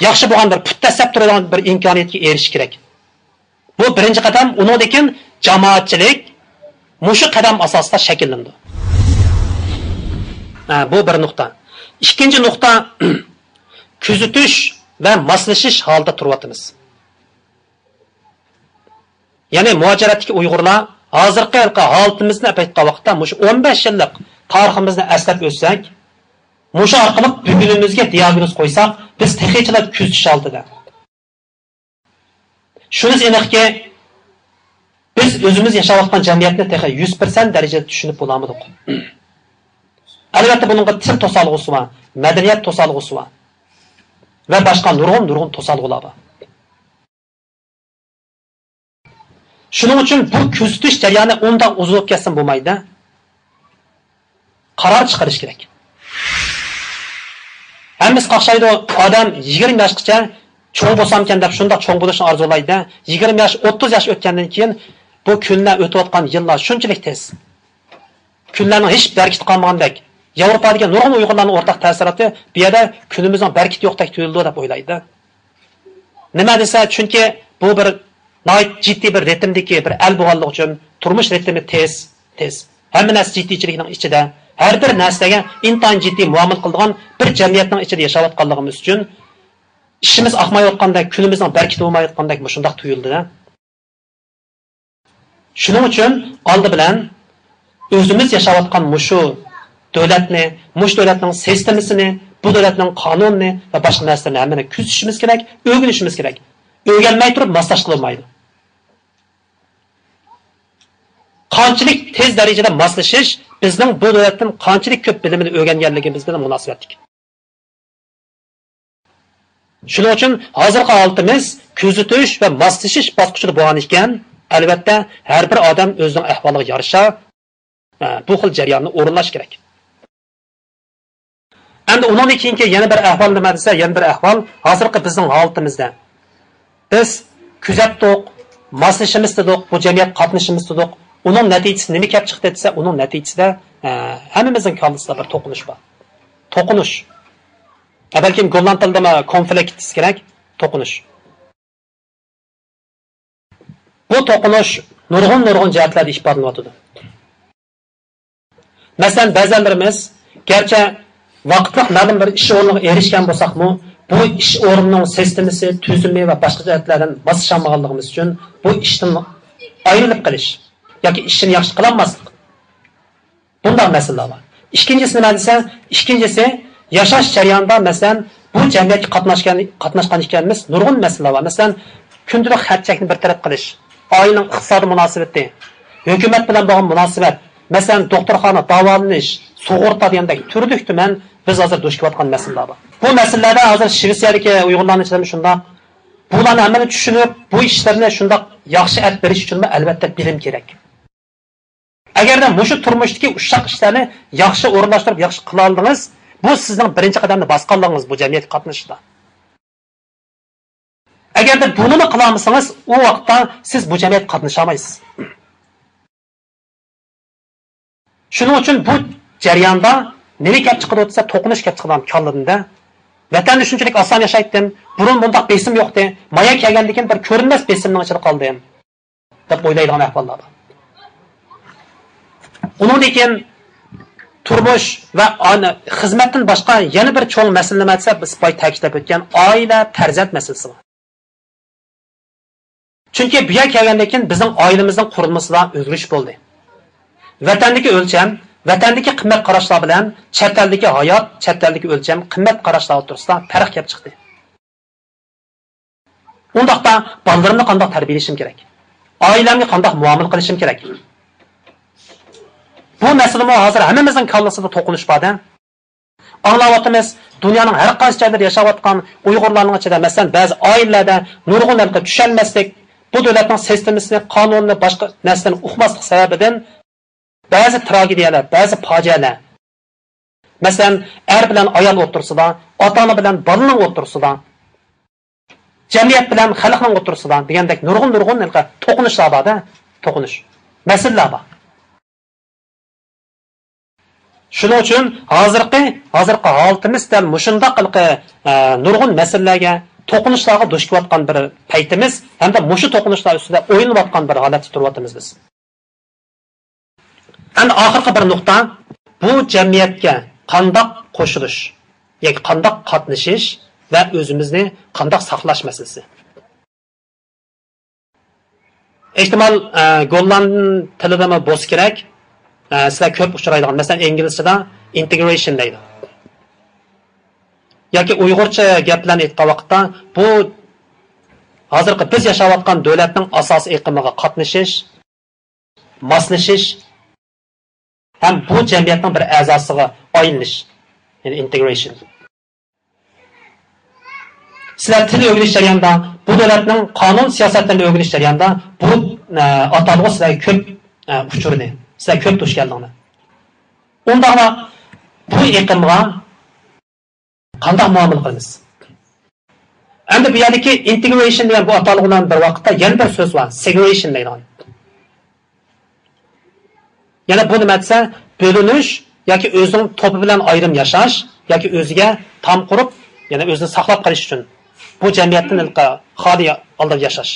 ياخشى بولغان بىر پۇت دەسسەپ تۇرىدىغان بىر ئىمكانىيەتكە ئېرىشىش كېرەك. بۇ بىرىنچى قەدەم، ئۇنىڭدىن كېيىن جامائەتچىلىك مۇشۇ قەدەم ئاساسىدا شەكىللىنىدۇ. ھە، بۇ بىر نۇقتا. ئىككىنچى نۇقتا، كۆزىتىش ۋە ماسلىشىش ھالىتىدە تۇرۇۋاتىمىز. يەنى مۇھاجىرەتتىكى ئۇيغۇرلار ھازىرقى ھالقا ھالىتىمىزنى ئەپ ئېيتقان ۋاقىتتا مۇشۇ ئون بەش يىللىق تارىخىمىزنى ئەسلەپ ئۆتسەك، مۇشۇ ئارقىلىق بۈگۈنىمىزگە دىياگنوز قويساق، بىز تېخىچىلا كۆزىتىش ھالىتىدە. شۇنىسى ئېنىقكى، بىز ئۆزىمىز ياشاۋاتقان جەمئىيەتنى تېخى يۈز پىرسەنت دەرىجىدە چۈشىنىپ بولالمىدۇق. ئەلۋەتتە، بۇنىڭغا تىل توسالغۇسى بار، مەدەنىيەت توسالغۇسى بار ۋە باشقا نۇرغۇن، نۇرغۇن توسالغۇلار بار. شۇنىڭ ئۈچۈن بۇ كۆزىتىش جەريانى ئۇنداق ئۇزىرىپ كەتسىمۇ بولمايدۇ. قارار چىقىرىش كېرەك. ھەممىسى قاقشايدۇ، ئادەم يىگىرمە ياشقىچە چوڭ بولسامكەن دەپ شۇنداق چوڭ بولۇشنى ئارزۇلايدۇ. يىگىرمە ياش، ئوتتۇز ياش ئۆتكەندىن كېيىن بۇ كۈنلەر ئۆتۈۋاتقان يىللار شۇنچىلىك تېز. كۈنلەرنىڭ ھېچ بەرىكىتى قالمىغاندەك. ياۋروپادىكى نۇرغۇن ئۇيغۇرلارنىڭ ئورتاق تەسىراتى بۇ يەردە كۈنىمىزنىڭ بەرىكىتى يوقتەك تۇيۇلىدۇ دەپ ئويلايدۇ. نېمە دېسە، چۈنكى بۇ بىر ناھايىتى جىددىي بىر رىتىمدىكى بىر ئەل بولغانلىقى ئۈچۈن، تۇرمۇش رىتىمى تېز، تېز. ھەممە نەرسە جىددىيچىلىكنىڭ ئىچىدە، ھەر بىر نەرسىگە ئىنتايىن جىددىي مۇئامىلە قىلىدىغان بىر جەمئىيەتنىڭ ئىچىدە ياشاۋاتقانلىقىمىز ئۈچۈن، ئىشىمىز ئاقمايۋاتقاندەك، كۈنىمىزنىڭ بەرىكىتى بولمايۋاتقاندەك مۇشۇنداق تۇيۇلىدۇ. شۇنىڭ ئۈچۈن ئالدى بىلەن ئۆزىمىز ياشاۋاتقان مۇشۇ دۆلەتنى، مۇشۇ دۆلەتنىڭ سىستېمىسىنى، بۇ دۆلەتنىڭ قانۇنىنى ۋە باشقا نەرسىلەرنى ھەممىنى كۆزىتىشىمىز كېرەك، ئۆگىنىشىمىز كېرەك. ئۆگەنمەي تۇرۇپ ماسلاشقىلى بولمايدۇ. قانچىلىك تېز دەرىجىدە ماسلىشىش بىزنىڭ بۇ دۆلەتتىن قانچىلىك كۆپ بىلىمنى ئۆگەنگەنلىكىمىز بىلەن مۇناسىۋەتلىك. شۇنىڭ ئۈچۈن ھازىرقى ھالىتىمىز كۆزىتىش ۋە ماسلىشىش باسقۇچىدا بولغان ئىكەن، ئەلۋەتتە، ھەر بىر ئادەم ئۆزىنىڭ ئەھۋالىغا يارىشا، ئە، بۇ خىل جەرياننى ئورۇنلاش كېرەك. ئەمدى ئۇنىڭدىن كېيىنكى يەنە بىر ئەھۋال نېمە دېسە، يەنە بىر ئەھۋال ھازىرقى بىزنىڭ ھالىتىمىزدە. بىز كۆزەتتۇق، ماسلىشىمىز دېدۇق، بۇ جەمئىيەتكە قاتنىشىمىز دېدۇق. ئۇنىڭ نەتىجىسى نېمە كەپ چىقتى دېسە، ئۇنىڭ نەتىجىسىدە، ئە، ھەممىمىزنىڭ كاللىسىدا بىر توقۇنۇش بار. توقۇنۇش. ئە، بەلكىم گوللاند تىلىدا ما-، كونفلىكت دېسە كېرەك، توقۇنۇش. بۇ توقۇنۇش نۇرغۇن، نۇرغۇن جەھەتلەردە ئىپادىلىنىۋاتىدۇ. مەسىلەن، بەزەنلىرىمىز گەرچە ۋاقىتلىق مەلۇم بىر ئىش ئورنىغا ئېرىشكەن بولساقمۇ، بۇ ئىش ئورنىنىڭ سىستېمىسى، تۈزۈمى ۋە باشقا جەھەتلەردىن ماسلىشالمىغانلىقىمىز ئۈچۈن بۇ ئىشتىن ئايرىلىپ قېلىش ياكى ئىشنى ياخشى قىلالماسلىق. بۇنداق مەسىلىلەر بار. ئىككىنچىسى نېمە دېسە، ئىككىنچىسى ياشاش جەريانىدا، مەسىلەن، بۇ جەمئىيەتكە قاتناشقان، قاتناشقان ئىكەنمىز، نۇرغۇن مەسىلىلەر بار. مەسىلەن، كۈندىلىك خەت-چەكنى بىر تەرەپ قىلىش، ئائىلىنىڭ ئىقتىسادىي مۇناسىۋىتى، ھۆكۈمەت بىلەن بولغان مۇناسىۋەت، مەسىلەن، دوختۇرخانا، داۋالىنىش، سۇغۇرتا دېگەندەك تۈرلۈك تۈمەن بىز ھازىر دۇچ كېلىۋاتقان مەسىلىلەر بار. بۇ مەسىلىلەردە ھازىر شىۋېتسىيەدىكى ئۇيغۇرلارنىڭ ئىچىدىمۇ شۇنداق. بۇلارنى ھەممىنى چۈشىنىپ، بۇ ئىشلارنى شۇنداق ياخشى ئېلىپ بېرىش ئۈچۈنمۇ ئەلۋەتتە بىلىم كېرەك. ئەگەردە مۇشۇ تۇرمۇشتىكى ئۇششاق ئىشلارنى ياخشى ئورۇنلاشتۇرۇپ ياخشى قىلالىدىڭىز، بۇ سىزنىڭ بىرىنچى قەدەمنى باسقانلىقىڭىز بۇ جەمئىيەتكە قاتنىشىشتا. ئەگەردە بۇنىمۇ قىلالمىسىڭىز، ئۇ ۋاقىتتا سىز بۇ جەمئىيەتكە قاتنىشالمايسىز. شۇنىڭ ئۈچۈن بۇ جەرياندا نېمە كەپ چىقىدۇ دېسە، توقۇنۇش كەپ چىقىدۇ كاللىدىن-دە. ۋەتەندە شۇنچىلىك ئاسان ياشايتتىم، بۇرۇن بۇنداق بېسىم يوقتى، مايا كەلگەندىن كېيىن بىر كۆرۈنمەس بېسىمنىڭ ئىچىدە قالدىم، دەپ ئويلايدىغان ئەھۋاللار بار. ئۇنىڭدىن كېيىن تۇرمۇش ۋە ئان-، خىزمەتتىن باشقا يەنە بىر چوڭ مەسىلە نېمە دېسە، بىز باي تەكىتلەپ ئۆتكەن ئائىلە، پەرزەنت مەسىلىسى بار. چۈنكى بۇ يەرگە كەلگەندىن كېيىن بىزنىڭ ئائىلىمىزنىڭ قۇرۇلمىسىدا ئۆزگىرىش بولدى. ۋەتەندىكى ئۆلچەم، ۋەتەندىكى قىممەت قاراشلار بىلەن چەت ئەلدىكى ھايات، چەت ئەلدىكى ئۆلچەم، قىممەت قاراشلار ئوتتۇرىسىدا پەرق كېلىپ چىقتى. ئۇنداقتا بالىلىرىمنى قانداق تەربىيەلىشىم كېرەك؟ ئائىلەمگە قانداق مۇئامىلە قىلىشىم كېرەك؟ بۇ مەسىلىمۇ ھازىر ھەممىمىزنىڭ كاللىسىدا توقۇنۇش بار-دە. ئاڭلاۋاتىمىز، دۇنيانىڭ ھەر قايسى جايلىرىدا ياشاۋاتقان ئۇيغۇرلارنىڭ ئىچىدە، مەسىلەن، بەزى ئائىلىلەردە نۇرغۇن ھالقا چۈشەنمەسلىك، بۇ دۆلەتنىڭ سىستېمىسىنى، قانۇنىنى، باشقا نەرسىلەرنى ئۇقماسلىق سەۋەبىدىن بەزى تراگېدىيەلەر، بەزى پاجىئەلەر، مەسىلەن، ئەر بىلەن ئايال ئوتتۇرىسىدا، ئاتا-ئانا بىلەن بالىنىڭ ئوتتۇرىسىدا، جەمئىيەت بىلەن خەلقنىڭ ئوتتۇرىسىدا دېگەندەك نۇرغۇن، نۇرغۇن ھېلىقى توقۇنۇشلار بار-دە، توقۇنۇش، مەسىلىلەر بار. شۇنىڭ ئۈچۈن ھازىرقى، ھازىرقى ھالىتىمىز دەل مۇشۇنداق ھېلىقى، ئە، نۇرغۇن مەسىلىلەرگە، توقۇنۇشلارغا دۇچ كېلىۋاتقان بىر پەيتىمىز ھەمدە مۇشۇ توقۇنۇشلار ئۈستىدە ئويلىنىۋاتقان بىر ھالەتتە تۇرۇۋاتىمىز بىز. ئەمدى ئاخىرقى بىر نۇقتا، بۇ جەمئىيەتكە قانداق قوشۇلۇش ياكى قانداق قاتنىشىش ۋە ئۆزىمىزنى قانداق ساقلاش مەسىلىسى. ئېھتىمال، ئە، گوللاند تىلىدىمۇ بولسا كېرەك، ئە، سىلەر كۆپ ئۇچرايدىغان، مەسىلەن، ئىنگلىزچىدا ئىنتېگرېيشن دەيدۇ. ياكى ئۇيغۇرچە گەپ بىلەن ئېيتقان ۋاقىتتا، بۇ ھازىرقى بىز ياشاۋاتقان دۆلەتنىڭ ئاساسىي ئېقىمىغا قاتنىشىش، ماسلىشىش ھەم بۇ جەمئىيەتنىڭ بىر ئەزاسىغا ئايلىنىش، يەنى ئىنتېگرېيشن. سىلەر تىل ئۆگىنىش جەريانىدا، بۇ دۆلەتنىڭ قانۇن سىياسەتلىرىنى ئۆگىنىش جەريانىدا بۇ، ئە، ئاتالغۇ سىلەرگە كۆپ، ئە، ئۇچۇردى. سىلەر كۆپ دۇچ كەلدىڭلار. ئۇنداقلا بۇ ئېقىمغا قانداق مۇئامىلە قىلىمىز؟ ئەمدى بۇ يەردىكى ئىنتېگرېيشن دېگەن بۇ ئاتالغۇ بىلەن بىر ۋاقىتتا يەنە بىر سۆز بار، سېگرېگرېيشن دەيدىغان. يەنە بۇ نېمە دېسە، بۆلۈنۈش ياكى ئۆزىنىڭ توپى بىلەن ئايرىم ياشاش ياكى ئۆزىگە تام قۇرۇپ، يەنە ئۆزىنى ساقلاپ قېلىش ئۈچۈن بۇ جەمئىيەتتىن ھېلىقى خالىي ھالدا ياشاش.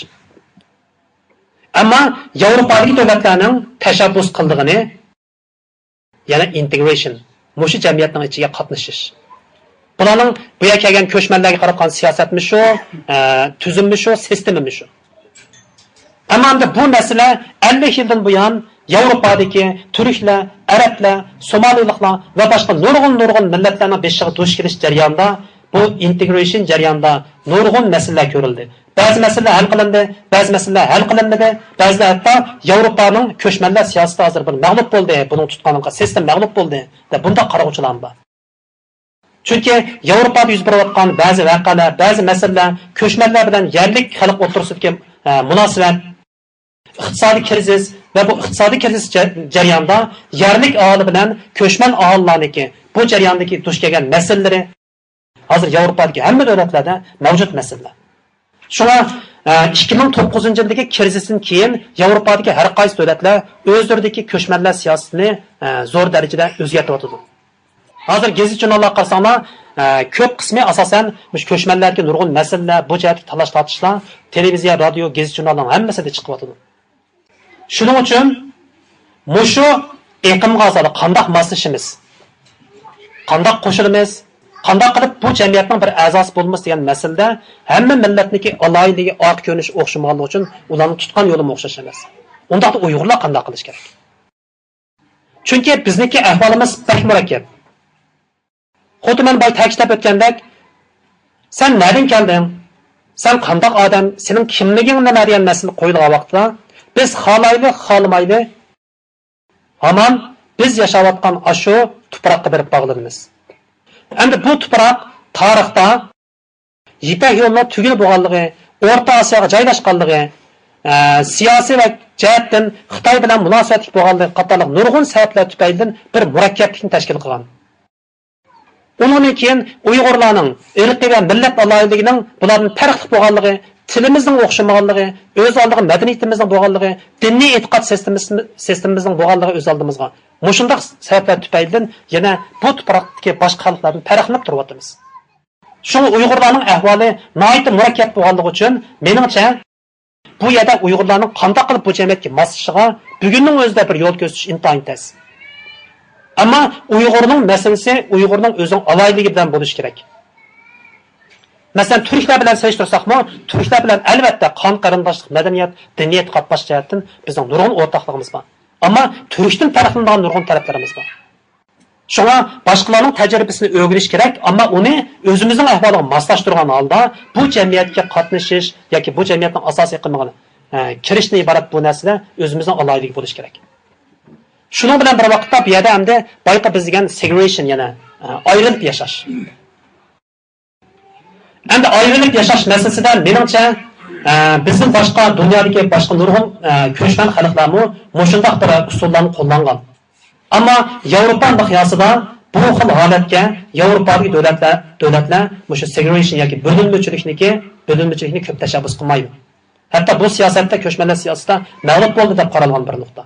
ئەمما ياۋروپادىكى دۆلەتلەرنىڭ تەشەببۇس قىلىدىغىنى يەنە ئىنتېگرېيشن، مۇشۇ جەمئىيەتنىڭ ئىچىگە قاتنىشىش. بۇلارنىڭ بۇ يەرگە كەلگەن كۆچمەنلەرگە قاراپ قىلغان سىياسەتمۇ شۇ، ئە، تۈزۈممۇ شۇ، سىستېمىمۇ شۇ. ئەمما ئەمدى بۇ مەسىلە ئەللىك يىلدىن بۇيان ياۋروپادىكى تۈركلەر، ئەرەبلەر، سومالىلىقلار ۋە باشقا نۇرغۇن، نۇرغۇن مىللەتلەرنىڭ بېشىغا دۇچ كېلىش جەريانىدا، بۇ ئىنتېگرېيشن جەريانىدا نۇرغۇن مەسىلىلەر كۆرۈلدى. بەزى مەسىلىلەر ھەل قىلىندى، بەزى مەسىلىلەر ھەل قىلىنمىدى، بەزىلەر ھەتتا ياۋروپانىڭ كۆچمەنلەر سىياسىتى ھازىر بىر مەغلۇپ بولدى، بۇنىڭ تۇتقانلىقى سىستېما مەغلۇپ بولدى، دەپ بۇنداق قارىغۇچىلارمۇ بار. چۈنكى ياۋروپادا يۈز بېرىۋاتقان بەزى ۋەقەلەر، بەزى مەسىلىلەر كۆچمەنلەر بىلەن يەرلىك خەلق ئوتتۇرىسىدىكى، ئە، مۇناسىۋەت، ئىقتىسادىي كىرىزىس ۋە بۇ ئىقتىسادىي كىرىزىس جە-، جەريانىدا يەرلىك ئاھالى بىلەن كۆچمەن ئاھالىلەرنىڭكى بۇ جەرياندىكى دۇچ كەلگەن مەسىلىلىرى، ھازىر ياۋروپادىكى ھەممە دۆلەتلەردە مەۋجۇت مەسىلىلەر. شۇڭا، ئە، ئىككى مىڭ توققۇزىنچى يىلدىكى كىرىزىستىن كېيىن ياۋروپادىكى ھەر قايسى دۆلەتلەر ئۆزلىرىدىكى كۆچمەنلەر سىياسىتىنى، ئە، زور دەرىجىدە ئۆزگەرتىۋاتىدۇ. ھازىر گېزىت-ژۇرناللارغا قارىساڭلار، ئە، كۆپ قىسمى ئاساسەن مۇشۇ كۆچمەنلەردىكى نۇرغۇن مەسىلىلەر، بۇ جەھەتتىكى تالاش-تارتىشلار تېلېۋىزىيە، رادىيو، گېزىت-ژۇرنالنىڭ ھەممىسىدە چىقىۋاتىدۇ. شۇنىڭ ئۈچۈن مۇشۇ ئېقىمغا زادى قانداق ماسلىشىمىز؟ قانداق قوشۇلىمىز؟ قانداق قىلىپ بۇ جەمئىيەتنىڭ بىر ئەزاسى بولىمىز دېگەن مەسىلىدە ھەممە مىللەتنىڭكى ئالاھىدىلىكى، ئارقا كۆرۈنۈشى ئوخشىمىغانلىقى ئۈچۈن ئۇلارنىڭ تۇتقان يولىمۇ ئوخشاش ئەمەس. ئۇنداقتا ئۇيغۇرلار قانداق قىلىش كېرەك؟ چۈنكى بىزنىڭكى ئەھۋالىمىز بەك مۇرەككەپ. خۇددى مەن بايا تەكىتلەپ ئۆتكەندەك، سەن نەدىن كەلدىڭ؟ سەن قانداق ئادەم؟ سېنىڭ كىملىكىڭ نېمە؟ دېگەن مەسىلە قويۇلغان ۋاقىتتا، بىز خالايلى، خالىمايلى، ھامان بىز ياشاۋاتقان ئاشۇ تۇپراققا بېرىپ باغلىنىمىز. ئەمدى بۇ تۇپراق تارىختا يىپەك يولىنىڭ تۈگۈن بولغانلىقى، ئورتا ئاسىياغا جايلاشقانلىقى، ئە، سىياسىي ۋە جەھەتتىن خىتاي بىلەن مۇناسىۋەتلىك بولغانلىقى قاتارلىق نۇرغۇن سەۋەبلەر تۈپەيلىدىن بىر مۇرەككەپلىكنى تەشكىل قىلغان. ئۇنىڭدىن كېيىن ئۇيغۇرلارنىڭ ئىرقىي ۋە مىللەت ئالاھىدىلىكىنىڭ بۇلاردىن پەرقلىق بولغانلىقى، تىلىمىزنىڭ ئوخشىمىغانلىقى، ئۆز ئالدىغا مەدەنىيىتىمىزنىڭ بولغانلىقى، دىنىي ئېتىقاد سىستېمىسى-، سىستېمىمىزنىڭ بولغانلىقى ئۆز ئالدىمىزغا. مۇشۇنداق سەۋەبلەر تۈپەيلىدىن يەنە بۇ تۇپراقتىكى باشقا خەلقلەردىن پەرقلىنىپ تۇرۇۋاتىمىز. شۇڭا ئۇيغۇرلارنىڭ ئەھۋالى ناھايىتى مۇرەككەپ بولغانلىقى ئۈچۈن، مېنىڭچە، بۇ يەردە ئۇيغۇرلارنىڭ قانداق قىلىپ بۇ جەمئىيەتكە ماسلىشىشىغا بۈگۈننىڭ ئۆزىدە بىر يول كۆرسىتىش ئىنتايىن تەس. ئەمما ئۇيغۇرنىڭ مەسىلىسى ئۇيغۇرنىڭ ئۆزىنىڭ ئالاھىدىلىكى بىلەن بولۇشى كېرەك. مەسىلەن، تۈركلەر بىلەن سېلىشتۇرساقمۇ، تۈركلەر بىلەن ئەلۋەتتە قان قېرىنداشلىق، مەدەنىيەت، دىنىي ئېتىقاد باش جەھەتتىن بىزنىڭ نۇرغۇن ئورتاقلىقىمىز بار. ئەمما تۈركتىن پەرقلىنىدىغان نۇرغۇن تەرەپلىرىمىز بار. شۇڭا باشقىلارنىڭ تەجرىبىسىنى ئۆگىنىش كېرەك، ئەمما ئۇنى ئۆزىمىزنىڭ ئەھۋالىغا ماسلاشتۇرغان ھالدا بۇ جەمئىيەتكە قاتنىشىش ياكى بۇ جەمئىيەتنىڭ ئاساسىي ئېقىمىغا، ئە، كىرىشتىن ئىبارەت بۇ نەرسىدە ئۆزىمىزنىڭ ئالاھىدىلىكى بولۇشى كېرەك. شۇنىڭ بىلەن بىر ۋاقىتتا بۇ يەردە ئەمدى بايىقى بىز دېگەن سېگرېگېيشن يەنە، ئە، ئايرىلىپ ياشاش. ئەمدى ئايرىلىپ ياشاش مەسىلىسىدە مېنىڭچە، ئە، بىزدىن باشقا دۇنيادىكى باشقا نۇرغۇن، ئە، كۆچمەن خەلقلەرمۇ مۇشۇنداق بىر ئۇسۇللارنى قوللانغان. ئەمما ياۋروپا مىقياسىدا بۇ خىل ھالەتكە ياۋروپادىكى دۆلەتلەر، دۆلەتلەر مۇشۇ سېگرېگېيشن ياكى بۆلۈنمىچىلىكنىكى، بۆلۈنمىچىلىكنى كۆپ تەشەببۇس قىلمايدۇ. ھەتتا بۇ سىياسەتتە كۆچمەنلەر سىياسىتىدە مەغلۇپ بولدى دەپ قارالغان بىر نۇقتا.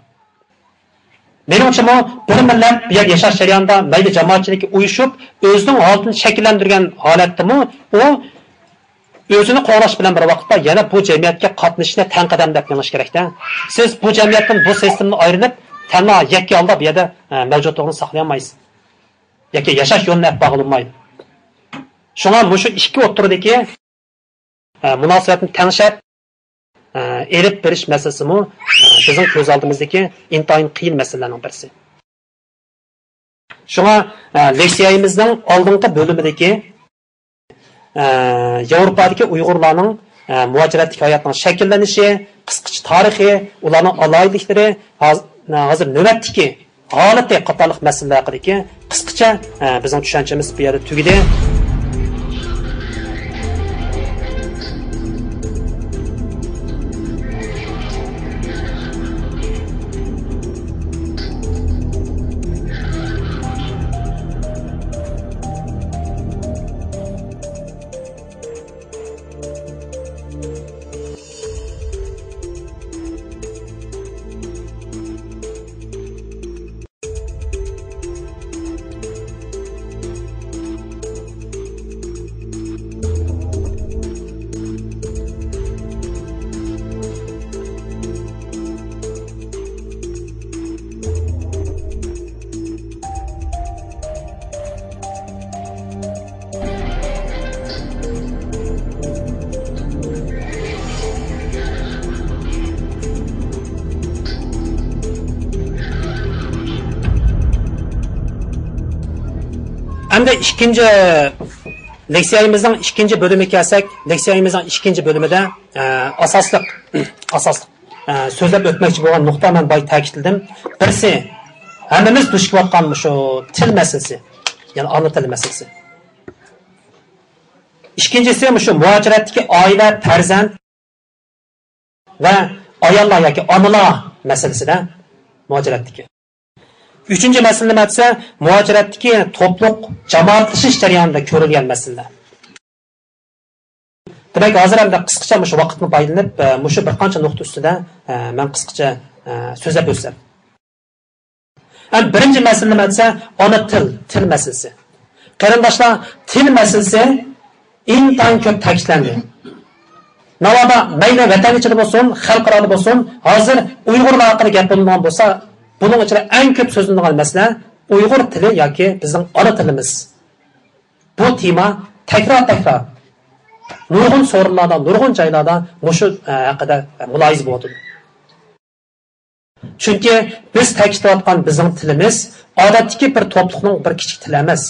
مېنىڭچىمۇ بىر مىللەت بۇ يەردە ياشاش جەريانىدا مەيلى جامائەتچىلىككە ئۇيۇشۇپ، ئۆزىنىڭ ھالىتىنى شەكىللەندۈرگەن ھالەتتىمۇ ئۇ ئۆزىنى قوغداش بىلەن بىر ۋاقىتتا يەنە بۇ جەمئىيەتكە قاتنىشىشنى تەڭ قەدەم دەپ مېڭىش كېرەكتە. سىز بۇ جەمئىيەتتىن، بۇ سىستېمىدىن ئايرىلىپ، تەنھا يەككە ھالدا بۇ يەردە، ئە، مەۋجۇتلۇقىنى ساقلىيالمايسىز. ياكى ياشاش يولىنى ئەپ بارغىلى بولمايدۇ. شۇڭا مۇشۇ ئىككى ئوتتۇرىدىكى، ئە، مۇناسىۋەتنى تەڭشەپ، ئە، ئېلىپ بېرىش مەسىلىسىمۇ، ئە، بىزنىڭ كۆز ئالدىمىزدىكى ئىنتايىن قىيىن مەسىلىلەرنىڭ بىرسى. شۇڭا، ئە، لېكسىيەمىزنىڭ ئالدىنقى بۆلۈمىدىكى، ئە، ياۋروپادىكى ئۇيغۇرلارنىڭ، ئە، مۇھاجىرەتتىكى ھاياتىنىڭ شەكىللىنىشى، قىسقىچە تارىخى، ئۇلارنىڭ ئالاھىدىلىكلىرى، ھاز-، ھازىر نۆۋەتتىكى ھالىتى قاتارلىق مەسىلىلەر ھەققىدىكى قىسقىچە، ئە، بىزنىڭ چۈشەنچىمىز بۇ يەردە تۈگىدى. ئەمدى ئىككىنچى لېكسىيەمىزنىڭ ئىككىنچى بۆلۈمىگە كەلسەك، لېكسىيەمىزنىڭ ئىككىنچى بۆلۈمىدە، ئە، ئاساسلىق، ئاساسلىق، ئە، سۆزلەپ ئۆتمەكچى بولغان نۇقتا مەن بايا تەكىتلىدىم. بىرسى، ھەممىمىز دۇچ كېلىۋاتقان مۇشۇ تىل مەسىلىسى، يەنى ئانا تىل مەسىلىسى. ئىككىنچىسى، مۇشۇ مۇھاجىرەتتىكى ئائىلە، پەرزەنت ۋە ئاياللار ياكى ئانىلار مەسىلىسىدە، مۇھاجىرەتتىكى. ئۈچىنچى مەسىلە نېمە دېسە، مۇھاجىرەتتىكى توپلۇق جامائەتلىشىش جەريانىدا كۆرۈلگەن مەسىلىلەر. دېمەك، ھازىر ئەمدى قىسقىچە مۇشۇ ۋاقىتنى پايدىلىنىپ، ئە، مۇشۇ بىر قانچە نۇقتا ئۈستىدە، ئە، مەن قىسقىچە، ئە، سۆزلەپ ئۆتسەم. ھەم بىرىنچى مەسىلە نېمە دېسە، ئانا تىل، تىل مەسىلىسى. قېرىنداشلار، تىل مەسىلىسى ئىنتايىن كۆپ تەكىتلەندى. ناۋادا مەيلى ۋەتەن ئىچىدە بولسۇن، خەلقئارادا بولسۇن، ھازىر ئۇيغۇرلار ھەققىدە گەپ بولۇنىدىغان بولسا، بۇنىڭ ئىچىدە ئەڭ كۆپ سۆزلىنىدىغان مەسىلە ئۇيغۇر تىلى ياكى بىزنىڭ ئانا تىلىمىز. بۇ تېما تەكرار-تەكرار نۇرغۇن سورۇنلاردا، نۇرغۇن جايلاردا مۇشۇ، ئە، ھەققىدە مۇلاھىزە بولۇۋاتىدۇ. چۈنكى بىز تەكىتلەۋاتقان بىزنىڭ تىلىمىز ئادەتتىكى بىر توپلۇقنىڭ بىر كىچىك تىلى ئەمەس.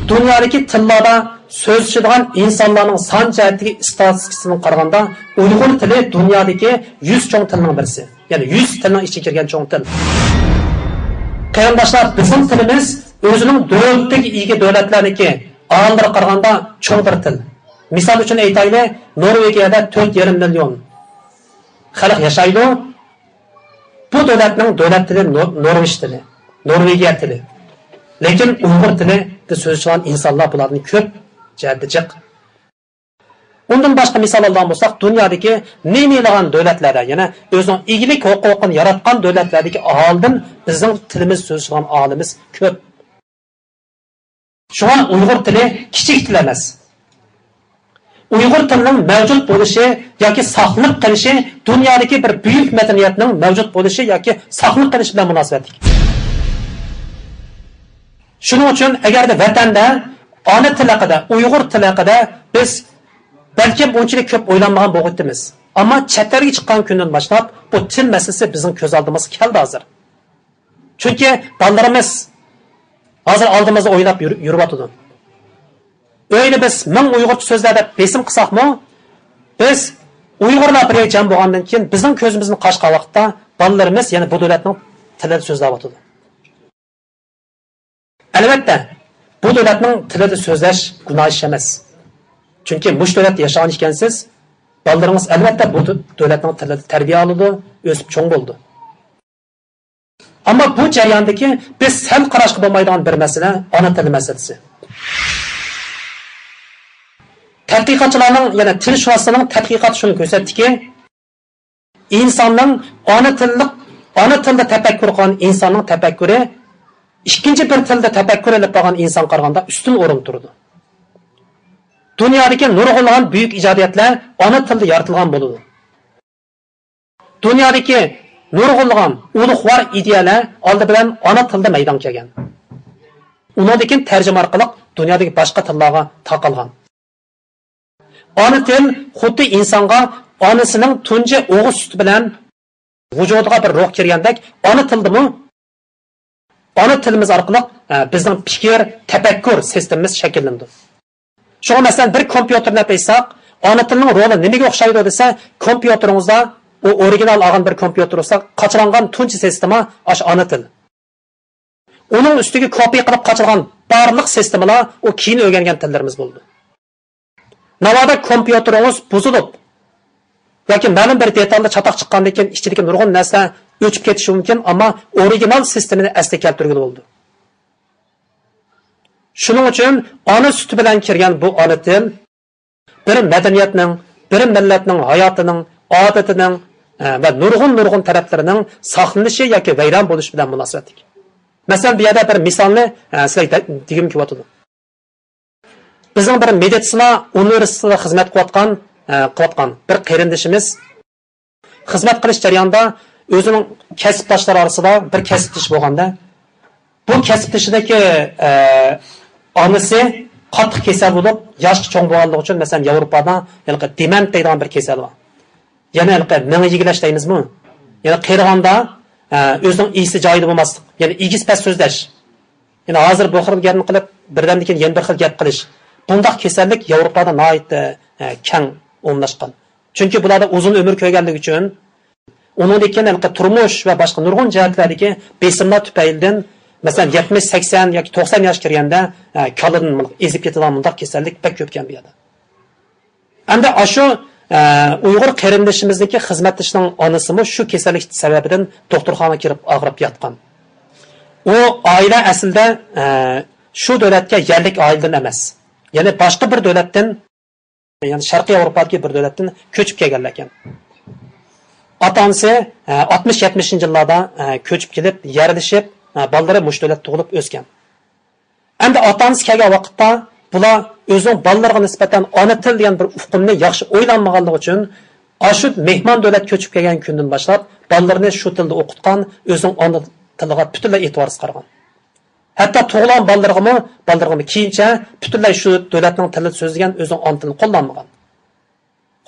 دۇنيادىكى تىللاردا سۆزلىشىدىغان ئىنسانلارنىڭ سان جەھەتتىكى ئىستاتىستىكىسىدىن قارىغاندا، ئۇيغۇر تىلى دۇنيادىكى يۈز چوڭ تىلنىڭ بىرسى. يەنى يۈز تىلنىڭ ئىچىگە كىرگەن چوڭ تىل. قېرىنداشلار، بىزنىڭ تىلىمىز ئۆزىنىڭ دۆلىتىگە ئىگە دۆلەتلەرنىڭكى ئاھالىلىرىگە قارىغاندا چوڭ بىر تىل. مىسال ئۈچۈن ئېيتايلى، نورۋېگىيەدە تۆت يېرىم مىليون خەلق ياشايدۇ. بۇ دۆلەتنىڭ دۆلەت تىلى نور-، نورۋېگ تىلى، نورۋېگىيە تىلى. لېكىن ئۇيغۇر تىلىدا سۆزلىشىدىغان ئىنسانلار بۇلاردىن كۆپ جەھەتتە جىق. ئۇندىن باشقا مىسال ئالىدىغان بولساق، دۇنيادىكى نى-نىلىغان دۆلەتلەردە، يەنى ئۆزىنىڭ ئىگىلىك ھوقۇقىنى ياراتقان دۆلەتلەردىكى ئاھالىدىن بىزنىڭ تىلىمىز سۆزلىگەن ئاھالىمىز كۆپ. شۇڭا ئۇيغۇر تىلى كىچىك تىل ئەمەس. ئۇيغۇر تىلىنىڭ مەۋجۇت بولۇشى ياكى ساقلىنىپ قېلىشى دۇنيادىكى بىر بۈيۈك مەدەنىيەتنىڭ مەۋجۇت بولۇشى ياكى ساقلىنىپ قېلىشى بىلەن مۇناسىۋەتلىك. شۇنىڭ ئۈچۈن ئەگەردە ۋەتەندە ئانا تىل ھەققىدە، ئۇيغۇر تىلى ھەققىدە بىز بەلكىم ئۇنچىلىك كۆپ ئويلانمىغان بولغىيتتىمىز. ئەمما چەت ئەلگە چىققان كۈندىن باشلاپ بۇ تىل مەسىلىسى بىزنىڭ كۆز ئالدىمىزغا كەلدى ھازىر. چۈنكى بالىلىرىمىز ھازىر ئالدىمىزدا ئويناپ يۈر-، يۈرۈۋاتىدۇ. ئۆيدە بىز مىڭ ئۇيغۇرچە سۆزلە دەپ بېسىم قىلساقمۇ، بىز ئۇيغۇرلار بىر يەرگە جەم بولغاندىن كېيىن بىزنىڭ كۆزىمىزنى قاچقان ۋاقىتتا بالىلىرىمىز يەنە بۇ دۆلەتنىڭ تىلىدا سۆزلەۋاتىدۇ. ئەلۋەتتە، بۇ دۆلەتنىڭ تىلىدا سۆزلەش گۇناھ ئىش ئەمەس. چۈنكى مۇشۇ دۆلەتتە ياشىغان ئىكەنسىز، بالىلىرىڭىز ئەلۋەتتە بۇ دۆ-، دۆلەتنىڭ تىلىدا تەربىيە ئالىدۇ، ئۆسۈپ چوڭ بولىدۇ. ئەمما بۇ جەرياندىكى بىز سەل قاراشقا بولمايدىغان بىر مەسىلە ئانا تىلى مەسىلىسى. تەتقىقاتچىلارنىڭ، يەنى تىلشۇناسلارنىڭ تەتقىقاتى شۇنى كۆرسەتتىكى، ئىنساننىڭ ئانا تىللىق، ئانا تىلدا تەپەككۇر قىلغان ئىنساننىڭ تەپەككۇرى ئىككىنچى بىر تىلدا تەپەككۇر ئېلىپ بارغان ئىنسانغا قارىغاندا ئۈستۈن ئورۇندا تۇرىدۇ. دۇنيادىكى نۇرغۇنلىغان بۈيۈك ئىجادىيەتلەر ئانا تىلدا يارىتىلغان بولىدۇ. دۇنيادىكى نۇرغۇنلىغان ئۇلۇغۋار ئىدىيەلەر ئالدى بىلەن ئانا تىلدا مەيدانغا كەلگەن. ئۇنىڭدىن كېيىن تەرجىمە ئارقىلىق دۇنيادىكى باشقا تىللارغا تارقالغان. ئانا تىل خۇددى ئىنسانغا ئانىسىنىڭ تۇنجى ئوغۇز سۈتى بىلەن ۋۇجۇدىغا بىر روھ كىرگەندەك، ئانا تىلدىمۇ ئانا تىلىمىز ئارقىلىق، ئە، بىزنىڭ پىكىر، تەپەككۇر سىستېمىمىز شەكىللىنىدۇ. شۇڭا، مەسىلەن، بىر كومپيۇتېرنى ئېلىپ ئېيتساق، ئانا تىلنىڭ رولى نېمىگە ئوخشايدۇ دېسە، كومپيۇتېرىڭىزدا، ئۇ ئورىگىنال ئالغان بىر كومپيۇتېر بولسا، قاچىلانغان تۇنجى سىستېما ئاشۇ ئانا تىل. ئۇنىڭ ئۈستىگە كوپىي قىلىپ قاچىلىغان بارلىق سىستېمىلار ئۇ كېيىن ئۆگەنگەن تىللىرىمىز بولىدۇ. ناۋادا كومپيۇتېرىڭىز بۇزۇلۇپ ياكى مەلۇم بىر دېتالدا چاتاق چىققاندىن كېيىن ئىچىدىكى نۇرغۇن نەرسىلەر ئۆچۈپ كېتىشى مۇمكىن، ئەمما ئورىگىنال سىستېمىنى ئەسلىگە كەلتۈرگىلى بولىدۇ. شۇنىڭ ئۈچۈن ئانا سۈتى بىلەن كىرگەن بۇ ئانا تىل بىر مەدەنىيەتنىڭ، بىر مىللەتنىڭ ھاياتىنىڭ، ئادىتىنىڭ، ئە، ۋە نۇرغۇن، نۇرغۇن تەرەپلىرىنىڭ ساقلىنىشى ياكى ۋەيران بولۇشى بىلەن مۇناسىۋەتلىك. مەسىلەن، بۇ يەردە بىر مىسالنى، ئە، سىلەرگە دە-، دېگۈم كېلىۋاتىدۇ. بىزنىڭ بىر مېدىتسىنا ئۇنىۋېرسىتېتىدا خىزمەت قىلىۋاتقان، ئە، قىلىۋاتقان بىر قېرىندىشىمىز خىزمەت قىلىش جەريانىدا ئۆزىنىڭ كەسىپداشلىرى ئارىسىدا بىر كەسىپدىشى بولغاندا، بۇ كەسىپدىشىدىكى، ئە، ئانىسى قاتتىق كېسەل بولۇپ، ياشقا چوڭ بولغانلىقى ئۈچۈن، مەسىلەن، ياۋروپادا ھېلىقى دېمەنت دەيدىغان بىر كېسەل بار. يەنى ھېلىقى مېڭە يېگىلەش دەيمىزمۇ؟ يەنى قېرىغاندا، ئە، ئۆزىنىڭ ئېسى جايىدا بولماسلىق، يەنى ئېگىز پەس سۆزلەش. يەنى ھازىر بۇ خىل گەپنى قىلىپ، بىردەمدىن كېيىن يەنە بىر خىل گەپ قىلىش. بۇنداق كېسەللىك ياۋروپادا ناھايىتى، ئە، كەڭ ئومۇملاشقان. چۈنكى بۇلاردا ئۇزۇن ئۆمۈر كۆرگەنلىكى ئۈچۈن، ئۇنىڭدىن كېيىن ھېلىقى تۇرمۇش ۋە باشقا نۇرغۇن جەھەتلەردىكى بېسىملار تۈپەيلىدىن، مەسىلەن، يەتمىش، سەكسەن ياكى توقسان ياشقا كىرگەندە، ئە، كاللىدىن ئېزىپ كېتىدىغان مۇنداق كېسەللىك بەك كۆپكەن بۇ يەردە. ئەمدى ئاشۇ، ئە، ئۇيغۇر قېرىندىشىمىزنىڭكى خىزمەتدىشىنىڭ ئانىسىمۇ شۇ كېسەللىك سەۋەبىدىن دوختۇرخانىغا كىرىپ ئاغرىپ ياتقان. ئۇ ئائىلە ئەسلىدە، ئە، شۇ دۆلەتكە يەرلىك ئائىلىدىن ئەمەس. يەنى باشقا بىر دۆلەتتىن، يەنى شەرقىي ياۋروپادىكى بىر دۆلەتتىن كۆچۈپ كەلگەنلەر ئىكەن. ئاتا-ئانىسى، ئە، ئاتمىش، يەتمىشىنچى يىللاردا، ئە، كۆچۈپ كېلىپ يەرلىشىپ، ئە، بالىلىرى مۇشۇ دۆلەتتە تۇغۇلۇپ ئۆسكەن. ئەمدى ئاتا-ئانىسى كەلگەن ۋاقىتتا بۇلار ئۆزىنىڭ بالىلىرىغا نىسبەتەن ئانا تىل دېگەن بىر ئۇقۇمنى ياخشى ئويلانمىغانلىقى ئۈچۈن، ئاشۇ مېھمان دۆلەت كۆچۈپ كەلگەن كۈندىن باشلاپ بالىلىرىنى شۇ تىلدا ئوقۇتقان، ئۆزىنىڭ ئانا تىلىغا پۈتۈنلەي ئېتىبارسىز قارىغان. ھەتتا تۇغۇلغان بالىلىرىغىمۇ، بالىلىرىغىمۇ كېيىنچە پۈتۈنلەي شۇ دۆلەتنىڭ تىلىدا سۆزلىگەن، ئۆزىنىڭ ئانا تىلىنى قوللانمىغان.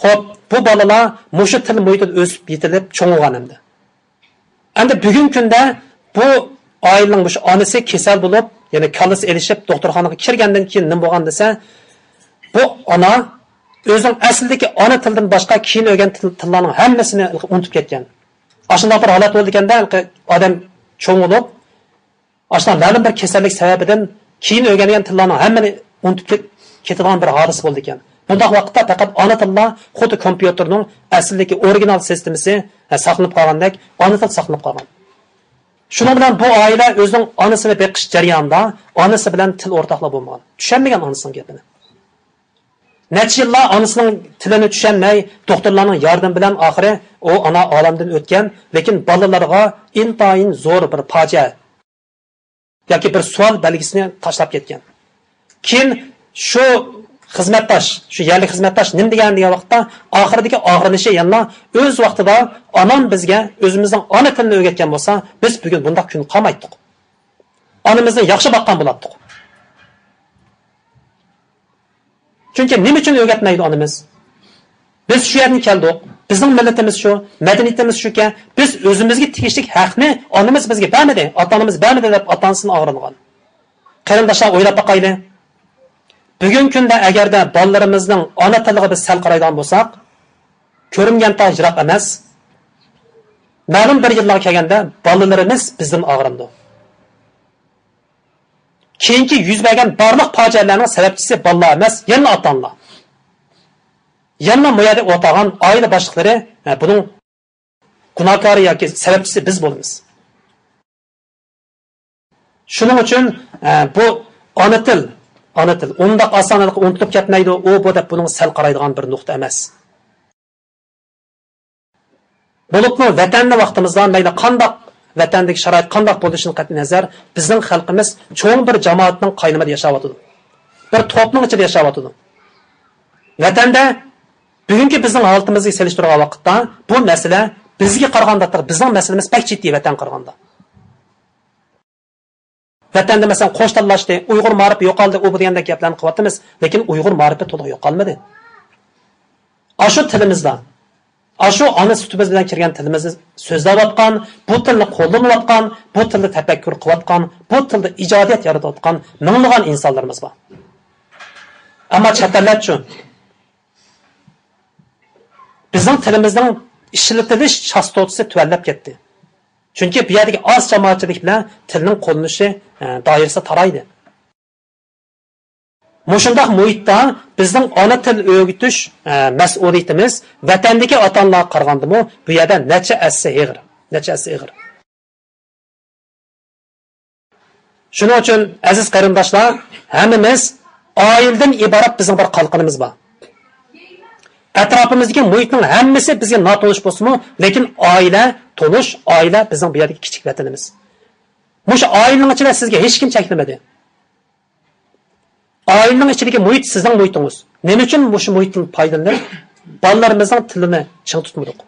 خوپ، بۇ بالىلار مۇشۇ تىل مۇھىتىدا ئۆسۈپ يېتىلىپ چوڭىغان ئەمدى. ئەمدى بۈگۈنكى كۈندە بۇ ئائىلىنىڭ مۇشۇ ئانىسى كېسەل بولۇپ، يەنى كاللىسى ئېلىشىپ، دوختۇرخانىغا كىرگەندىن كېيىن نېمە بولغان دېسە، بۇ ئانا ئۆزىنىڭ ئەسلىدىكى ئانا تىلىدىن باشقا كېيىن ئۆگەنگەن تىل-، تىللارنىڭ ھەممىسىنى ئۇنتۇپ كەتكەن. ئاشۇنداق بىر ھالەت بولىدىكەن-دە، ئادەم چوڭ بولۇپ، ئاشۇنداق مەلۇم بىر كېسەللىك سەۋەبىدىن كېيىن ئۆگەنگەن تىللارنىڭ ھەممىنى ئۇنتۇپ كېت-، كېتىدىغان بىر ھادىسە بولىدىكەن. بۇنداق ۋاقىتتا پەقەت ئانا تىللا خۇددى كومپيۇتېرنىڭ ئەسلىدىكى ئورىگىنال سىستېمىسى، ھە، ساقلىنىپ قالغاندەك، ئانا تىل ساقلىنىپ قالغان. شۇنىڭ بىلەن بۇ ئائىلە ئۆزىنىڭ ئانىسىنى بېقىش جەريانىدا ئانىسى بىلەن تىل ئورتاقلىق بولمىغان. چۈشەنمىگەن ئانىسىنىڭ گېپىنى. نەچچە يىللار ئانىسىنىڭ تىلىنى چۈشەنمەي، دوختۇرلارنىڭ ياردىمى بىلەن ئاخىرى ئۇ ئانا ئالەمدىن ئۆتكەن، لېكىن بالىلىرىغا ئىنتايىن زور بىر پاجىئە ياكى بىر سوئال بەلگىسىنى تاشلاپ كەتكەن. كېيىن شۇ خىزمەتداش، شۇ يەرلىك خىزمەتداش نېمە دېگەن دېگەن ۋاقىتتا، ئاخىرىدىكى ئاغرىنىشى يەنىلا ئۆز ۋاقتىدا ئانام بىزگە ئۆزىمىزنىڭ ئانا تىلىنى ئۆگەتكەن بولسا، بىز بۈگۈن بۇنداق كۈن قالمايتتۇق. ئانىمىزنى ياخشى باققان بولاتتۇق. چۈنكى نېمە ئۈچۈن ئۆگەتمەيدۇ ئانىمىز؟ بىز شۇ يەردىن كەلدۇق. بىزنىڭ مىللىتىمىز شۇ، مەدەنىيىتىمىز شۇكەن، بىز ئۆزىمىزگە تېگىشلىك ھەقنى ئانىمىز بىزگە بەرمىدى، ئاتا-ئانىمىز بەرمىدى دەپ ئاتا-ئانىسىدىن ئاغرىنغان. قېرىنداشلار، ئويلاپ باقايلى. بۈگۈنكى كۈندە ئەگەردە بالىلىرىمىزنىڭ ئانا تىلىغا بىز سەل قارايدىغان بولساق، كۆرۈنگەن تاغ يىراق ئەمەس. مەلۇم بىر يىللارغا كەلگەندە بالىلىرىمىز بىزدىن ئاغرىنىدۇ. كېيىنكى يۈز بەرگەن بارلىق پاجىئەلەرنىڭ سەۋەبچىسى بالىلار ئەمەس، يەنىلا ئاتا-ئانىلار. يەنىلا مۇ يەردە ئولتۇرغان ئائىلە باشلىقلىرى، ھە، بۇنىڭ گۇناھكارى ياكى سەۋەبچىسى بىز بولىمىز. شۇنىڭ ئۈچۈن، ھە، بۇ ئانا تىل، ئانا تىل ئۇنداق ئاسانلىققا ئۇنتۇلۇپ كەتمەيدۇ، ئۇ بۇ دەپ بۇنىڭغا سەل قارايدىغان بىر نۇقتا ئەمەس. بولۇپمۇ ۋەتەندە ۋاقتىمىزدا مەيلى قانداق، ۋەتەندىكى شارائىت قانداق بولۇشىدىن قەتئىينەزەر، بىزنىڭ خەلقىمىز چوڭ بىر جامائەتنىڭ قاينىمىدا ياشاۋاتىدۇ. بىر توپنىڭ ئىچىدە ياشاۋاتىدۇ. ۋەتەندە بۈگۈنكى بىزنىڭ ھالىتىمىزگە سېلىشتۇرغان ۋاقىتتا بۇ مەسىلە بىزگە قارىغاندا، بىزنىڭ مەسىلىمىز بەك جىددىي ۋەتەنگە قارىغاندا. ۋەتەندە، مەسىلەن، قوش تىللاشتى، ئۇيغۇر مائارىپى يوقالدى، ئۇ بۇ دېگەندەك گەپلەرنى قىلىۋاتىمىز، لېكىن ئۇيغۇر مائارىپى تولۇق يوقالمىدى. ئاشۇ تىلىمىزدا، ئاشۇ ئانا سۈتىمىز بىلەن كىرگەن تىلىمىزدا سۆزلەۋاتقان، بۇ تىلنى قوللىنىۋاتقان، بۇ تىلدا تەپەككۇر قىلىۋاتقان، بۇ تىلدا ئىجادىيەت يارىتىۋاتقان مىڭلىغان ئىنسانلىرىمىز بار. ئەمما چەت ئەللەرچۇ؟ بىزنىڭ تىلىمىزنىڭ ئىشلىتىلىش چاستوتىسى تۆۋەنلەپ كەتتى. چۈنكى بۇ يەردىكى ئاز جامائەتچىلىك بىلەن تىلنىڭ قوللىنىشى، ئە، دائىرىسى تارايدى. مۇشۇنداق مۇھىتتا بىزنىڭ ئانا تىل ئۆگىتىش، ئە، مەسئۇلىيىتىمىز ۋەتەندىكى ئاتا-ئانىلارغا قارىغاندىمۇ بۇ يەردە نەچچە ھەسسە ئېغىر، نەچچە ھەسسە ئېغىر. شۇنىڭ ئۈچۈن، ئەزىز قېرىنداشلار، ھەممىمىز ئائىلىدىن ئىبارەت بىزنىڭ بىر قالقىنىمىز بار. ئەتراپىمىزدىكى مۇھىتنىڭ ھەممىسى بىزگە ناتونۇش بولسىمۇ، لېكىن ئائىلە تونۇش، ئائىلە بىزنىڭ بۇ يەردىكى كىچىك ۋەتىنىمىز. مۇشۇ ئائىلىنىڭ ئىچىدە سىزگە ھېچكىم چەكلىمىدى. ئائىلىنىڭ ئىچىدىكى مۇھىت سىزنىڭ مۇھىتىڭىز. نېمە ئۈچۈن مۇشۇ مۇھىتتىن پايدىلىنىپ، بالىلىرىمىزنىڭ تىلىنى چىڭ تۇتمىدۇق؟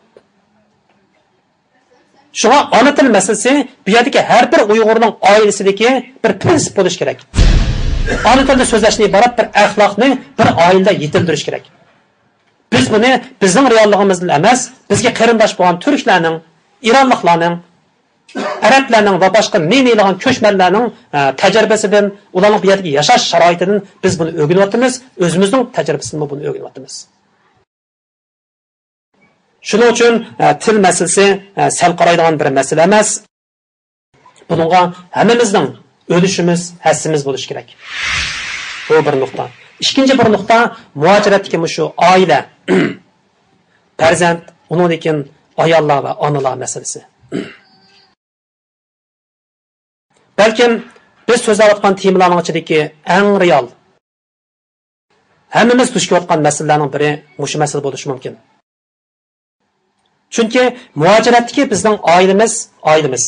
شۇڭا ئانا تىل مەسىلىسى بۇ يەردىكى ھەر بىر ئۇيغۇرنىڭ ئائىلىسىدىكى بىر پىرىنسىپ بولۇشى كېرەك. ئانا تىلدا سۆزلەشتىن ئىبارەت بىر ئەخلاقنى بىر ئائىلىدە يېتىلدۈرۈش كېرەك. بىز بۇنى بىزنىڭ رېئاللىقىمىزدىن ئەمەس، بىزگە قېرىنداش بولغان تۈركلەرنىڭ، ئىرانلىقلارنىڭ، ئەرەبلەرنىڭ ۋە باشقا نى-نىلىغان كۆچمەنلەرنىڭ، ئە، تەجرىبىسىدىن، ئۇلارنىڭ بۇ يەردىكى ياشاش شارائىتىدىن بىز بۇنى ئۆگىنىۋاتىمىز، ئۆزىمىزنىڭ تەجرىبىسىدىنمۇ بۇنى ئۆگىنىۋاتىمىز. شۇنىڭ ئۈچۈن، ئە، تىل مەسىلىسى، ئە، سەل قارايدىغان بىر مەسىلە ئەمەس. بۇنىڭغا ھەممىمىزنىڭ ئۈلۈشىمىز، ھەسسىمىز بولۇشى كېرەك. بۇ بىر نۇقتا. ئىككىنچى بىر نۇقتا، مۇھاجىرەتتىكى مۇشۇ ئائىلە، پەرزەنت، ئۇنىڭدىن كېيىن ئاياللار ۋە ئانىلار مەسىلىسى. بەلكىم بىز سۆزلەۋاتقان تېمىلارنىڭ ئىچىدىكى ئەڭ رېئال، ھەممىمىز دۇچ كېلىۋاتقان مەسىلىلەرنىڭ بىرى مۇشۇ مەسىلە بولۇشى مۇمكىن. چۈنكى مۇھاجىرەتتىكى بىزنىڭ ئائىلىمىز، ئائىلىمىز.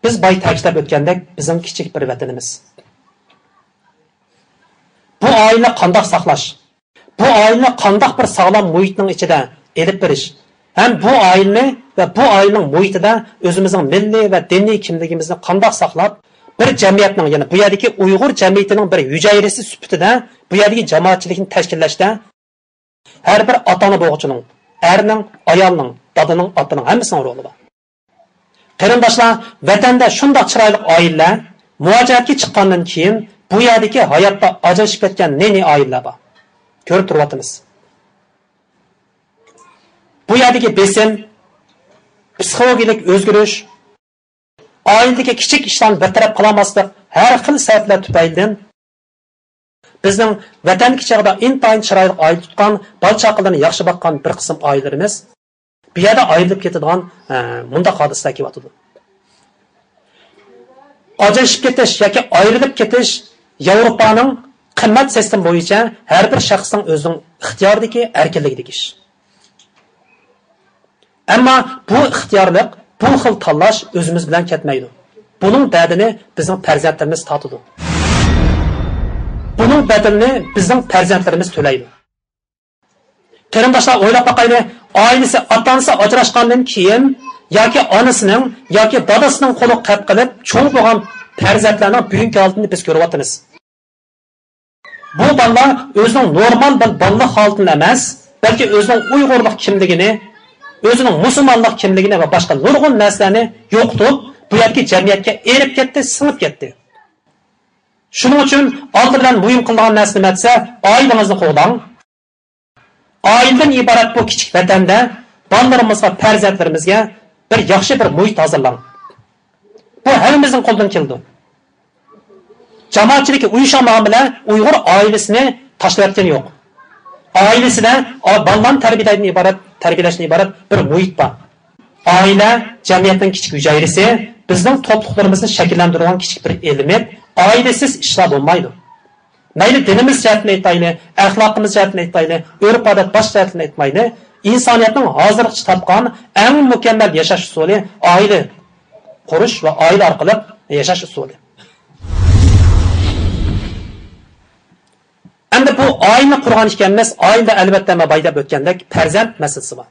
بىز بايا تەكىتلەپ ئۆتكەندەك، بىزنىڭ كىچىك بىر ۋەتىنىمىز. بۇ ئائىلىنى قانداق ساقلاش؟ بۇ ئائىلىنى قانداق بىر ساغلام مۇھىتنىڭ ئىچىدە ئېلىپ بېرىش؟ ھەم بۇ ئائىلىنى ۋە بۇ ئائىلىنىڭ مۇھىتىدا ئۆزىمىزنىڭ مىللىي ۋە دىنىي كىملىكىمىزنى قانداق ساقلاپ، بىر جەمئىيەتنىڭ، يەنى بۇ يەردىكى ئۇيغۇر جەمئىيىتىنىڭ بىر ھۈجەيرىسى سۈپىتىدە بۇ يەردىكى جامائەتچىلىكنى تەشكىللەشتە، ھەر بىر ئاتا-ئانا بولغۇچىنىڭ، ئەرنىڭ، ئايالنىڭ، دادىنىڭ، ئاپىنىڭ ھەممىسىنىڭ رولى بار. قېرىنداشلار، ۋەتەندە شۇنداق چىرايلىق ئائىلىلەر، مۇھاجىرەتكە چىققاندىن كېيىن بۇ يەردىكى ھاياتتا ئاجرىشىپ كەتكەن نى-نى ئائىلىلەر بار. كۆرۈپ تۇرۇۋاتىمىز. بۇ يەردىكى بېسىم، پسىخولوگىيەلىك ئۆزگىرىش، ئائىلىدىكى كىچىك ئىشلارنى بىر تەرەپ قىلالماسلىق، ھەر خىل سەۋەبلەر تۈپەيلىدىن بىزنىڭ ۋەتەندىكى چاغدا ئىنتايىن چىرايلىق ئائىلە تۇتقان، بالا-چاقىلىرىنى ياخشى باققان بىر قىسىم ئائىلىلىرىمىز بۇ يەردە ئايرىلىپ كېتىدىغان، ئە، مۇنداق ھادىسىلەر كېلىۋاتىدۇ. ئاجرىشىپ كېتىش ياكى ئايرىلىپ كېتىش ياۋروپانىڭ قىممەت سىستېما بويىچە ھەر بىر شەخسنىڭ ئۆزىنىڭ ئىختىيارىدىكى، ئەركىنلىكىدىكى ئىش. ئەمما بۇ ئىختىيارلىق، بۇ خىل تاللاش ئۆزىمىز بىلەن كەتمەيدۇ. بۇنىڭ بەدىلىنى بىزنىڭ پەرزەنتلىرىمىز تارتىدۇ. بۇنىڭ بەدىلىنى بىزنىڭ پەرزەنتلىرىمىز تۆلەيدۇ. قېرىنداشلار، ئويلاپ باقايلى، ئائىلىسى، ئاتا-ئانىسى ئاجراشقاندىن كېيىن ياكى ئانىسىنىڭ ياكى دادىسىنىڭ قولىغا قەپ قېلىپ چوڭ بولغان پەرزەنتلەرنىڭ بۈگۈنكى ھالىتىنى بىز كۆرۈۋاتىمىز. بۇ بالىلار ئۆزىنىڭ نورمال بىر بالىلىق ھالىتىنى ئەمەس، بەلكى ئۆزىنىڭ ئۇيغۇرلۇق كىملىكىنى، ئۆزىنىڭ مۇسۇلمانلىق كىملىكىنى ۋە باشقا نۇرغۇن نەرسىلەرنى يوقىتىپ، بۇ يەردىكى جەمئىيەتكە ئېرىپ كەتتى، سىڭىپ كەتتى. شۇنىڭ ئۈچۈن ئالدى بىلەن مۇھىم قىلىدىغان نەرسە نېمە دېسە، ئائىلىڭىزنى قوغداڭ. ئائىلىدىن ئىبارەت بۇ كىچىك ۋەتەندە بالىلىرىمىزغا، پەرزەنتلىرىمىزگە بىر ياخشى بىر مۇھىت ھازىرلاڭ. بۇ ھەممىمىزنىڭ قولىدىن كېلىدۇ. جامائەتچىلىككە ئۇيۇشالمىغان بىلەن ئۇيغۇر ئائىلىسىنى تاشلىۋەتكىنى يوق. ئائىلىسىدە ئا-، بالىلارنى تەربىيەلەيدىن ئىبارەت، تەربىيەلەشتىن ئىبارەت بىر مۇھىت بار. ئائىلە جەمئىيەتنىڭ كىچىك ھۈجەيرىسى، بىزنىڭ توپلۇقلىرىمىزنى شەكىللەندۈرىدىغان كىچىك بىر ئېلېمېنت. ئائىلىسىز ئىشلار بولمايدۇ. مەيلى دىنىمىز جەھەتتىن ئېيتايلى، ئەخلاقىمىز جەھەتتىن ئېيتايلى، ئۆرپ-ئادەت باش جەھەتتىن ئېيتمايلى، ئىنسانىيەتنىڭ ھازىرغىچە تاپقان ئەڭ مۇكەممەل ياشاش ئۇسۇلى ئائىلە قۇرۇش ۋە ئائىلە ئارقىلىق ياشاش ئۇسۇلى. ئەمدى بۇ ئائىلىنى قۇرغان ئىكەنمىز، ئائىلىدە ئەلۋەتتە مەن بايا دەپ ئۆتكەندەك پەرزەنت مەسىلىسى بار.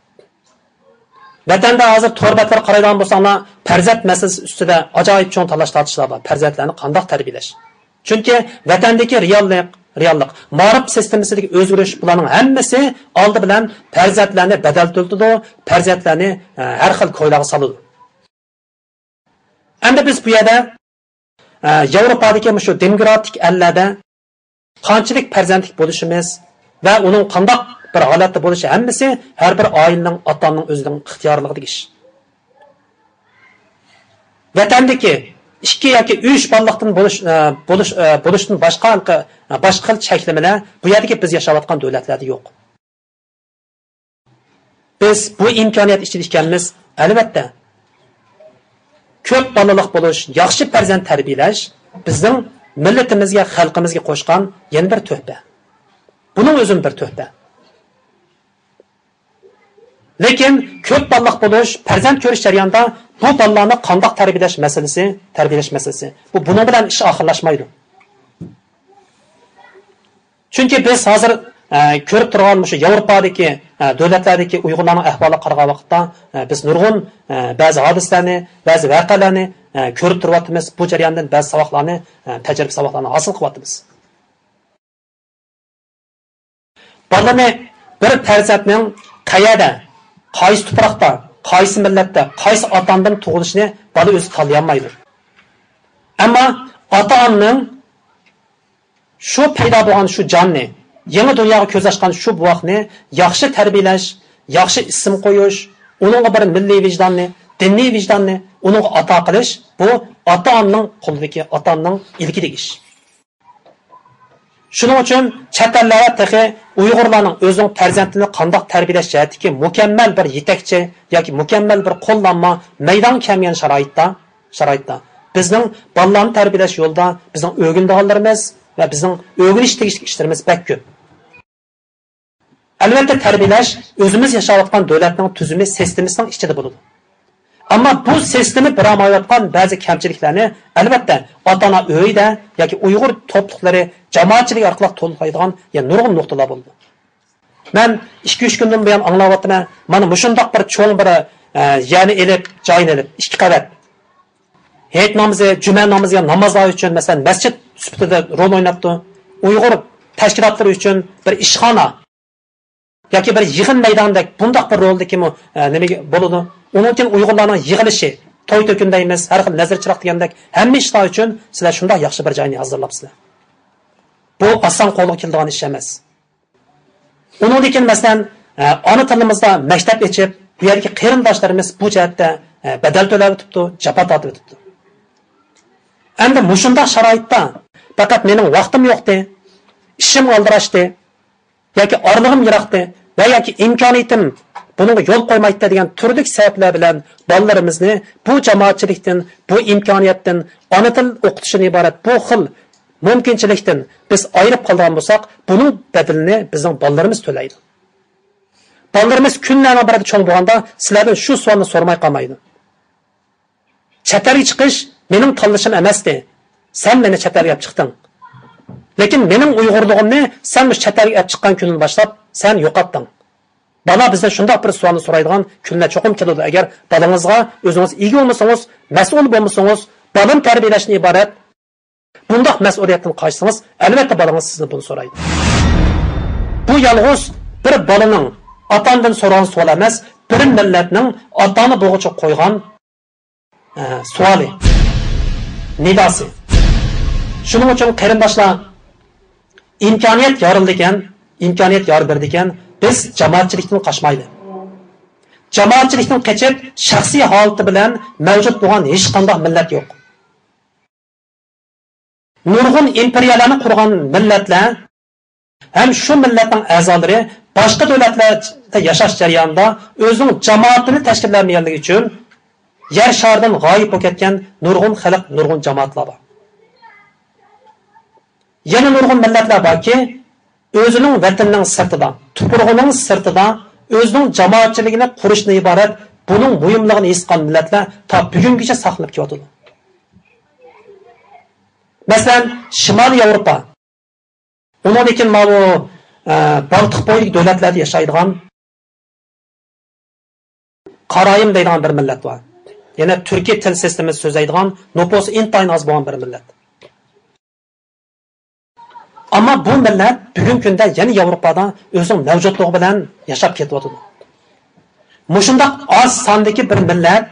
ۋەتەندە ھازىر تور بەتلەرگە قارايدىغان بولساڭلار، پەرزەنت مەسىلىسى ئۈستىدە ئاجايىپ چوڭ تالاش-تارتىشلار بار، پەرزەنتلەرنى قانداق تەربىيەلەش. چۈنكى ۋەتەندىكى رېئاللىق، رېئاللىق، مائارىپ سىستېمىسىدىكى ئۆزگىرىش، بۇلارنىڭ ھەممىسى ئالدى بىلەن پەرزەنتلەرنى بەدەل تۆلىتىدۇ، پەرزەنتلەرنى، ئە، ھەر خىل كويلارغا سالىدۇ. ئەمدى بىز بۇ يەردە، ئە، ياۋروپادىكى مۇشۇ دېموكراتىك ئەللەردە قانچىلىك پەرزەنتلىك بولۇشىمىز ۋە ئۇنىڭ قانداق بىر ھالەتتە بولۇشى ھەممىسى ھەر بىر ئائىلىنىڭ، ئاتا-ئانىنىڭ ئۆزىنىڭ ئىختىيارلىقىدىكى ئىش. ۋەتەندىكى ئىككى ياكى ئۈچ بالىلىقتىن بولۇش، ئە، بولۇش، ئە، بولۇشتىن باشقا، ئە، باشقا خىل چەكلىمىلەر بۇ يەردىكى بىز ياشاۋاتقان دۆلەتلەردە يوق. بىز بۇ ئىمكانىيەت ئىچىدە ئىكەنمىز، ئەلۋەتتە. كۆپ بالىلىق بولۇش، ياخشى پەرزەنت تەربىيەلەش بىزنىڭ مىللىتىمىزگە، خەلقىمىزگە قوشقان يەنە بىر تۆھپە. بۇنىڭ ئۆزىمۇ بىر تۆھپە. لېكىن كۆپ بالىلىق بولۇش، پەرزەنت كۆرۈش جەريانىدا بۇ بالىلارنى قانداق تەربىيەلەش مەسىلىسى، تەربىيەلەش مەسىلىسى، بۇ بۇنىڭ بىلەن ئىش ئاخىرلاشمايدۇ. چۈنكى بىز ھازىر، ئە، كۆرۈپ تۇرغان مۇشۇ ياۋروپادىكى، ئە، دۆلەتلەردىكى ئۇيغۇرلارنىڭ ئەھۋالىغا قارىغان ۋاقىتتا، ئە، بىز نۇرغۇن، ئە، بەزى ھادىسىلەرنى، بەزى ۋەقەلەرنى، ئە، كۆرۈپ تۇرۇۋاتىمىز. بۇ جەرياندىن بەزى ساۋاقلارنى، ئە، تەجرىبە ساۋاقلارنى ھاسىل قىلىۋاتىمىز. بالىنى بىر پەرزەنتنىڭ قەيەردە، قايسى تۇپراقتا، قايسى مىللەتتە، قايسى ئاتا-ئانىدىن تۇغۇلۇشىنى بالا ئۆزى تاللىيالمايدۇ. ئەمما ئاتا-ئانىنىڭ شۇ پەيدا بولغان شۇ جاننى، يېڭى دۇنياغا كۆز ئاچقان شۇ بوۋاقنى ياخشى تەربىيەلەش، ياخشى ئىسىم قويۇش، ئۇنىڭغا بىر مىللىي ۋىجداننى، دىنىي ۋىجداننى ئۇنىڭغا ئاتا قىلىش، بۇ ئاتا-ئانىنىڭ قولىدىكى، ئاتا-ئانىنىڭ ئىلكىدىكى ئىش. شۇنىڭ ئۈچۈن چەت ئەللەردە تېخى ئۇيغۇرلارنىڭ ئۆزىنىڭ پەرزەنتىنى قانداق تەربىيەلەش جەھەتتىكى مۇكەممەل بىر يېتەكچى ياكى مۇكەممەل بىر قوللانما مەيدانغا كەلمىگەن شارائىتتا، شارائىتتا بىزنىڭ بالىلارنى تەربىيەلەش يولىدا بىزنىڭ ئۆگىنىدىغانلىرىمىز ۋە بىزنىڭ ئۆگىنىش تېگىشلىك ئىشلىرىمىز بەك كۆپ. ئەلۋەتتە، تەربىيەلەش ئۆزىمىز ياشاۋاتقان دۆلەتنىڭ تۈزۈمى، سىستېمىسىنىڭ ئىچىدە بولىدۇ. ئەمما بۇ سىستېما بىر ئامايۋاتقان بەزى كەمچىلىكلەرنى، ئەلۋەتتە، ئاتا-ئانا ئۆيىدە ياكى ئۇيغۇر توپلۇقلىرى جامائەتچىلىكى ئارقىلىق تولۇقلايدىغان يەنە نۇرغۇن نۇقتىلار بولىدۇ. مەن ئىككى-ئۈچ كۈندىن بۇيان ئاڭلاۋاتىمەن، مانا مۇشۇنداق بىر چوڭ بىر، ئە، يەرنى ئېلىپ، جاينى ئېلىپ، ئىككى قەۋەت ھېيت نامىزى، جۈمە نامىزىغا نامازلار ئۈچۈن، مەسىلەن، مەسچىت سۈپىتىدە رول ئويناپتۇ. ئۇيغۇر تەشكىلاتلىرى ئۈچۈن بىر ئىشخانا ياكى بىر يىغىن مەيدانىدەك بۇنداق بىر رولدىكىمۇ، ئە، نېمىگە بولىدۇ؟ ئۇنىڭ كېيىن ئۇيغۇرلارنىڭ يىغىلىشى، توي-تۆكۈن دەيمىز، ھەر خىل نەزىر-چىراغ دېگەندەك ھەممە ئىشلار ئۈچۈن سىلەر شۇنداق ياخشى بىر جاينى ھازىرلاپسىلەر. بۇ ئاسان قولغا كېلىدىغان ئىش ئەمەس. ئۇنىڭدىن كېيىن، مەسىلەن، ئە، ئانا تىلىمىزدا مەكتەپ ئېچىپ، بۇ يەردىكى قېرىنداشلىرىمىز بۇ جەھەتتە، ئە، بەدەل تۆلەۋېتىپتۇ، جاپا تارتىۋېتىپتۇ. ئەمدى مۇشۇنداق شارائىتتا، پەقەت مېنىڭ ۋاقتىم يوقتى، ئىشىم ئالدىراشتى ياكى ئارىلىقىم يىراقتى ۋە ياكى ئىمكانىيىتىم بۇنىڭغا يول قويمايتتى دېگەن تۈرلۈك سەۋەبلەر بىلەن بالىلىرىمىزنى بۇ جامائەتچىلىكتىن، بۇ ئىمكانىيەتتىن، ئانا تىل ئوقۇتۇشتىن ئىبارەت بۇ خىل مۇمكىنچىلىكتىن بىز ئايرىپ قالىدىغان بولساق، بۇنىڭ بەدىلىنى بىزنىڭ بالىلىرىمىز تۆلەيدۇ. بالىلىرىمىز كۈنلەرنىڭ بىرىدە چوڭ بولغاندا سىلەردىن شۇ سوئالنى سورىماي قالمايدۇ. چەت ئەلگە چىقىش مېنىڭ تاللىشىم ئەمەستى. سەن مېنى چەت ئەلگە ئەپ چىقتىڭ. لېكىن مېنىڭ ئۇيغۇرلۇقۇمنى سەن مۇشۇ چەت ئەلگە ئەپ چىققان كۈندىن باشلاپ سەن يوقاتتىڭ. بالا بىزدىن شۇنداق بىر سوئالنى سورايدىغان كۈنلەر چوقۇم كېلىدۇ. ئەگەر بالىڭىزغا ئۆزىڭىز ئىگە بولمىسىڭىز، مەسئۇل بولمىسىڭىز، بالىنى تەربىيەلەشتىن ئىبارەت بۇنداق مەسئۇلىيەتتىن قاچسىڭىز، ئەلۋەتتە بالىڭىز سىزدىن بۇنى سورايدۇ. بۇ يالغۇز بىر بالىنىڭ ئاتا-ئانىدىن سورىغان سوئالى ئەمەس، بىر مىللەتنىڭ ئاتا-ئانا بولغۇچە قويغان، ئە، سوئالى، نىداسى. شۇنىڭ ئۈچۈن قېرىنداشلار، ئىمكانىيەت يارىلىدىكەن، ئىمكانىيەت يار بېرىدىكەن، بىز جامائەتچىلىكتىن قاچمايلى. جامائەتچىلىكتىن قېچىپ، شەخسىي ھالىتى بىلەن مەۋجۇت بولغان ھېچقانداق مىللەت يوق. نۇرغۇن ئىمپېرىيەلەرنى قۇرغان مىللەتلەر ھەم شۇ مىللەتنىڭ ئەزالىرى باشقا دۆلەتلەردە ياشاش جەريانىدا ئۆزىنىڭ جامائىتىنى تەشكىللەيەلمىگەنلىكى ئۈچۈن يەر شارىدىن غايىب بولۇپ كەتكەن نۇرغۇن خەلق، نۇرغۇن جامائەتلەر بار. يەنە نۇرغۇن مىللەتلەر باركى، ئۆزىنىڭ ۋەتىنىنىڭ سىرتىدا، تۇپرىقىنىڭ سىرتىدا ئۆزىنىڭ جامائەتچىلىكىنى قۇرۇشتىن ئىبارەت بۇنىڭ مۇھىملىقىنى ھېس قىلغان مىللەتلەر تا بۈگۈنگىچە ساقلىنىپ كېلىۋاتىدۇ. مەسىلەن، شىمالىي ياۋروپا، ئۇنىڭدىن كېيىن ماۋۇ، ئە، بالتىق بويىدىكى دۆلەتلەردە ياشايدىغان قارايىم دەيدىغان بىر مىللەت بار. يەنە تۈركىي تىل سىستېمىسى سۆزلەيدىغان، نوپۇسى ئىنتايىن ئاز بولغان بىر مىللەت. ئەمما بۇ مىللەت بۈگۈنكى كۈندە يەنە ياۋروپادا ئۆزىنىڭ مەۋجۇتلۇقى بىلەن ياشاپ كېتىۋاتىدۇ. مۇشۇنداق ئاز ساندىكى بىر مىللەت،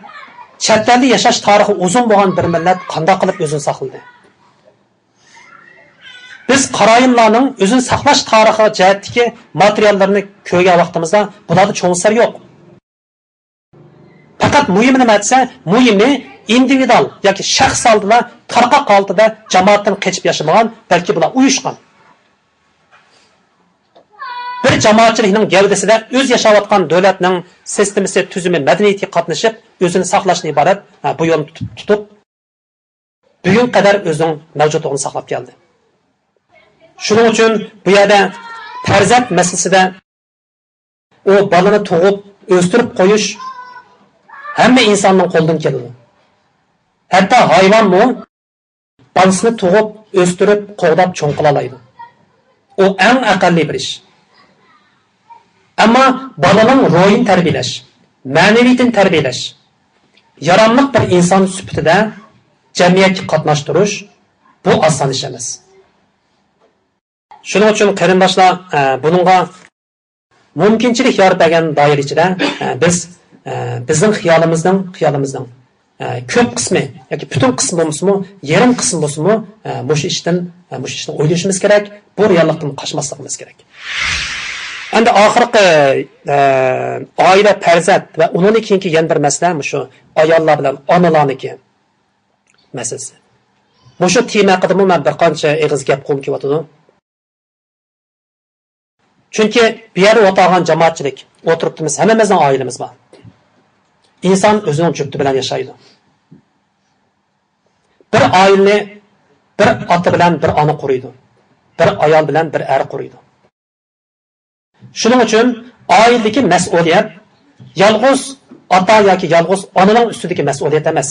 چەت ئەلدە ياشاش تارىخى ئۇزۇن بولغان بىر مىللەت قانداق قىلىپ ئۆزىنى ساقلىدى؟ بىز قارايىملارنىڭ ئۆزىنى ساقلاش تارىخى جەھەتتىكى ماتېرىياللىرىنى كۆرگەن ۋاقتىمىزدا بۇلاردا چوڭ سىر يوق. پەقەت مۇھىمى نېمە دېسە، مۇھىمى ئىندىۋىدۇئال ياكى شەخس ھالىتىدىلا تارقاق ھالىتىدە جامائەتتىن قېچىپ ياشىمىغان، بەلكى بۇلار ئۇيۇشقان. بىر جامائەتچىلىكنىڭ گەۋدىسىدە ئۆزى ياشاۋاتقان دۆلەتنىڭ سىستېمىسى، تۈزۈمى، مەدەنىيىتىگە قاتنىشىپ، ئۆزىنى ساقلاشتىن ئىبارەت، ھە، بۇ يولنى تۇتۇپ، تۇتۇپ، بۈگۈنگە قەدەر ئۆزىنىڭ مەۋجۇتلۇقىنى ساقلاپ كەلدى. شۇنىڭ ئۈچۈن بۇ يەردە پەرزەنت مەسىلىسىدە ئۇ بالىنى تۇغۇپ، ئۆستۈرۈپ قويۇش ھەممە ئىنساننىڭ قولىدىن كېلىدۇ. ھەتتا ھايۋانمۇ بالىسىنى تۇغۇپ، ئۆستۈرۈپ، قوغداپ چوڭ قىلالايدۇ. ئۇ ئەڭ ئەقەللىي بىر ئىش. ئەمما بالىنىڭ روھىنى تەربىيەلەش، مەنىۋىيىتىنى تەربىيەلەش، ياراملىق بىر ئىنسان سۈپىتىدە جەمئىيەتكە قاتناشتۇرۇش، بۇ ئاسان ئىش ئەمەس. شۇنىڭ ئۈچۈن قېرىنداشلار، ئە، بۇنىڭغا مۇمكىنچىلىك يارىتىپ بەرگەن دائىرە ئىچىدە، ئە، بىز، ئە، بىزنىڭ خىيالىمىزنىڭ، خىيالىمىزنىڭ، ئە، كۆپ قىسمى ياكى پۈتۈن قىسمى بولمىسىمۇ، يېرىم قىسمى بولسىمۇ، ئە، مۇشۇ ئىشتىن، ئە، مۇشۇ ئىشنى ئويلىشىمىز كېرەك، بۇ رېئاللىقتىن قاچماسلىقىمىز كېرەك. ئەمدى ئاخىرقى، ئە، ئائىلە، پەرزەنت ۋە ئۇنىڭدىن كېيىنكى يەنە بىر مەسىلە مۇشۇ ئاياللار بىلەن ئانىلارنىڭكى مەسىلىسى. مۇشۇ تېما ھەققىدىمۇ مەن بىر قانچە ئېغىز گەپ قىلغۇم كېلىۋاتىدۇ. چۈنكى بۇ يەردە ئولتۇرغان جامائەتچىلىك، ئولتۇرۇپتىمىز، ھەممىمىزنىڭ ئائىلىمىز بار. ئىنسان ئۆزىنىڭ جۈپتى بىلەن ياشايدۇ. بىر ئائىلىنى بىر ئاتا بىلەن بىر ئانا قۇرۇيدۇ. بىر ئايال بىلەن بىر ئەر قۇرۇيدۇ. شۇنىڭ ئۈچۈن ئائىلىدىكى مەسئۇلىيەت يالغۇز ئاتا ياكى يالغۇز ئانىنىڭ ئۈستىدىكى مەسئۇلىيەت ئەمەس.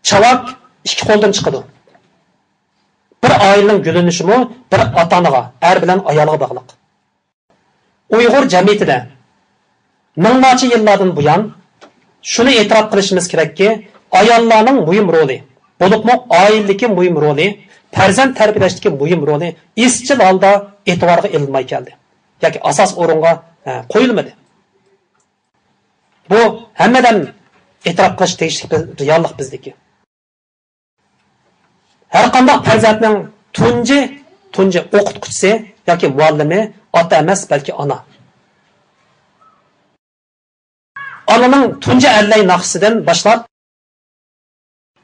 چاۋاك ئىككى قولدىن چىقىدۇ. بىر ئائىلىنىڭ گۈللىنىشىمۇ بىر ئاتا-ئانىغا، ئەر بىلەن ئايالغا باغلىق. ئۇيغۇر جەمئىيىتىدە مىڭلارچە يىللاردىن بۇيان شۇنى ئېتىراپ قىلىشىمىز كېرەككى، ئاياللارنىڭ مۇھىم رولى، بولۇپمۇ ئائىلىدىكى مۇھىم رولى، پەرزەنت تەربىيەلەشتىكى مۇھىم رولى ئىزچىل ھالدا ئېتىبارغا ئېلىنماي كەلدى ياكى ئاساس ئورۇنغا، ئە، قويۇلمىدى. بۇ ھەممىدىن ئېتىراپ قىلىش تېگىشلىك بىر رېئاللىق بىزدىكى. ھەرقانداق پەرزەنتنىڭ تۇنجى، تۇنجى ئوقۇتقۇچىسى ياكى مۇئەللىمى ئاتا ئەمەس، بەلكى ئانا. ئانىنىڭ تۇنجى ئەللەي ناخشىسىدىن باشلاپ،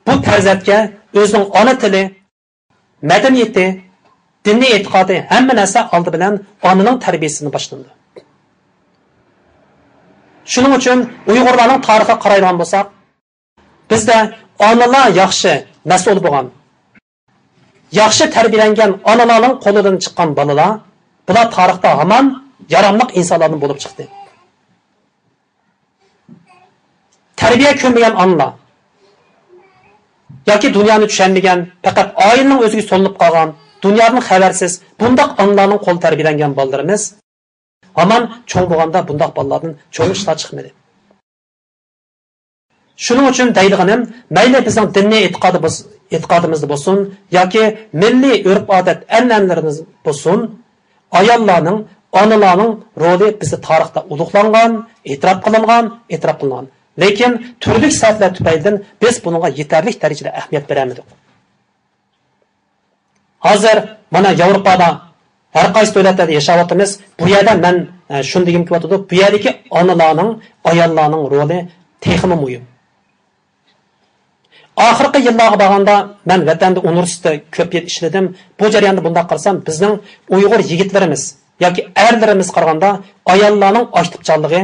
بۇ پەرزەنتكە ئۆزىنىڭ ئانا تىلى، مەدەنىيىتى، دىنىي ئېتىقادى، ھەممە نەرسە ئالدى بىلەن ئانىنىڭ تەربىيەسىدىن باشلىنىدۇ. شۇنىڭ ئۈچۈن ئۇيغۇرلارنىڭ تارىخىغا قارايدىغان بولساق، بىزدە ئانىلار ياخشى مەسئۇل بولغان، ياخشى تەربىيەلەنگەن ئانىلارنىڭ قولىدىن چىققان بالىلار، بۇلار تارىختا ھامان ياراملىق ئىنسانلاردىن بولۇپ چىقتى. تەربىيە كۆرمىگەن ئانىلار ياكى دۇنيانى چۈشەنمىگەن، پەقەت ئائىلىنىڭ ئۆزىگە سولىنىپ قالغان، دۇنيادىن خەۋەرسىز، بۇنداق ئانىلارنىڭ قولىدا تەربىيەلەنگەن بالىلىرىمىز ھامان چوڭ بولغاندا بۇنداق بالىلاردىن چوڭ ئىشلار چىقمىدى. شۇنىڭ ئۈچۈن دەيدىغىنىم، مەيلى بىزنىڭ دىنىي ئېتىقادى بولس-، ئېتىقادىمىزدا بولسۇن ياكى مىللىي ئۆرپ-ئادەت، ئەنئەنىلىرىمىز بولسۇن، ئاياللارنىڭ، ئانىلارنىڭ رولى بىزدە تارىختا ئۇلۇغلانغان، ئېتىراپ قىلىنغان، ئېتىراپ قىلىنغان. لېكىن تۈرلۈك سەۋەبلەر تۈپەيلىدىن بىز بۇنىڭغا يېتەرلىك دەرىجىدە ئەھمىيەت بېرەلمىدۇق. ھازىر مانا ياۋروپادا ھەر قايسى دۆلەتلەردە ياشاۋاتىمىز. بۇ يەردە مەن، ئە، شۇنى دېگۈم كېلىۋاتىدۇ، بۇ يەردىكى ئانىلارنىڭ، ئاياللارنىڭ رولى تېخىمۇ مۇھىم. ئاخىرقى يىللارغا بارغاندا مەن ۋەتەندە ئۇنىۋېرسىتېتتا كۆپ يىل ئىشلىدىم. بۇ جەرياندا بۇنداق قارىسام، بىزنىڭ ئۇيغۇر يىگىتلىرىمىز ياكى ئەرلىرىمىزگە قارىغاندا ئاياللارنىڭ ئاكتىپچانلىقى،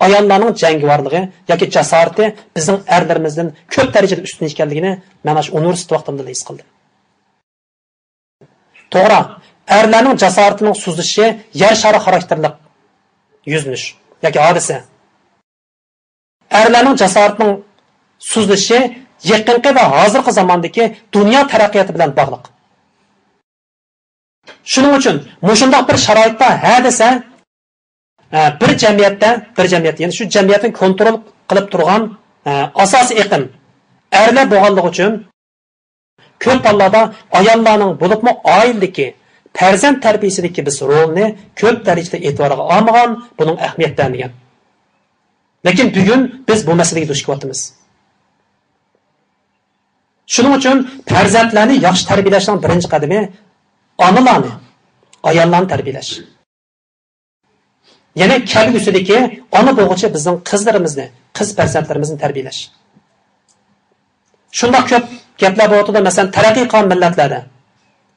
ئاياللارنىڭ جەڭگىۋارلىقى ياكى جاسارىتى بىزنىڭ ئەرلىرىمىزدىن كۆپ دەرىجىدە ئۈستۈن ئىكەنلىكىنى مەن ئاشۇ ئۇنىۋېرسىتېت ۋاقتىمدىلا ھېس قىلدىم. توغرا، ئەرلەرنىڭ جاسارىتىنىڭ سۇزۇشى يەر شارى خاراكتېرلىك يۈزلىنىش ياكى ھادىسە. ئەرلەرنىڭ جاسارىتىنىڭ سۇزۇشى يېقىنقى ۋە ھازىرقى زاماندىكى دۇنيا تەرەققىياتى بىلەن باغلىق. شۇنىڭ ئۈچۈن مۇشۇنداق بىر شارائىتتا ھە دېسە، ھە، بىر جەمئىيەتتە، بىر جەمئىيەت، يەنى شۇ جەمئىيەتنى كونترول قىلىپ تۇرغان، ھە، ئاساسىي ئېقىم ئەرلەر بولغانلىقى ئۈچۈن، كۆپ ھاللاردا ئاياللارنىڭ، بولۇپمۇ ئائىلىدىكى، پەرزەنت تەربىيىسىدىكى بىز رولنى كۆپ دەرىجىدە ئېتىبارغا ئالمىغان، بۇنىڭغا ئەھمىيەت بەرمىگەن. لېكىن بۈگۈن بىز بۇ مەسىلىگە دۇچ كېلىۋاتىمىز. شۇنىڭ ئۈچۈن پەرزەنتلەرنى ياخشى تەربىيەلەشنىڭ بىرىنچى قەدىمى ئانىلارنى، ئاياللارنى تەربىيەلەش. يەنى كەلگۈسىدىكى ئانا بولغۇچى بىزنىڭ قىزلىرىمىزنى، قىز پەرزەنتلىرىمىزنى تەربىيەلەش. شۇنداق كۆپ گەپلەر بولۇۋاتىدۇ، مەسىلەن، تەرەققىي قىلغان مىللەتلەردە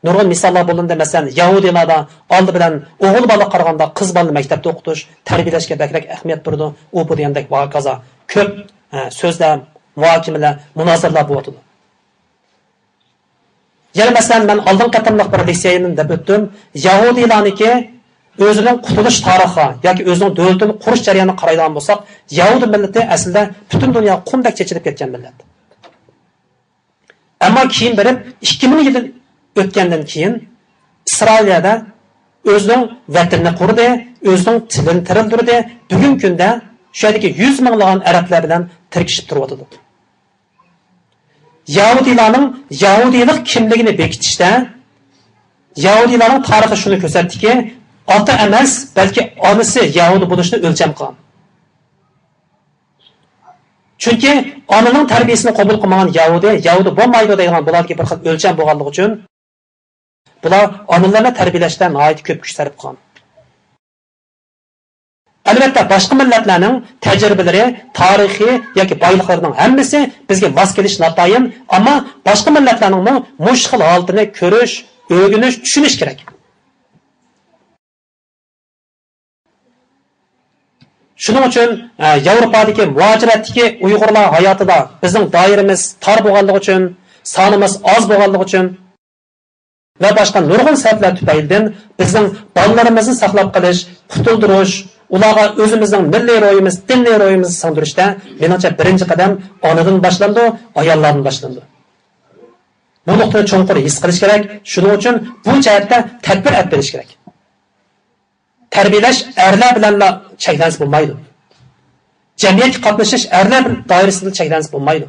نۇرغۇن مىساللار بولۇندى. مەسىلەن، يەھۇدىيلاردا ئالدى بىلەن ئوغۇل بالا قارىغاندا قىز بالىنى مەكتەپتە ئوقۇتۇش، تەربىيەلەشكە بەكرەك ئەھمىيەت بېرىدۇ. ئۇ بۇ دېگەندەك ۋاكازا كۆپ، ھە، سۆزلەر، مۇھاكىمىلەر، مۇنازىرىلەر بولۇۋاتىدۇ. يەنە مەسىلەن، مەن ئالدىنقى قېتىملىق بىر لېكسىيەمدە دەپ ئۆتتۈم. يەھۇدىيلارنىڭكى ئۆزىنىڭ قۇتۇلۇش تارىخىغا ياكى ئۆزىنىڭ دۆلىتىنى قۇرۇش جەريانىغا قارايدىغان بولساق، يەھۇدىي مىللىتى ئەسلىدە پۈتۈن دۇنياغا قۇمدەك چېچىلىپ كەتكەن مىللەت. ئەمما كېيىن بېرىپ، ئىككى مىڭ يىل ئۆتكەندىن كېيىن ئىسرائىلىيەدە ئۆزىنىڭ ۋەتىنىنى قۇردى، ئۆزىنىڭ تىلىنى تىرىلدۈردى. بۈگۈنكى كۈندە شۇ يەردىكى يۈز مىڭلىغان ئەرەبلەر بىلەن تىركىشىپ تۇرۇۋاتىدۇ. يەھۇدىيلارنىڭ يەھۇدىيلىق كىملىكىنى بېكىتىشتە، يەھۇدىيلارنىڭ تارىخى شۇنى كۆرسەتتىكى، ئاتا ئەمەس، بەلكى ئانىسى يەھۇدىي بولۇشنى ئۆلچەم قىلغان. چۈنكى ئانىنىڭ تەربىيەسىنى قوبۇل قىلمىغان يەھۇدىي، يەھۇدىي بولمايدۇ دەيدىغان بۇلاردىكى بىر خىل ئۆلچەم بولغانلىقى ئۈچۈن، بۇلار ئانىلارنى تەربىيەلەشتە ناھايىتى كۆپ كۈچ سەرپ قىلغان. ئەلۋەتتە، باشقا مىللەتلەرنىڭ تەجرىبىلىرى، تارىخى ياكى بايلىقلىرىنىڭ ھەممىسى بىزگە ماس كېلىشى ناتايىن، ئەمما باشقا مىللەتلەرنىڭمۇ مۇشۇ خىل ھالىتىنى كۆرۈش، ئۆگىنىش، چۈشىنىش كېرەك. شۇنىڭ ئۈچۈن، ئە، ياۋروپادىكى مۇھاجىرەتتىكى ئۇيغۇرلار ھاياتىدا بىزنىڭ دائىرىمىز تار بولغانلىقى ئۈچۈن، سانىمىز ئاز بولغانلىقى ئۈچۈن، ۋە باشقا نۇرغۇن سەۋەبلەر تۈپەيلىدىن بىزنىڭ بالىلىرىمىزنى ساقلاپ قېلىش، قۇتۇلدۇرۇش، ئۇلارغا ئۆزىمىزنىڭ مىللىي روھىمىز، دىنىي روھىمىزنى سىڭدۈرۈشتە، مېنىڭچە، بىرىنچى قەدەم ئانىدىن باشلىنىدۇ، ئاياللاردىن باشلىنىدۇ. بۇ نۇقتىنى چوڭقۇر ھېس قىلىش كېرەك. شۇنىڭ ئۈچۈن بۇ جەھەتتە تەدبىر ئېلىپ بېرىش كېرەك. تەربىيەلەش ئەرلەر بىلەنلا چەكلەنسە بولمايدۇ. جەمئىيەتكە قاتنىشىش ئەرلەر دائىرىسىدىلا چەكلەنسە بولمايدۇ.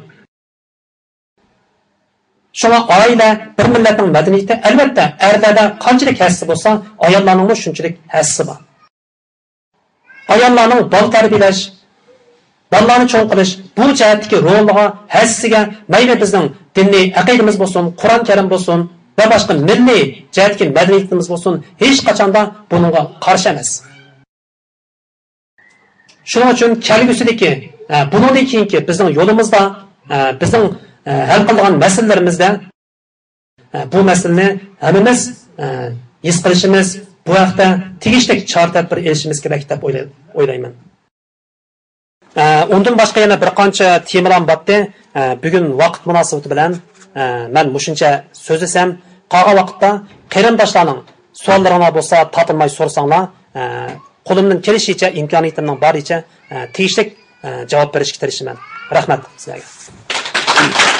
شۇڭا ئائىلە بىر مىللەتنىڭ مەدەنىيىتى، ئەلۋەتتە، ئەرلەردە قانچىلىك ھەسسە بولسا، ئاياللارنىڭمۇ شۇنچىلىك ھەسسىسى بار. ئاياللارنىڭ بالا تەربىيەلەش، بالىلارنى چوڭ قىلىش، بۇ جەھەتتىكى رولىغا، ھەسسىسىگە مەيلى بىزنىڭ دىنىي ئەقىدىمىز بولسۇن، قۇرئان كەرىم بولسۇن ۋە باشقا مىللىي جەھەتتىكى مەدەنىيىتىمىز بولسۇن، ھېچقاچاندا بۇنىڭغا قارشى ئەمەس. شۇنىڭ ئۈچۈن كەلگۈسىدىكى، ئە، بۇنىڭدىن كېيىنكى بىزنىڭ يولىمىزدا، ئە، بىزنىڭ، ئە، ھەل قىلىدىغان مەسىلىلىرىمىزدە ئە، بۇ مەسىلىنى ھەممىمىز، ئە، ھېس قىلىشىمىز، بۇ ھەقتە تېگىشلىك چارە تەدبىر ئېلىشىمىز كېرەك دەپ ئويلاي-، ئويلايمەن. ئە، ئۇندىن باشقا يەنە بىر قانچە تېمىلارمۇ بارتتى. ئە، بۈگۈن ۋاقىت مۇناسىۋىتى بىلەن، ئە، مەن مۇشۇنچە سۆزلىسەم، قالغان ۋاقىتتا قېرىنداشلارنىڭ سوئاللىرىڭلار بولسا تارتىنماي سورىساڭلار، ئە، قولۇمدىن كېلىشىچە، ئىمكانىيىتىمنىڭ بارىچە، ئە، تېگىشلىك، ئە، جاۋاب بېرىشكە تىرىشىمەن. رەھمەت سىلەرگە.